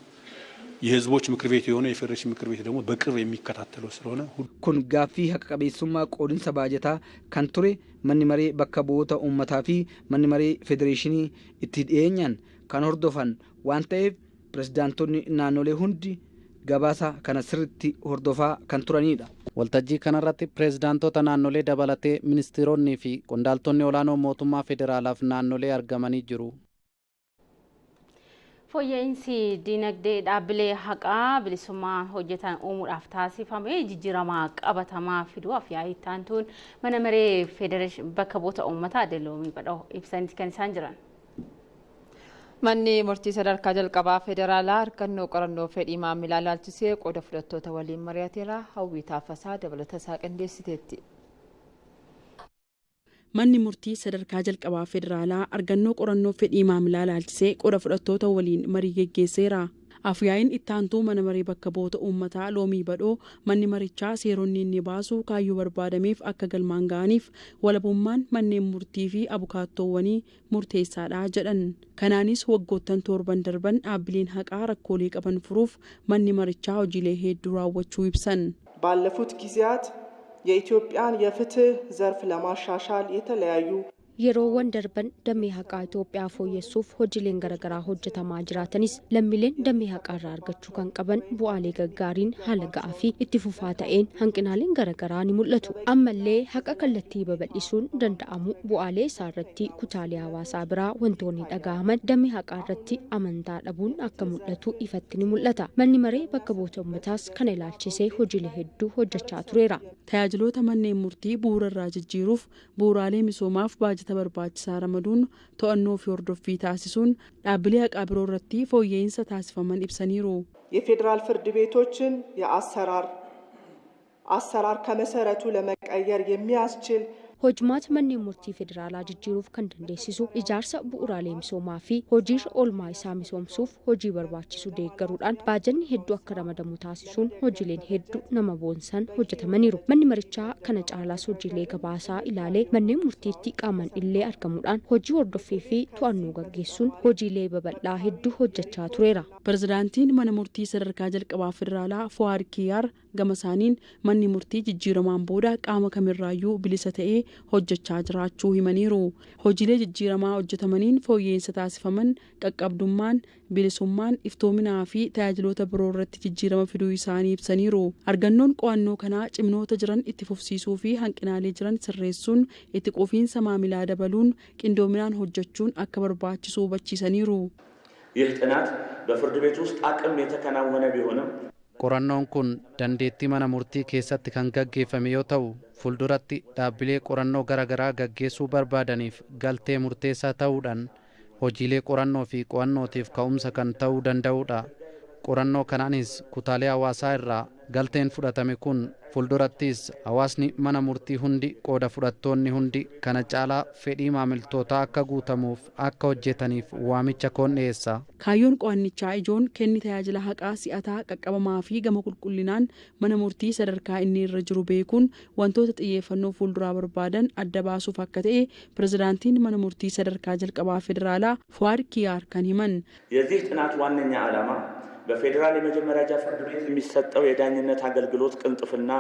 የሕዝቦች ምክር ቤት የሆነው የፌዴሬሽን ምክር ቤት ደግሞ በቅርብ የሚከታተለው ስለሆነ Kun gaaffii haqa qabeessummaa qoodinsa baajataa kan ture manni maree bakka bu'oota uummataa fi manni maree federeeshinii itti dhiyeenyaan kan hordofan waan ta'eef, pirezidaantonni naannolee hundi gabaasa kana sirriitti hordofaa kan turanidha. Waltajjii kanarratti pireezidaantota naannolee dabalatee ministeeronnii fi qondaaltonni olaanoo mootummaa federaalaaf naannolee argamanii jiru. Fooyya'insi diinagdee dhaabbilee haqaa bilisummaa hojjetan uumuudhaaf taasifame jijjiirama qabatamaa fiduu afyaa'ii itti mana maree federeeshinii bakka bu'oota uummataa Aadde Loomii Badhoo ibsaniiti kan isaan jiran. Manni murtii sadarkaa jalqabaa federaalaa argannoo qorannoo fedhii maamilaa ilaalchisee qooda fudhattoota waliin mari'ateera. Hawwii Taaffasaa dabalata isaa qindeessiteetti. Manni murtii sadarkaa jalqabaa federaalaa argannoo qorannoo fedhii maamilaa ilaalchisee qooda fudhattoota waliin marii geggeesseera. Afyaa'iin itti aantuu mana maree bakka bu'oota uummataa Loomii Badhoo manni marichaa seeronni inni baasu kaayyoo barbaadameef akka galmaan ga'aniif walabummaan manneen murtii fi abukaattoowwanii murteessaadha jedhan. Kanaanis waggoottan 7 darban dhaabbileen haqaa rakkoolee qaban furuuf manni marichaa hojiilee hedduu raawwachuu ibsan. ባለፉት ጊዜያት የኢትዮጵያን የፍትህ ዘርፍ ለማሻሻል የተለያዩ Yeroowwan darban damee haqaa Itoophiyaa fooyyessuuf hojiileen garaagaraa hojjetamaa jiraatanis lammiileen damee haqaa irraa argachuu kan qaban bu'aalee gaggaariin haala ga'aa fi itti fufaa ta'een hanqinaaleen garaagaraa ni mul'atu. Ammallee haqa kallattii babal'isuun danda'amu bu'aalee isaa irratti kutaalee hawaasaa biraa wantoonni dhaga'aman damee haqaa irratti amantaa dhabuun akka mul'atu ifatti ni mul'ata. Manni maree bakka bu'oota uummataas kana ilaalchisee hojiilee hedduu hojjechaa tureera. Tajaajiloota manneen murtii bu'uura irraa jijjiiruuf bu'uuraalee misoomaaf baajata barbaachisaa ramaduun to'annoo fi hordoffii taasisuun dhaabbilee haqaa biroo irratti fooyya'insa taasifaman ibsaniiru. የፌዴራል ፍርድ ቤቶችን የአሰራር አሰራር ከመሰረቱ ለመቀየር የሚያስችል Hojmaata manneen murtii federaalaa jijjiiruuf kan dandeessisu ijaarsa bu'uuraalee misoomaa fi hojiirra oolmaa isaa misoomsuuf hojii barbaachisu deeggaruudhaan baajanni hedduu akka ramadamu taasisuun hojiileen hedduu nama boonsan hojjetamaniiru. Manni marichaa kana caalaas hojiilee gabaasaa ilaalee manneen murtiitti qaamaan illee argamuudhaan hojii hordoffii fi to'annoo gaggeessuun hojiilee babal'aa hedduu hojjechaa tureera. Pirezidaantiin mana murtii sadarkaa jalqabaa federaalaa Fuwaad Kiyaar gama isaaniin manni murtii jijjiiramaan booda qaama kamirraayyuu bilisa ta'ee hojjechaa jiraachuu himaniiru. Hojiilee jijjiiramaa hojjetamaniin fooyya'insa taasifaman qaqqabdummaan, bilisummaan, iftoominaa fi tajaajiloota biroo irratti jijjiirama fiduu isaanii ibsaniiru. Argannoon qo'annoo kanaa cimnoota jiran itti fufsiisuu fi hanqinaalee jiran sirreessuun itti quufiinsa maamilaa dabaluun qindoominaan hojjechuun akka barbaachisu hubachiisaniiru. ይህ ጥናት በፍርድ ቤት ውስጥ አቅም የተከናወነ ቢሆንም Qorannoon kun dandeettii mana murtii keessatti kan gaggeeffame yoo ta'u, fuulduratti dhaabbilee qorannoo garaagaraa gaggeessuu barbaadaniif galtee murteessaa ta'uudhaan hojiilee qorannoo fi qo'annootiif ka'umsa kan ta'uu danda'udha. Qorannoo kanaanis kutaalee hawaasaa irraa galteen fudhatame kun fuuldurattis hawaasni mana murtii hundi qooda fudhattoonni hundi kana caalaa fedhii maamiltootaa akka guutamuuf akka hojjetaniif waamicha koon dhiyeessa. Kaayyoon qo'annichaa ijoon kenni tajaajila haqaa si'ataa qaqqabamaa fi gama qulqullinaan mana murtii sadarkaa inni irra jiru beekuun wantoota xiyyeeffannoo fuulduraa barbaadan adda baasuuf akka ta'e pirezidaantiin mana murtii sadarkaa jalqabaa federaalaa Fuwaad Kiyaar kan himan. የዚህ ጥናት ዋነኛ ዓላማ በፌዴራል የመጀመሪያ ደረጃ ፍርድ ቤት የሚሰጠው የዳኝነት አገልግሎት ቅልጥፍና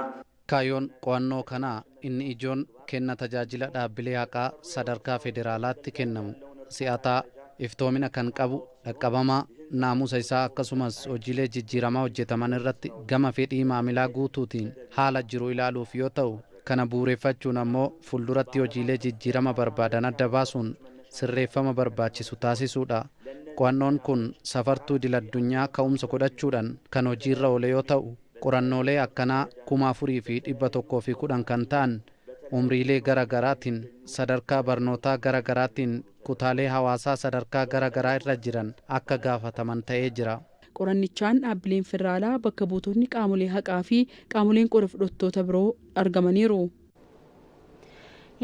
Kaayyoon qo'annoo kanaa inni ijoon kenna tajaajila dhaabbilee haqaa sadarkaa federaalaatti kennamu si'ataa iftoomina kan qabu dhaqqabamaa naamusa isaa akkasumas hojiilee jijjiiramaa hojjetaman irratti gama fedhii maamilaa guutuutiin haala jiru ilaaluuf yoo ta'u kana bu'uureffachuun ammoo fuulduratti hojiilee jijjiirama barbaadan adda baasuun sirreeffama barbaachisu taasisuudha. Qo'annoon kun safartuu idil-addunyaa ka'umsa godhachuudhaan kan hojiirra oole yoo ta'u qorannoolee akkanaa 4110 kan ta'an umriilee gara garaatiin sadarkaa barnootaa gara garaatiin kutaalee hawaasaa sadarkaa gara garaa irra jiran akka gaafataman ta'ee jira. Qorannichaan dhaabbileen federaalaa bakka buutonni qaamolee haqaa fi qaamoleen qooda fudhattoota biroo argamaniiru.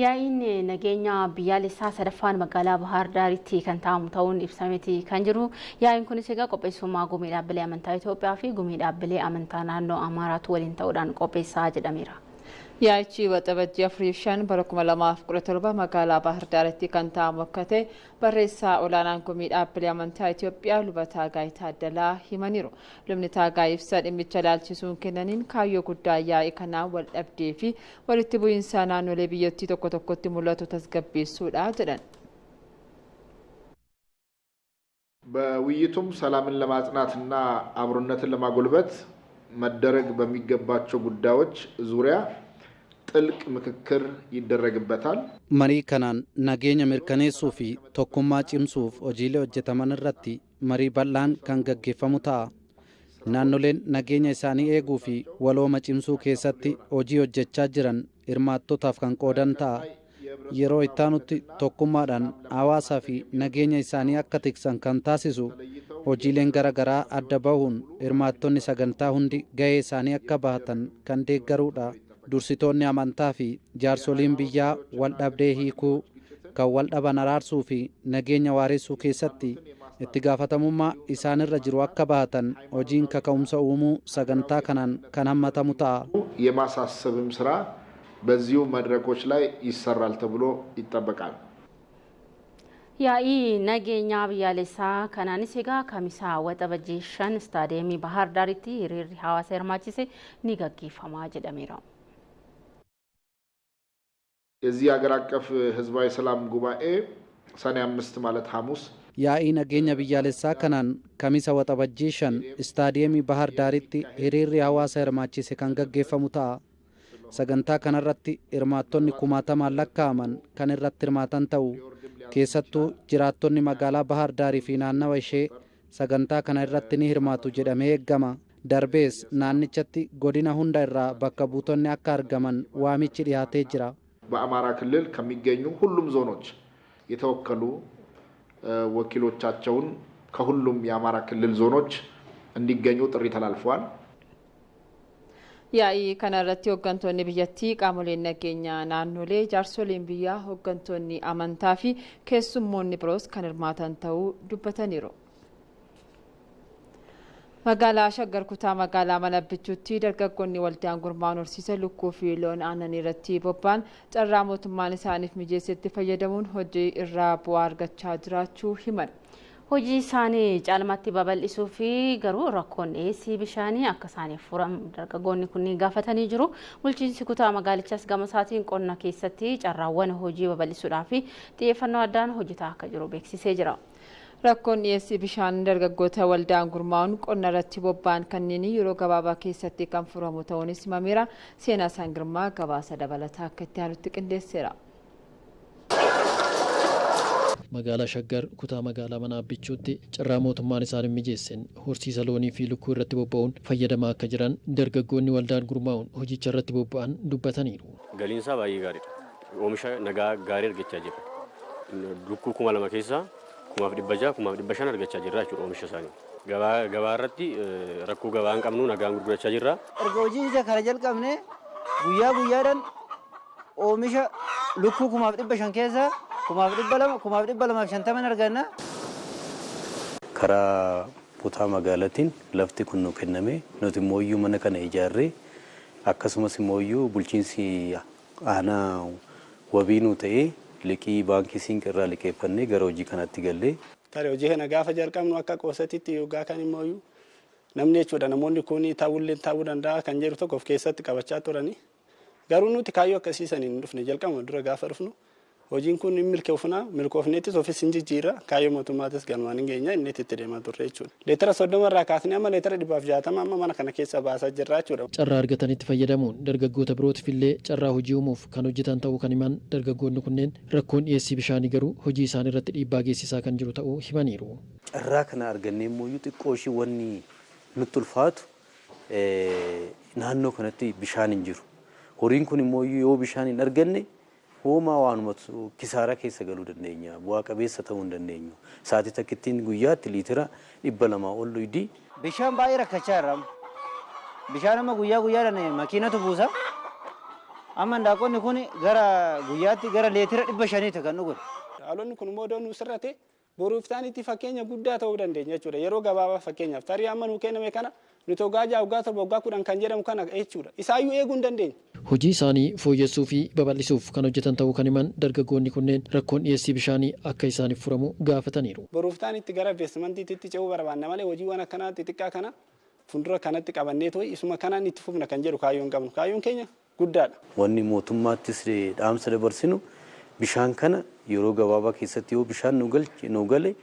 Yaa'iin nageenya biyyaalessaa sadaffaan magaalaa Bahaar Daaritti kan taa'amu ta'uun ibsameeti kan jiru. Yaa'iin kunis egaa qopheessummaa gumii dhaabbilee amantaa Itoophiyaa fi gumii dhaabbilee amantaa naannoo Amaaraatu waliin ta'uudhaan qopheessaa jedhameera. Yaa'ichi waxabajjii 4 fi 5 bara 2017 magaalaa Baahir Daaritti kan taa'amu akka ta'e barreessaa olaanaan gumii dhaabbilee amantaa Itoophiyaa luba Taagaay Taaddalaa himaniiru. Lubni Taagaay ibsa dhimmicha ilaalchisuun kennaniin kaayyoo guddaa yaa'ii kanaa wal dhabdee fi walitti bu'iinsa naannolee biyyattii tokko tokkotti mul'atu tasgabbeessuudha jedhan. በውይይቱም ሰላምን ለማጽናትና አብሮነትን ለማጎልበት መደረግ በሚገባቸው ጉዳዮች ዙሪያ ጥልቅ ምክክር ይደረግበታል። Marii kanaan nageenya mirkaneessuu fi tokkummaa cimsuuf hojiilee hojjetaman irratti marii bal'aan kan gaggeeffamu ta'a. Naannoleen nageenya isaanii eeguu fi walooma cimsuu keessatti hojii hojjechaa jiran hirmaattotaaf kan qoodan ta'a. Yeroo ittaanutti tokkummaadhaan hawaasaa fi nageenya isaanii akka tiksan kan taasisu hojiileen garaagaraa adda bahuun hirmaattonni sagantaa hundi gahee isaanii akka bahatan kan deeggaruudha. Dursitoonni amantaa fi jaarsoliin biyyaa wal dhabdee hiikuu, kan wal dhaban araarsuu fi nageenya waaressuu keessatti itti gaafatamummaa isaanirra jiru akka bahatan hojiin kaka'umsa uumuu sagantaa kanaan kan hammatamu ta'a. የማሳሰብም ስራ በዚሁ መድረኮች ላይ ይሰራል ተብሎ ይጠበቃል። Yaa'ii nageenyaa biyyaalessaa kanaanis egaa Kamisaa Waxabajjii 5 istaadiyeemii Bahar Daaritti hiriirri hawaasa hirmaachise ni gaggeeffamaa jedhameera. የዚህ ሀገር አቀፍ ህዝባዊ ሰላም ጉባኤ ሰኔ 5 ማለት ሐሙስ Yaa'ii nageenya biyyaalessaa kanaan Kamisa Waxabajjii 5 istaadiyeemii Bahar Daaritti hiriirri hawaasa hirmaachise kan gaggeeffamu ta'a. Sagantaa kanarratti hirmaattonni kumaatamaan lakkaa'aman kan irratti hirmaatan ta'u, keessattuu jiraattonni magaalaa Bahar Daarii fi naannawa ishee sagantaa kana irratti ni hirmaatu jedhamee eeggama. Darbees naannichatti godina hunda irraa bakka buutonni akka argaman waamichi dhiyaatee jira. በአማራ ክልል ከሚገኙ ሁሉም ዞኖች የተወከሉ ወኪሎቻቸውን ከሁሉም የአማራ ክልል ዞኖች እንዲገኙ ጥሪ ተላልፈዋል። Yaa'ii kana irratti hooggantoonni biyyattii, qaamoleen nageenyaa naannolee, jaarsoliin biyyaa, hooggantoonni amantaa fi keessummoonni biroos kan hirmaatan ta'uu dubbataniiru. Magaalaa Shaggar kutaa magaalaa Mana Abbichuutti dargaggoonni waldaan gurmaa'uun horsiisa lukkuu fi loon aannanii irratti bobba'an carraa mootummaan isaaniif mijeessetti fayyadamuun hojii irraa bu'aa argachaa jiraachuu himan. Hojii isaanii caalmaatti babal'isuu fi garuu rakkoon dhiyeessii bishaanii akka isaaniif furamu dargaggoonni kunniin gaafatanii jiru. Bulchiinsi kutaa magaalichaas gama isaatiin qonna keessatti carraawwan hojii babal'isuudhaa fi xiyyeeffannoo addaan hojjetaa akka jiru beeksisee jira. Rakkoon dhiyeessii bishaan dargaggoota waldaan gurmaa'uun qonna irratti bobba'an kanneen yeroo gabaabaa keessatti kan furamu ta'uunis himameera. Seenaa Isaan Girmaa gabaasa dabalataa akka itti aanutti qindeesseera. Magaalaa Shaggar kutaa magaalaa Mana Abbichuutti carraa mootummaan isaan mijeesseen horsiisa loonii fi lukkuu irratti bobba'uun fayyadamaa akka jiran dargaggoonni waldaan gurmaa'uun hojicha irratti bobba'an dubbataniiru. Galiin isaa baay'ee gaariidha. Oomisha nagaa gaarii argachaa jirra. Lukkuu 2000 keessaa 1600 1500 argachaa jirra jechuudha oomisha isaanii. Gabaa irratti rakkoo gabaa hin qabnu, nagaan gurgurachaa jirra. Erga hojii isa kana jalqabne guyyaa guyyaadhaan oomisha lukkuu 1500 keessaa 1200 2250 arganna. Karaa kutaa magaalaatiin lafti kun nu kenname, nuti immoo mana kana ijaarree, akkasumas immoo bulchiinsi aanaa wabii nu ta'ee liqii baankii siinqirraa liqeeffannee gara hojii kanatti gallee. Tarii hojii kana gaafa jalqabnu akka qoosatitti yookaan kan immoo namni jechuudha namoonni kun taa'ullee taa'uu danda'a kan jedhu tokko of keessatti qabachaa turani. Garuu nuti kaayyoo akkasiisaniin hin dhufne. Jalqabuma dura gaafa dhufnu hojiin kun hin milkoofna, milkoofneettis ofis hin jijjiirra, kaayyoo mootummaatis galmaan hin geenya inni itti deemaa turre jechuudha. Leetira 30 irraa kaasnee amma leetira 160 amma mana kana keessa baasaa jirra jechuudha. Carraa argatanitti fayyadamuun dargaggoota birootiif illee carraa hojii uumuuf kan hojjetan ta'uu kan himan dargaggoonni kunneen, rakkoon dhiyeessii bishaanii garuu hojii isaanii irratti dhiibbaa geessisaa kan jiru ta'uu himaniiru. Carraa kana argannee immoo xiqqoo ishii wanni nutti ulfaatu naannoo kanatti bishaan hin jiru. Horiin kun immoo yoo bishaan hin arganne hoomaa waanumatu kisaaraa keessa galuu dandeenya. Bu'aa qabeessa ta'uu hin dandeenyu. Sa'aatii takkittiin guyyaatti liitira 200 ol dhugdi. Bishaan baay'ee rakkachaa jirra. Bishaan amma guyyaa guyyaadhaan makiinatu buusa. Amma handaaqonni kun gara guyyaatti gara leetira 500ti kan dhugan. Haalonni kun immoo nu sirrate boruuf isaaniitti fakkeenya guddaa ta'uu dandeenya jechuudha. Yeroo gabaabaa fakkeenyaaf tarii amma nuu kenname kana nuti waggaa 6, waggaa 7, waggaa 10 kan jedhamu kana jechuudha. Isaayyuu eeguu hin dandeenye. Hojii isaanii fooyyessuu fi babal'isuuf kan hojjetan ta'uu kan himan dargaggoonni kunneen, rakkoon dhiyeessii bishaanii akka isaaniif furamu gaafataniiru. Boruuf isaaniitti gara investimentiitti ce'uu barbaanna malee hojiiwwan akkanaa xixiqqaa kana fuuldura kanatti qabannee too'i isuma kanaan itti fufna kan jedhu kaayyoon qabnu. Kaayyoon keenya guddaadha. Wanni mootummaattis dhaamsa dabarsinu, bishaan kana yeroo gabaabaa keessatti yoo bishaan nu gale,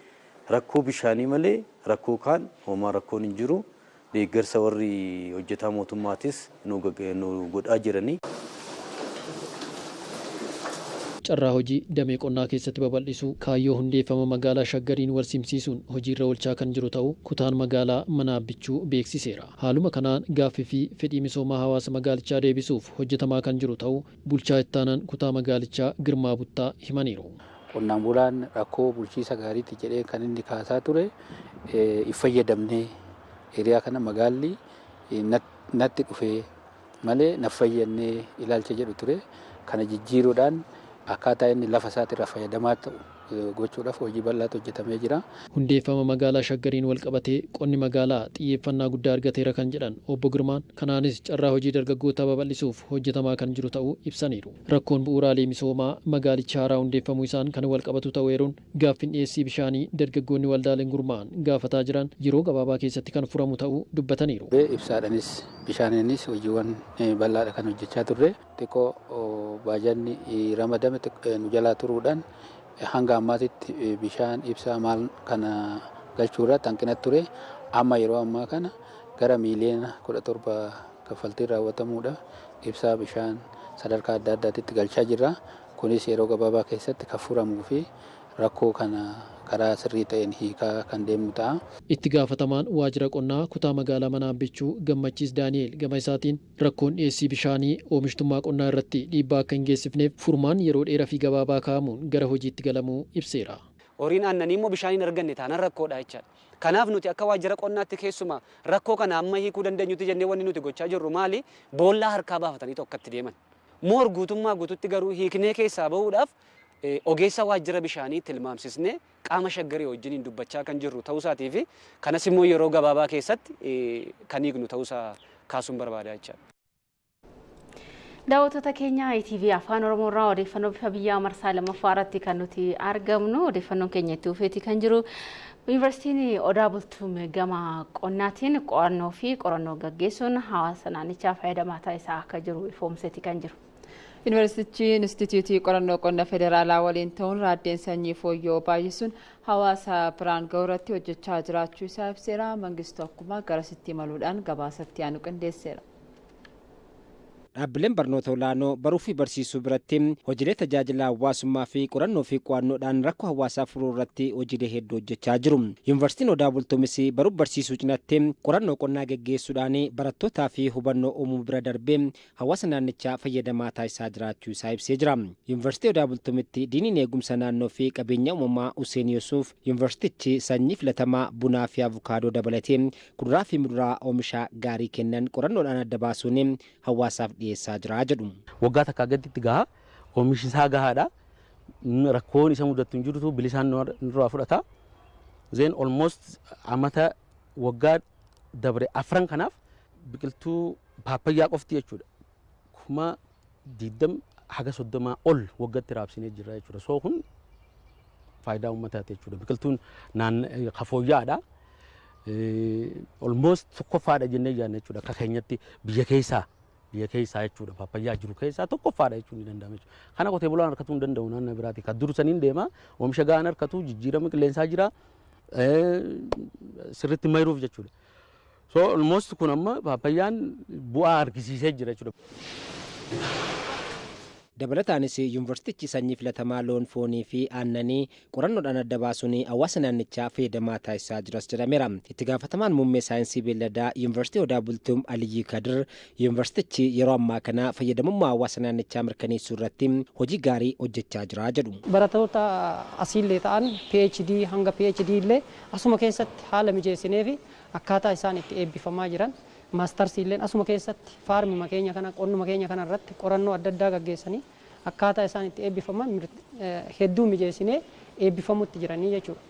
rakkoo bishaanii malee rakkoo kaan homaa rakkoon hin jiru. Deeggarsa warri hojjetaa mootummaatis nu godhaa jiranii. Carraa hojii damee qonnaa keessatti babal'isuu kaayyoo hundeeffama magaalaa Shaggariin wal simsiisuun hojiirra oolchaa kan jiru ta'uu kutaan magaalaa Mana Abbichuu beeksiseera. Haaluma kanaan gaaffii fi fedhii misoomaa hawaasa magaalichaa deebisuuf hojjetamaa kan jiru ta'uu bulchaa ittaanaan kutaa magaalichaa Girmaa Buttaa himaniiru. Qonnaan bulaan rakkoo bulchiisa gaariitti jedhee kan inni kaasaa ture hin fayyadamne, hiriyaa kana magaalli natti dhufee malee na fayyadnee ilaalcha jedhu ture. Kana jijjiiruudhaan akkaataa inni lafa isaatirraa fayyadamaa ta'u gochuudhaaf hojii bal'aatu hojjetamee jira. Hundeeffama magaalaa Shaggariin wal qabatee qonni magaalaa xiyyeeffannaa guddaa argateera kan jedhan Obbo Girmaan, kanaanis carraa hojii dargaggootaa babal'isuuf hojjetamaa kan jiru ta'uu ibsaniiru. Rakkoon bu'uuraalee misoomaa magaalicha haaraa hundeeffamuu isaan kan wal qabatu ta'uu eeruun, gaaffiin dhiyeessii bishaanii dargaggoonni waldaaleen gurmaa'an gaafataa jiran yeroo gabaabaa keessatti kan furamu ta'uu dubbataniiru. Ibsaadhaanis bishaaniinis hojiiwwan bal'aadha kan hojjechaa turre. Xiqqoo baajanni ramadame nu jalaa turuudhaan hanga ammaatitti bishaan, ibsaa maal kana galchuu irratti hanqina ture. Amma yeroo ammaa kana gara miiliyoona 17 kaffaltiin raawwatamuudha. Ibsaa, bishaan sadarkaa adda addaatitti galchaa jirra. Kunis yeroo gabaabaa keessatti kan furamuu fi rakkoo kana karaa sirrii ta'een hiikaa kan deemnu ta'a. Itti gaafatamaan waajjira qonnaa kutaa magaalaa Mana Abbichuu Gammachiis Daani'el gama isaatiin, rakkoon dhiyeessii bishaanii oomishtummaa qonnaa irratti dhiibbaa akka hin geessifneef furmaan yeroo dheeraa fi gabaabaa kaa'amuun gara hojiitti galamuu ibseera. Horiin aannanii immoo bishaan hin arganne taanaan rakkoodha jechaadha. Kanaaf nuti akka waajjira qonnaatti keessumaa rakkoo kana amma hiikuu dandeenyutti jennee wanni nuti gochaa jirru maali? Boollaa harkaa baafatanii tokkotti deeman. Moor guutummaa guututti garuu hiiknee keessaa bahuudhaaf ogeessa waajjira bishaanii tilmaamsisnee qaama Shaggarii wajjiniin dubbachaa kan jirru ta'uu isaatii fi kanas immoo yeroo gabaabaa keessatti kan hiiknu ta'uusaa kaasuun barbaada jechaadha. Daawwattoota keenya ITV Afaan Oromoo irraa odeeffannoo bifa biyyaa marsaa lammaffaa irratti kan nuti argamnu, odeeffannoon keenya itti fufeeti kan jiru. Yuunivarsiitiin Odaa Bultuum gama qonnaatiin qo'annoo fi qorannoo gaggeessuun hawaasa naannichaa fayyadamaa taasisaa akka jiru ifoomseeti kan jiru. Yuunivarsiitichi Inistituutii Qorannoo Qonna Federaalaa waliin ta'uun raaddeen sanyii fooyya'oo baay'isuun hawaasa biraan ga'uu irratti hojjechaa jiraachuu isaa ibseera. Mangistuu akkuma garasitti imaluudhaan gabaasatti aanu qindeesseera. Dhaabbileen barnoota olaanoo baruu fi barsiisuu biratti hojiilee tajaajila hawaasummaa fi qorannoo fi qo'annoodhaan rakkoo hawaasaa furuu irratti hojiilee hedduu hojjechaa jiru. Yuunivarsiitiin Odaa Bultuumis baruu barsiisuu cinatti qorannoo qonnaa geggeessuudhaan barattootaa fi hubannoo uumuu bira darbee hawaasa naannichaa fayyadamaa taasisaa jiraachuu isaa ibsee jira. Yuunivarsiitii Odaa Bultumitti diiniin eegumsa naannoo fi qabeenya uumamaa Hussein Yusuuf, yuunivarsiitichi sanyii filatamaa bunaa fi avukaadoo dabalatee kuduraa fi muduraa oomisha gaarii kennan qorannoodhaan adda baasuun hawaasaaf dhiyeessaa jira jedhu. Waggaa takkaa gaditti gaha, oomishi isaa gahaadha. Rakkoon isa mudatu hin jirutu bilisaan nurraa fudhata. Then almost amata waggaa dabre afran kanaaf biqiltuu paappayyaa qofti jechuudha. 20,000 haga 30 ol waggaatti raabsinee jirra jechuudha. So kun faayidaa uummataati jechuudha. Biqiltuun fooyya'aadha. Almost tokkoffaadha jennee yaadna jechuudha. Akka keenyatti biyya keessaa jechuudha. Paappayyaa jiru keessaa tokkoffaadha jechuun ni danda'ama jechuudha. Kana qotee bulaan harkatuu hin danda'u naannoo biraati. Kan dursaniin deema, oomisha gahaan harkatu, jijjiirama qilleensaa jira, sirriitti mayiruuf jechuudha. So almost kun amma paappayyaan bu'aa argisiisee jira jechuudha. Dabalataanis yuunivarsiitichi sanyii filatamaa loon foonii fi aannanii qorannoodhaan adda baasuun hawaasa naannichaa fayyadamaa taasisaa jiras jedhameera. Itti gaafatamaan muummee saayinsii beelladaa Yuunivarsiitii Odaa Bultuum Aliyyi Kadir, yuunivarsiitichi yeroo ammaa kana fayyadamummaa hawaasa naannichaa mirkaneessuu irratti hojii gaarii hojjechaa jira jedhu. Barattoota asiillee ta'an PhD hanga PhD illee asuma keessatti haala mijeessinee fi akkaataa isaan itti eebbifamaa jiran, maastarsii illee asuma keessatti faarmuma keenya kana, qonnuma keenya kana irratti qorannoo adda addaa gaggeessanii akkaataa isaan itti eebbifaman hedduu mijeessinee eebbifamutti jiranii jechuudha.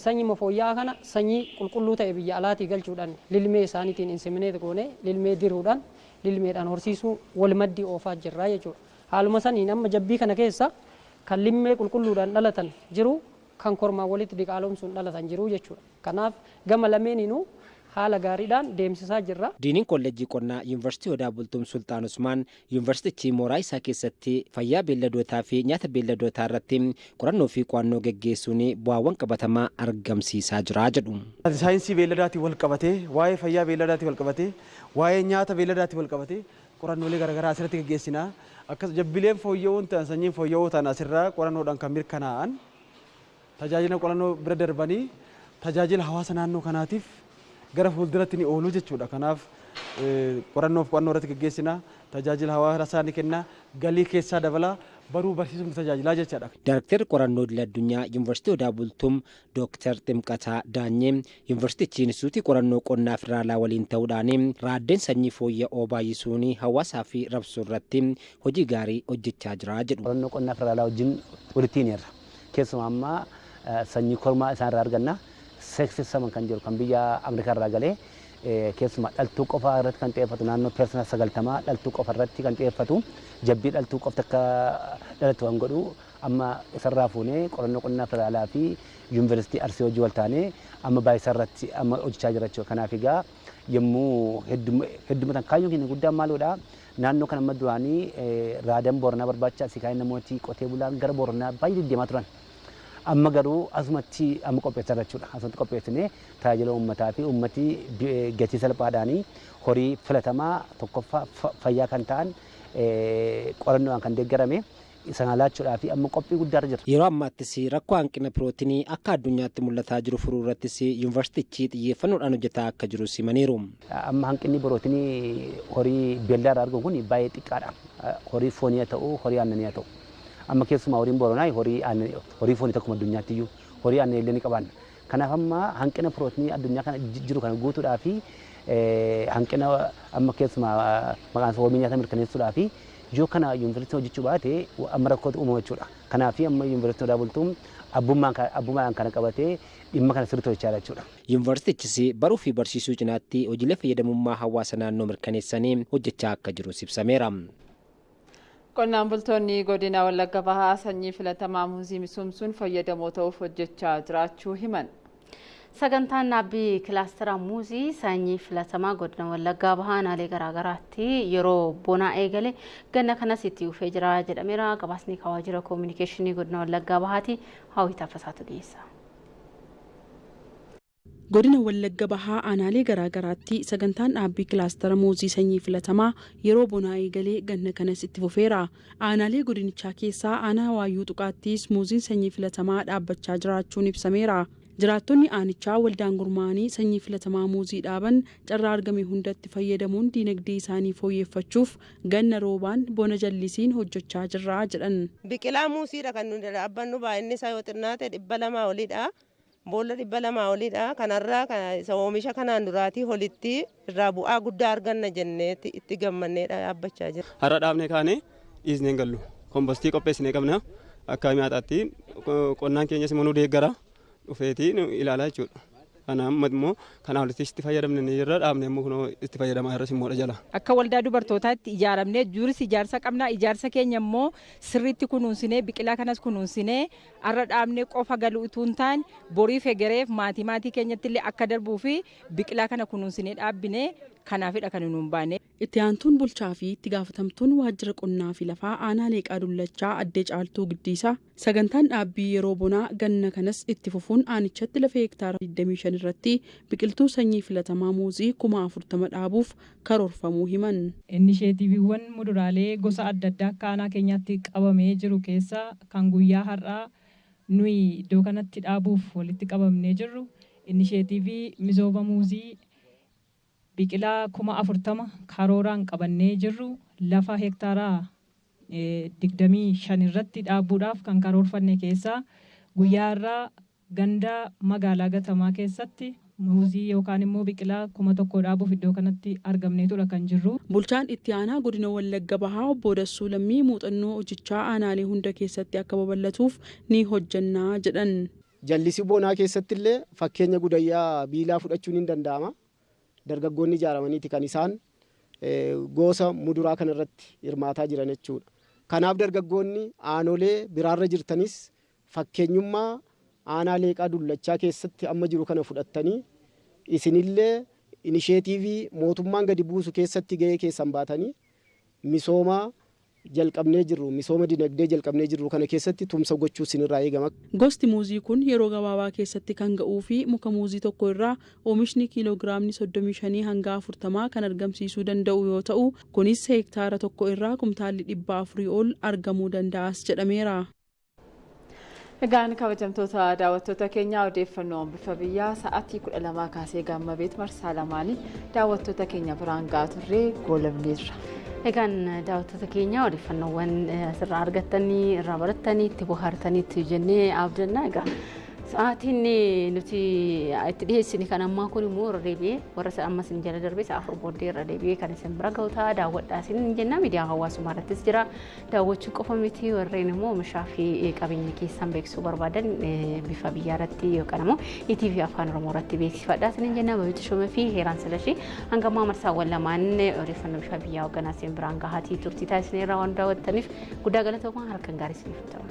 Sanyii fooyya'aa kana, sanyii qulqulluu ta'e biyya alaatii galchuudhaan, lilmee isaaniitiin inseminate goonee, lilmee diruudhaan, lilmeedhaan horsiisuu wal maddii oofaa jirra jechuudha. Haaluma saniin amma jabbii kana keessa kan lilmee qulqulluudhaan dhalatan jiru, kan kormaan walitti diqaalomsuun dhalatan jiru jechuudha. Kanaaf gama lameeninuu haala gaariidhaan deemsisaa jirra. Diiniin Kolleejjii Qonnaa Yuunivarsiitii Odaa Bultuum Sultaan Usmaan, yuunivarsiitichi mooraa isaa keessatti fayyaa beelladootaa fi nyaata beelladootaa irratti qorannoo fi qo'annoo geggeessuun bu'aawwan qabatamaa argamsiisaa jira jedhu. Saayinsii beelladaatiin wal qabatee, waa'ee fayyaa beelladaatiin wal qabatee, waa'ee nyaata beelladaatiin wal qabatee Qorannoolee garaagaraa asirratti gaggeessina. Akkas jabbileen fooyya'uun ta'an sanyiin fooyya'uu ta'an asirraa qorannoodhaan kan mirkanaa'an tajaajila qorannoo bira darbanii tajaajila hawaasa naannoo kanaatiif gara fuulduratti ni oolu jechuudha. Kanaaf qorannoof qo'annoo irratti gaggeessina, tajaajila hawaasaa ni kenna, galii keessaa dabala, baruu barsiisuun tajaajilaa jechaadha. Daayrektarri qorannoo idil addunyaa Yuunivarsiitii Odaa Bultum Dooktar Ximqataa Daanyee Yuunivarsiitichi Inistituutii qorannoo qonnaa federaalaa waliin ta'uudhaan raaddeen sanyii fooyya'oo baay'isuun hawaasaa fi rabsuu irratti hojii gaarii hojjechaa jira jedhu. Qorannoo qonnaa federaalaa wajjin walitti hineerra. Keessumaa ammaa sanyii kormaa isaan irraa arganna. Seeksi saman kan jedhu kan biyya Ameerikaa irraa galee keessumaa dhaltuu qofa irratti kan xiyyeeffatu naannoo 90% dhaltuu qofa irratti kan xiyyeeffatu jabbii dhaltuu qofti akka dhalatu kan godhu amma isarraa fuunee qorannoo qonnaa federaalaa fi yuunivarsiitii Arsii hojii wal taanee amma baay'isa irratti amma hojjechaa jira jechuudha. Kanaaf egaa yommuu heddumatan kaayyoon keenya guddaan maalidha? Naannoo kana amma duraanii raadaan Booranaa barbaacha asii kaayee namooti qotee bulaan gara Booranaa baay'ee deddeemaa turan. Amma garuu asumatti amma qopheessaa jechuudha. Asumatti qopheessinee tajaajila uummataa fi uummati gatii salphaadhaan horii filatamaa tokkoffaa fayyaa kan ta'an qorannoodhaan kan deeggarame isaan laachuudhaa fi amma qophii guddaarra jira. Yeroo ammaattis rakkoo hanqina pirootinii akka addunyaatti mul'ataa jiru furuu irrattis yuunivarsiitichi xiyyeeffannoodhaan hojjetaa akka jiru simaniiru. Amma hanqinni pirootinii horii beelladaa irraa argamu kun baay'ee xiqqaadha. Horii foonii haa ta'u, horii aannanii haa ta'u. Amma keessumaa horiin Booranaa horii foonii tokkuma addunyaatti iyyuu horii aannanii illee ni qabaanna. Kanaaf amma hanqina pirootinii addunyaa kana jiru kana guutuudhaa fi hanqina amma keessumaa maqaan isaa wabii nyaata mirkaneessuudhaa fi yoo kana yuunivarsiitiin hojjechuu baate amma rakkootu uumama jechuudha. Kanaaf amma yuunivarsiitiin Odaa Bultuun abbummaan kana qabatee dhimma kana sirriitti hojjechaa jira jechuudha. Yuunivarsiitichis baruu fi barsiisuu cinaatti hojiilee fayyadamummaa hawaasa naannoo mirkaneessanii hojjechaa akka jirus ibsameera. Qonnaan bultoonni godina Wallagga Bahaa sanyii filatamaa muuzii misoomsuun fayyadamoo ta'uuf hojjechaa jiraachuu himan. Sagantaan dhaabbii kilaastera muuzii sanyii filatamaa godina Wallaggaa Bahaa aanaalee garaagaraatti yeroo bonaa eegale ganna kanas itti fufee jira jedhameera. Gabaasni waajjira koominikeeshinii godina Wallaggaa Bahaati Hawwii Taaffasaatu dhiyeessa. Godina Wallagga Bahaa aanaalee garaagaraatti sagantaan dhaabbii kilaastera muuzii sanyii filatamaa yeroo bonaa eegalee ganna kanas itti fufeera. Aanaalee godinichaa keessaa aanaa Waayyuu Tuqaattis muuziin sanyii filatamaa dhaabbachaa jiraachuun ibsameera. Jiraattonni aanichaa waldaan gurmaa'anii sanyii filatamaa muuzii dhaaban carraa argame hundatti fayyadamuun diinagdee isaanii fooyyeffachuuf ganna roobaan bona jallisiin hojjechaa jirra jedhan. Biqilaa muuziidha kan nuti dhaabbannu baay'inni isaa yoo xinnaate 200 olidha. Boolla 200 olidha. Kanarraa isa oomisha kanaan duraatii olitti irraa bu'aa guddaa arganna jennee itti gammannee dhaabbachaa jirra. Har'a dhaabnee kaanee dhiisnee hin gallu. Kompostii qopheessinee qabna. Akka nyaataatti qonnaan keenyas immoo nu deeggara. Dhufeetii nu ilaalaa jechuudha. Kanaaf immoo kanaa olitti itti fayyadamne ni jirra. Dhaabnee immoo kunoo itti fayyadamaa irras immoo jala. Akka waldaa dubartootaatti ijaaramnee juuris ijaarsa qabna. Ijaarsa keenya immoo sirriitti kunuunsinee biqilaa kanas kunuunsinee har'a dhaabnee qofa galu utuu hin taane boriif egereef maatii keenyatti illee akka darbuu fi biqilaa kana kunuunsinee dhaabbinee kanaafidha kan nuun baane. Itti aantuun bulchaa fi itti gaafatamtuun waajjira qonnaa fi lafaa aanaa Leeqaa Dullachaa Addee Caaltuu Giddiisaa sagantaan dhaabbii yeroo bonaa ganna kanas itti fufuun aanichatti lafa hektaara 25 irratti biqiltuu sanyii filatamaa muuzii 40,000 dhaabuuf karoorfamuu himan. Inisheetiiviiwwan muduraalee gosa adda addaa akka aanaa keenyaatti qabamee jiru keessaa kan guyyaa har'aa nuyi iddoo kanatti dhaabuuf walitti qabamnee jirru inisheetiivii misooma muuzii biqilaa 40,000 karooraan qabannee jirru lafa hektaaraa 25 irratti dhaabuudhaaf kan karoorfanne keessaa guyyaa irraa ganda magaalaa Gatamaa keessatti muuzii yookaan immoo biqilaa 1,000 dhaabuuf iddoo kanatti argamneetudha kan jirru. Bulchaan itti aanaa godina Wallagga Bahaa obbo Dassuu Lammii muuxannoo hojichaa aanaalee hunda keessatti akka babal'atuuf ni hojjannaa jedhan. Jallisii bonaa keessatti illee fakkeenya gudayyaa biilaa fudhachuun hin danda'ama. Dargaggoonni ijaaramaniiti kan isaan gosa muduraa kanarratti hirmaataa jiran jechuudha. Kanaaf dargaggoonni aanolee biraarra jirtanis fakkeenyummaa aanaa Leeqaa Dullachaa keessatti amma jiru kana fudhattanii isinillee inisheetiivii mootummaan gadi buusu keessatti gahee keessan baatanii misooma Jalqabnee jirru, misooma dinagdee jalqabnee jirru kana keessatti tumsa gochuu isinirraa eegama. Gosti muuzii kun yeroo gabaabaa keessatti kan ga'uu fi muka muuzii tokko irraa oomishni kiiloogiraamni 35 hanga 40 kan argamsiisuu danda'u yoo ta'u, kunis heektaara tokko irraa kumtaalli 400 ol argamuu danda'as jedhameera. Egaan kabajamtoota daawwattoota keenyaa, odeeffannoon bifa biyyaa sa'aatii 12 kaasee gammabeet marsaa lamaanii daawwattoota keenya biraan gahaa turree goolabneerra. Egaan daawwattoota keenya, odeeffannoowwan asirraa argattanii, irraa barattanii, itti bohaartaniitti jennee abdanna. Egaa sa'aatiin nuti itti dhiyeessine kan ammaa kun immoo irra deebi'ee warra amma isin jala darbee sa'a 4 booddee irra deebi'ee kan isin bira ga'u ta'a. Daawwadhaa isin jenna. Miidiyaa hawaasummaa irrattis jira. Daawwachuu qofa miti, warreen immoo oomishaa fi qabeenya keessan beeksisuu barbaadan bifa biyyaa irratti yookaan immoo ETV Afaan Oromoo irratti beeksifadhaa isin jenna. Babitti Shomee fi Heeraan Silashii hanga ammaa marsaawwan lamaan odeeffannoo bifa biyyaa hoogganaa isin biraan gahatii turtii taasisneerraa. Waan daawwattaniif guddaa galatoomaa. Halkan gaarii isiniif ta'u.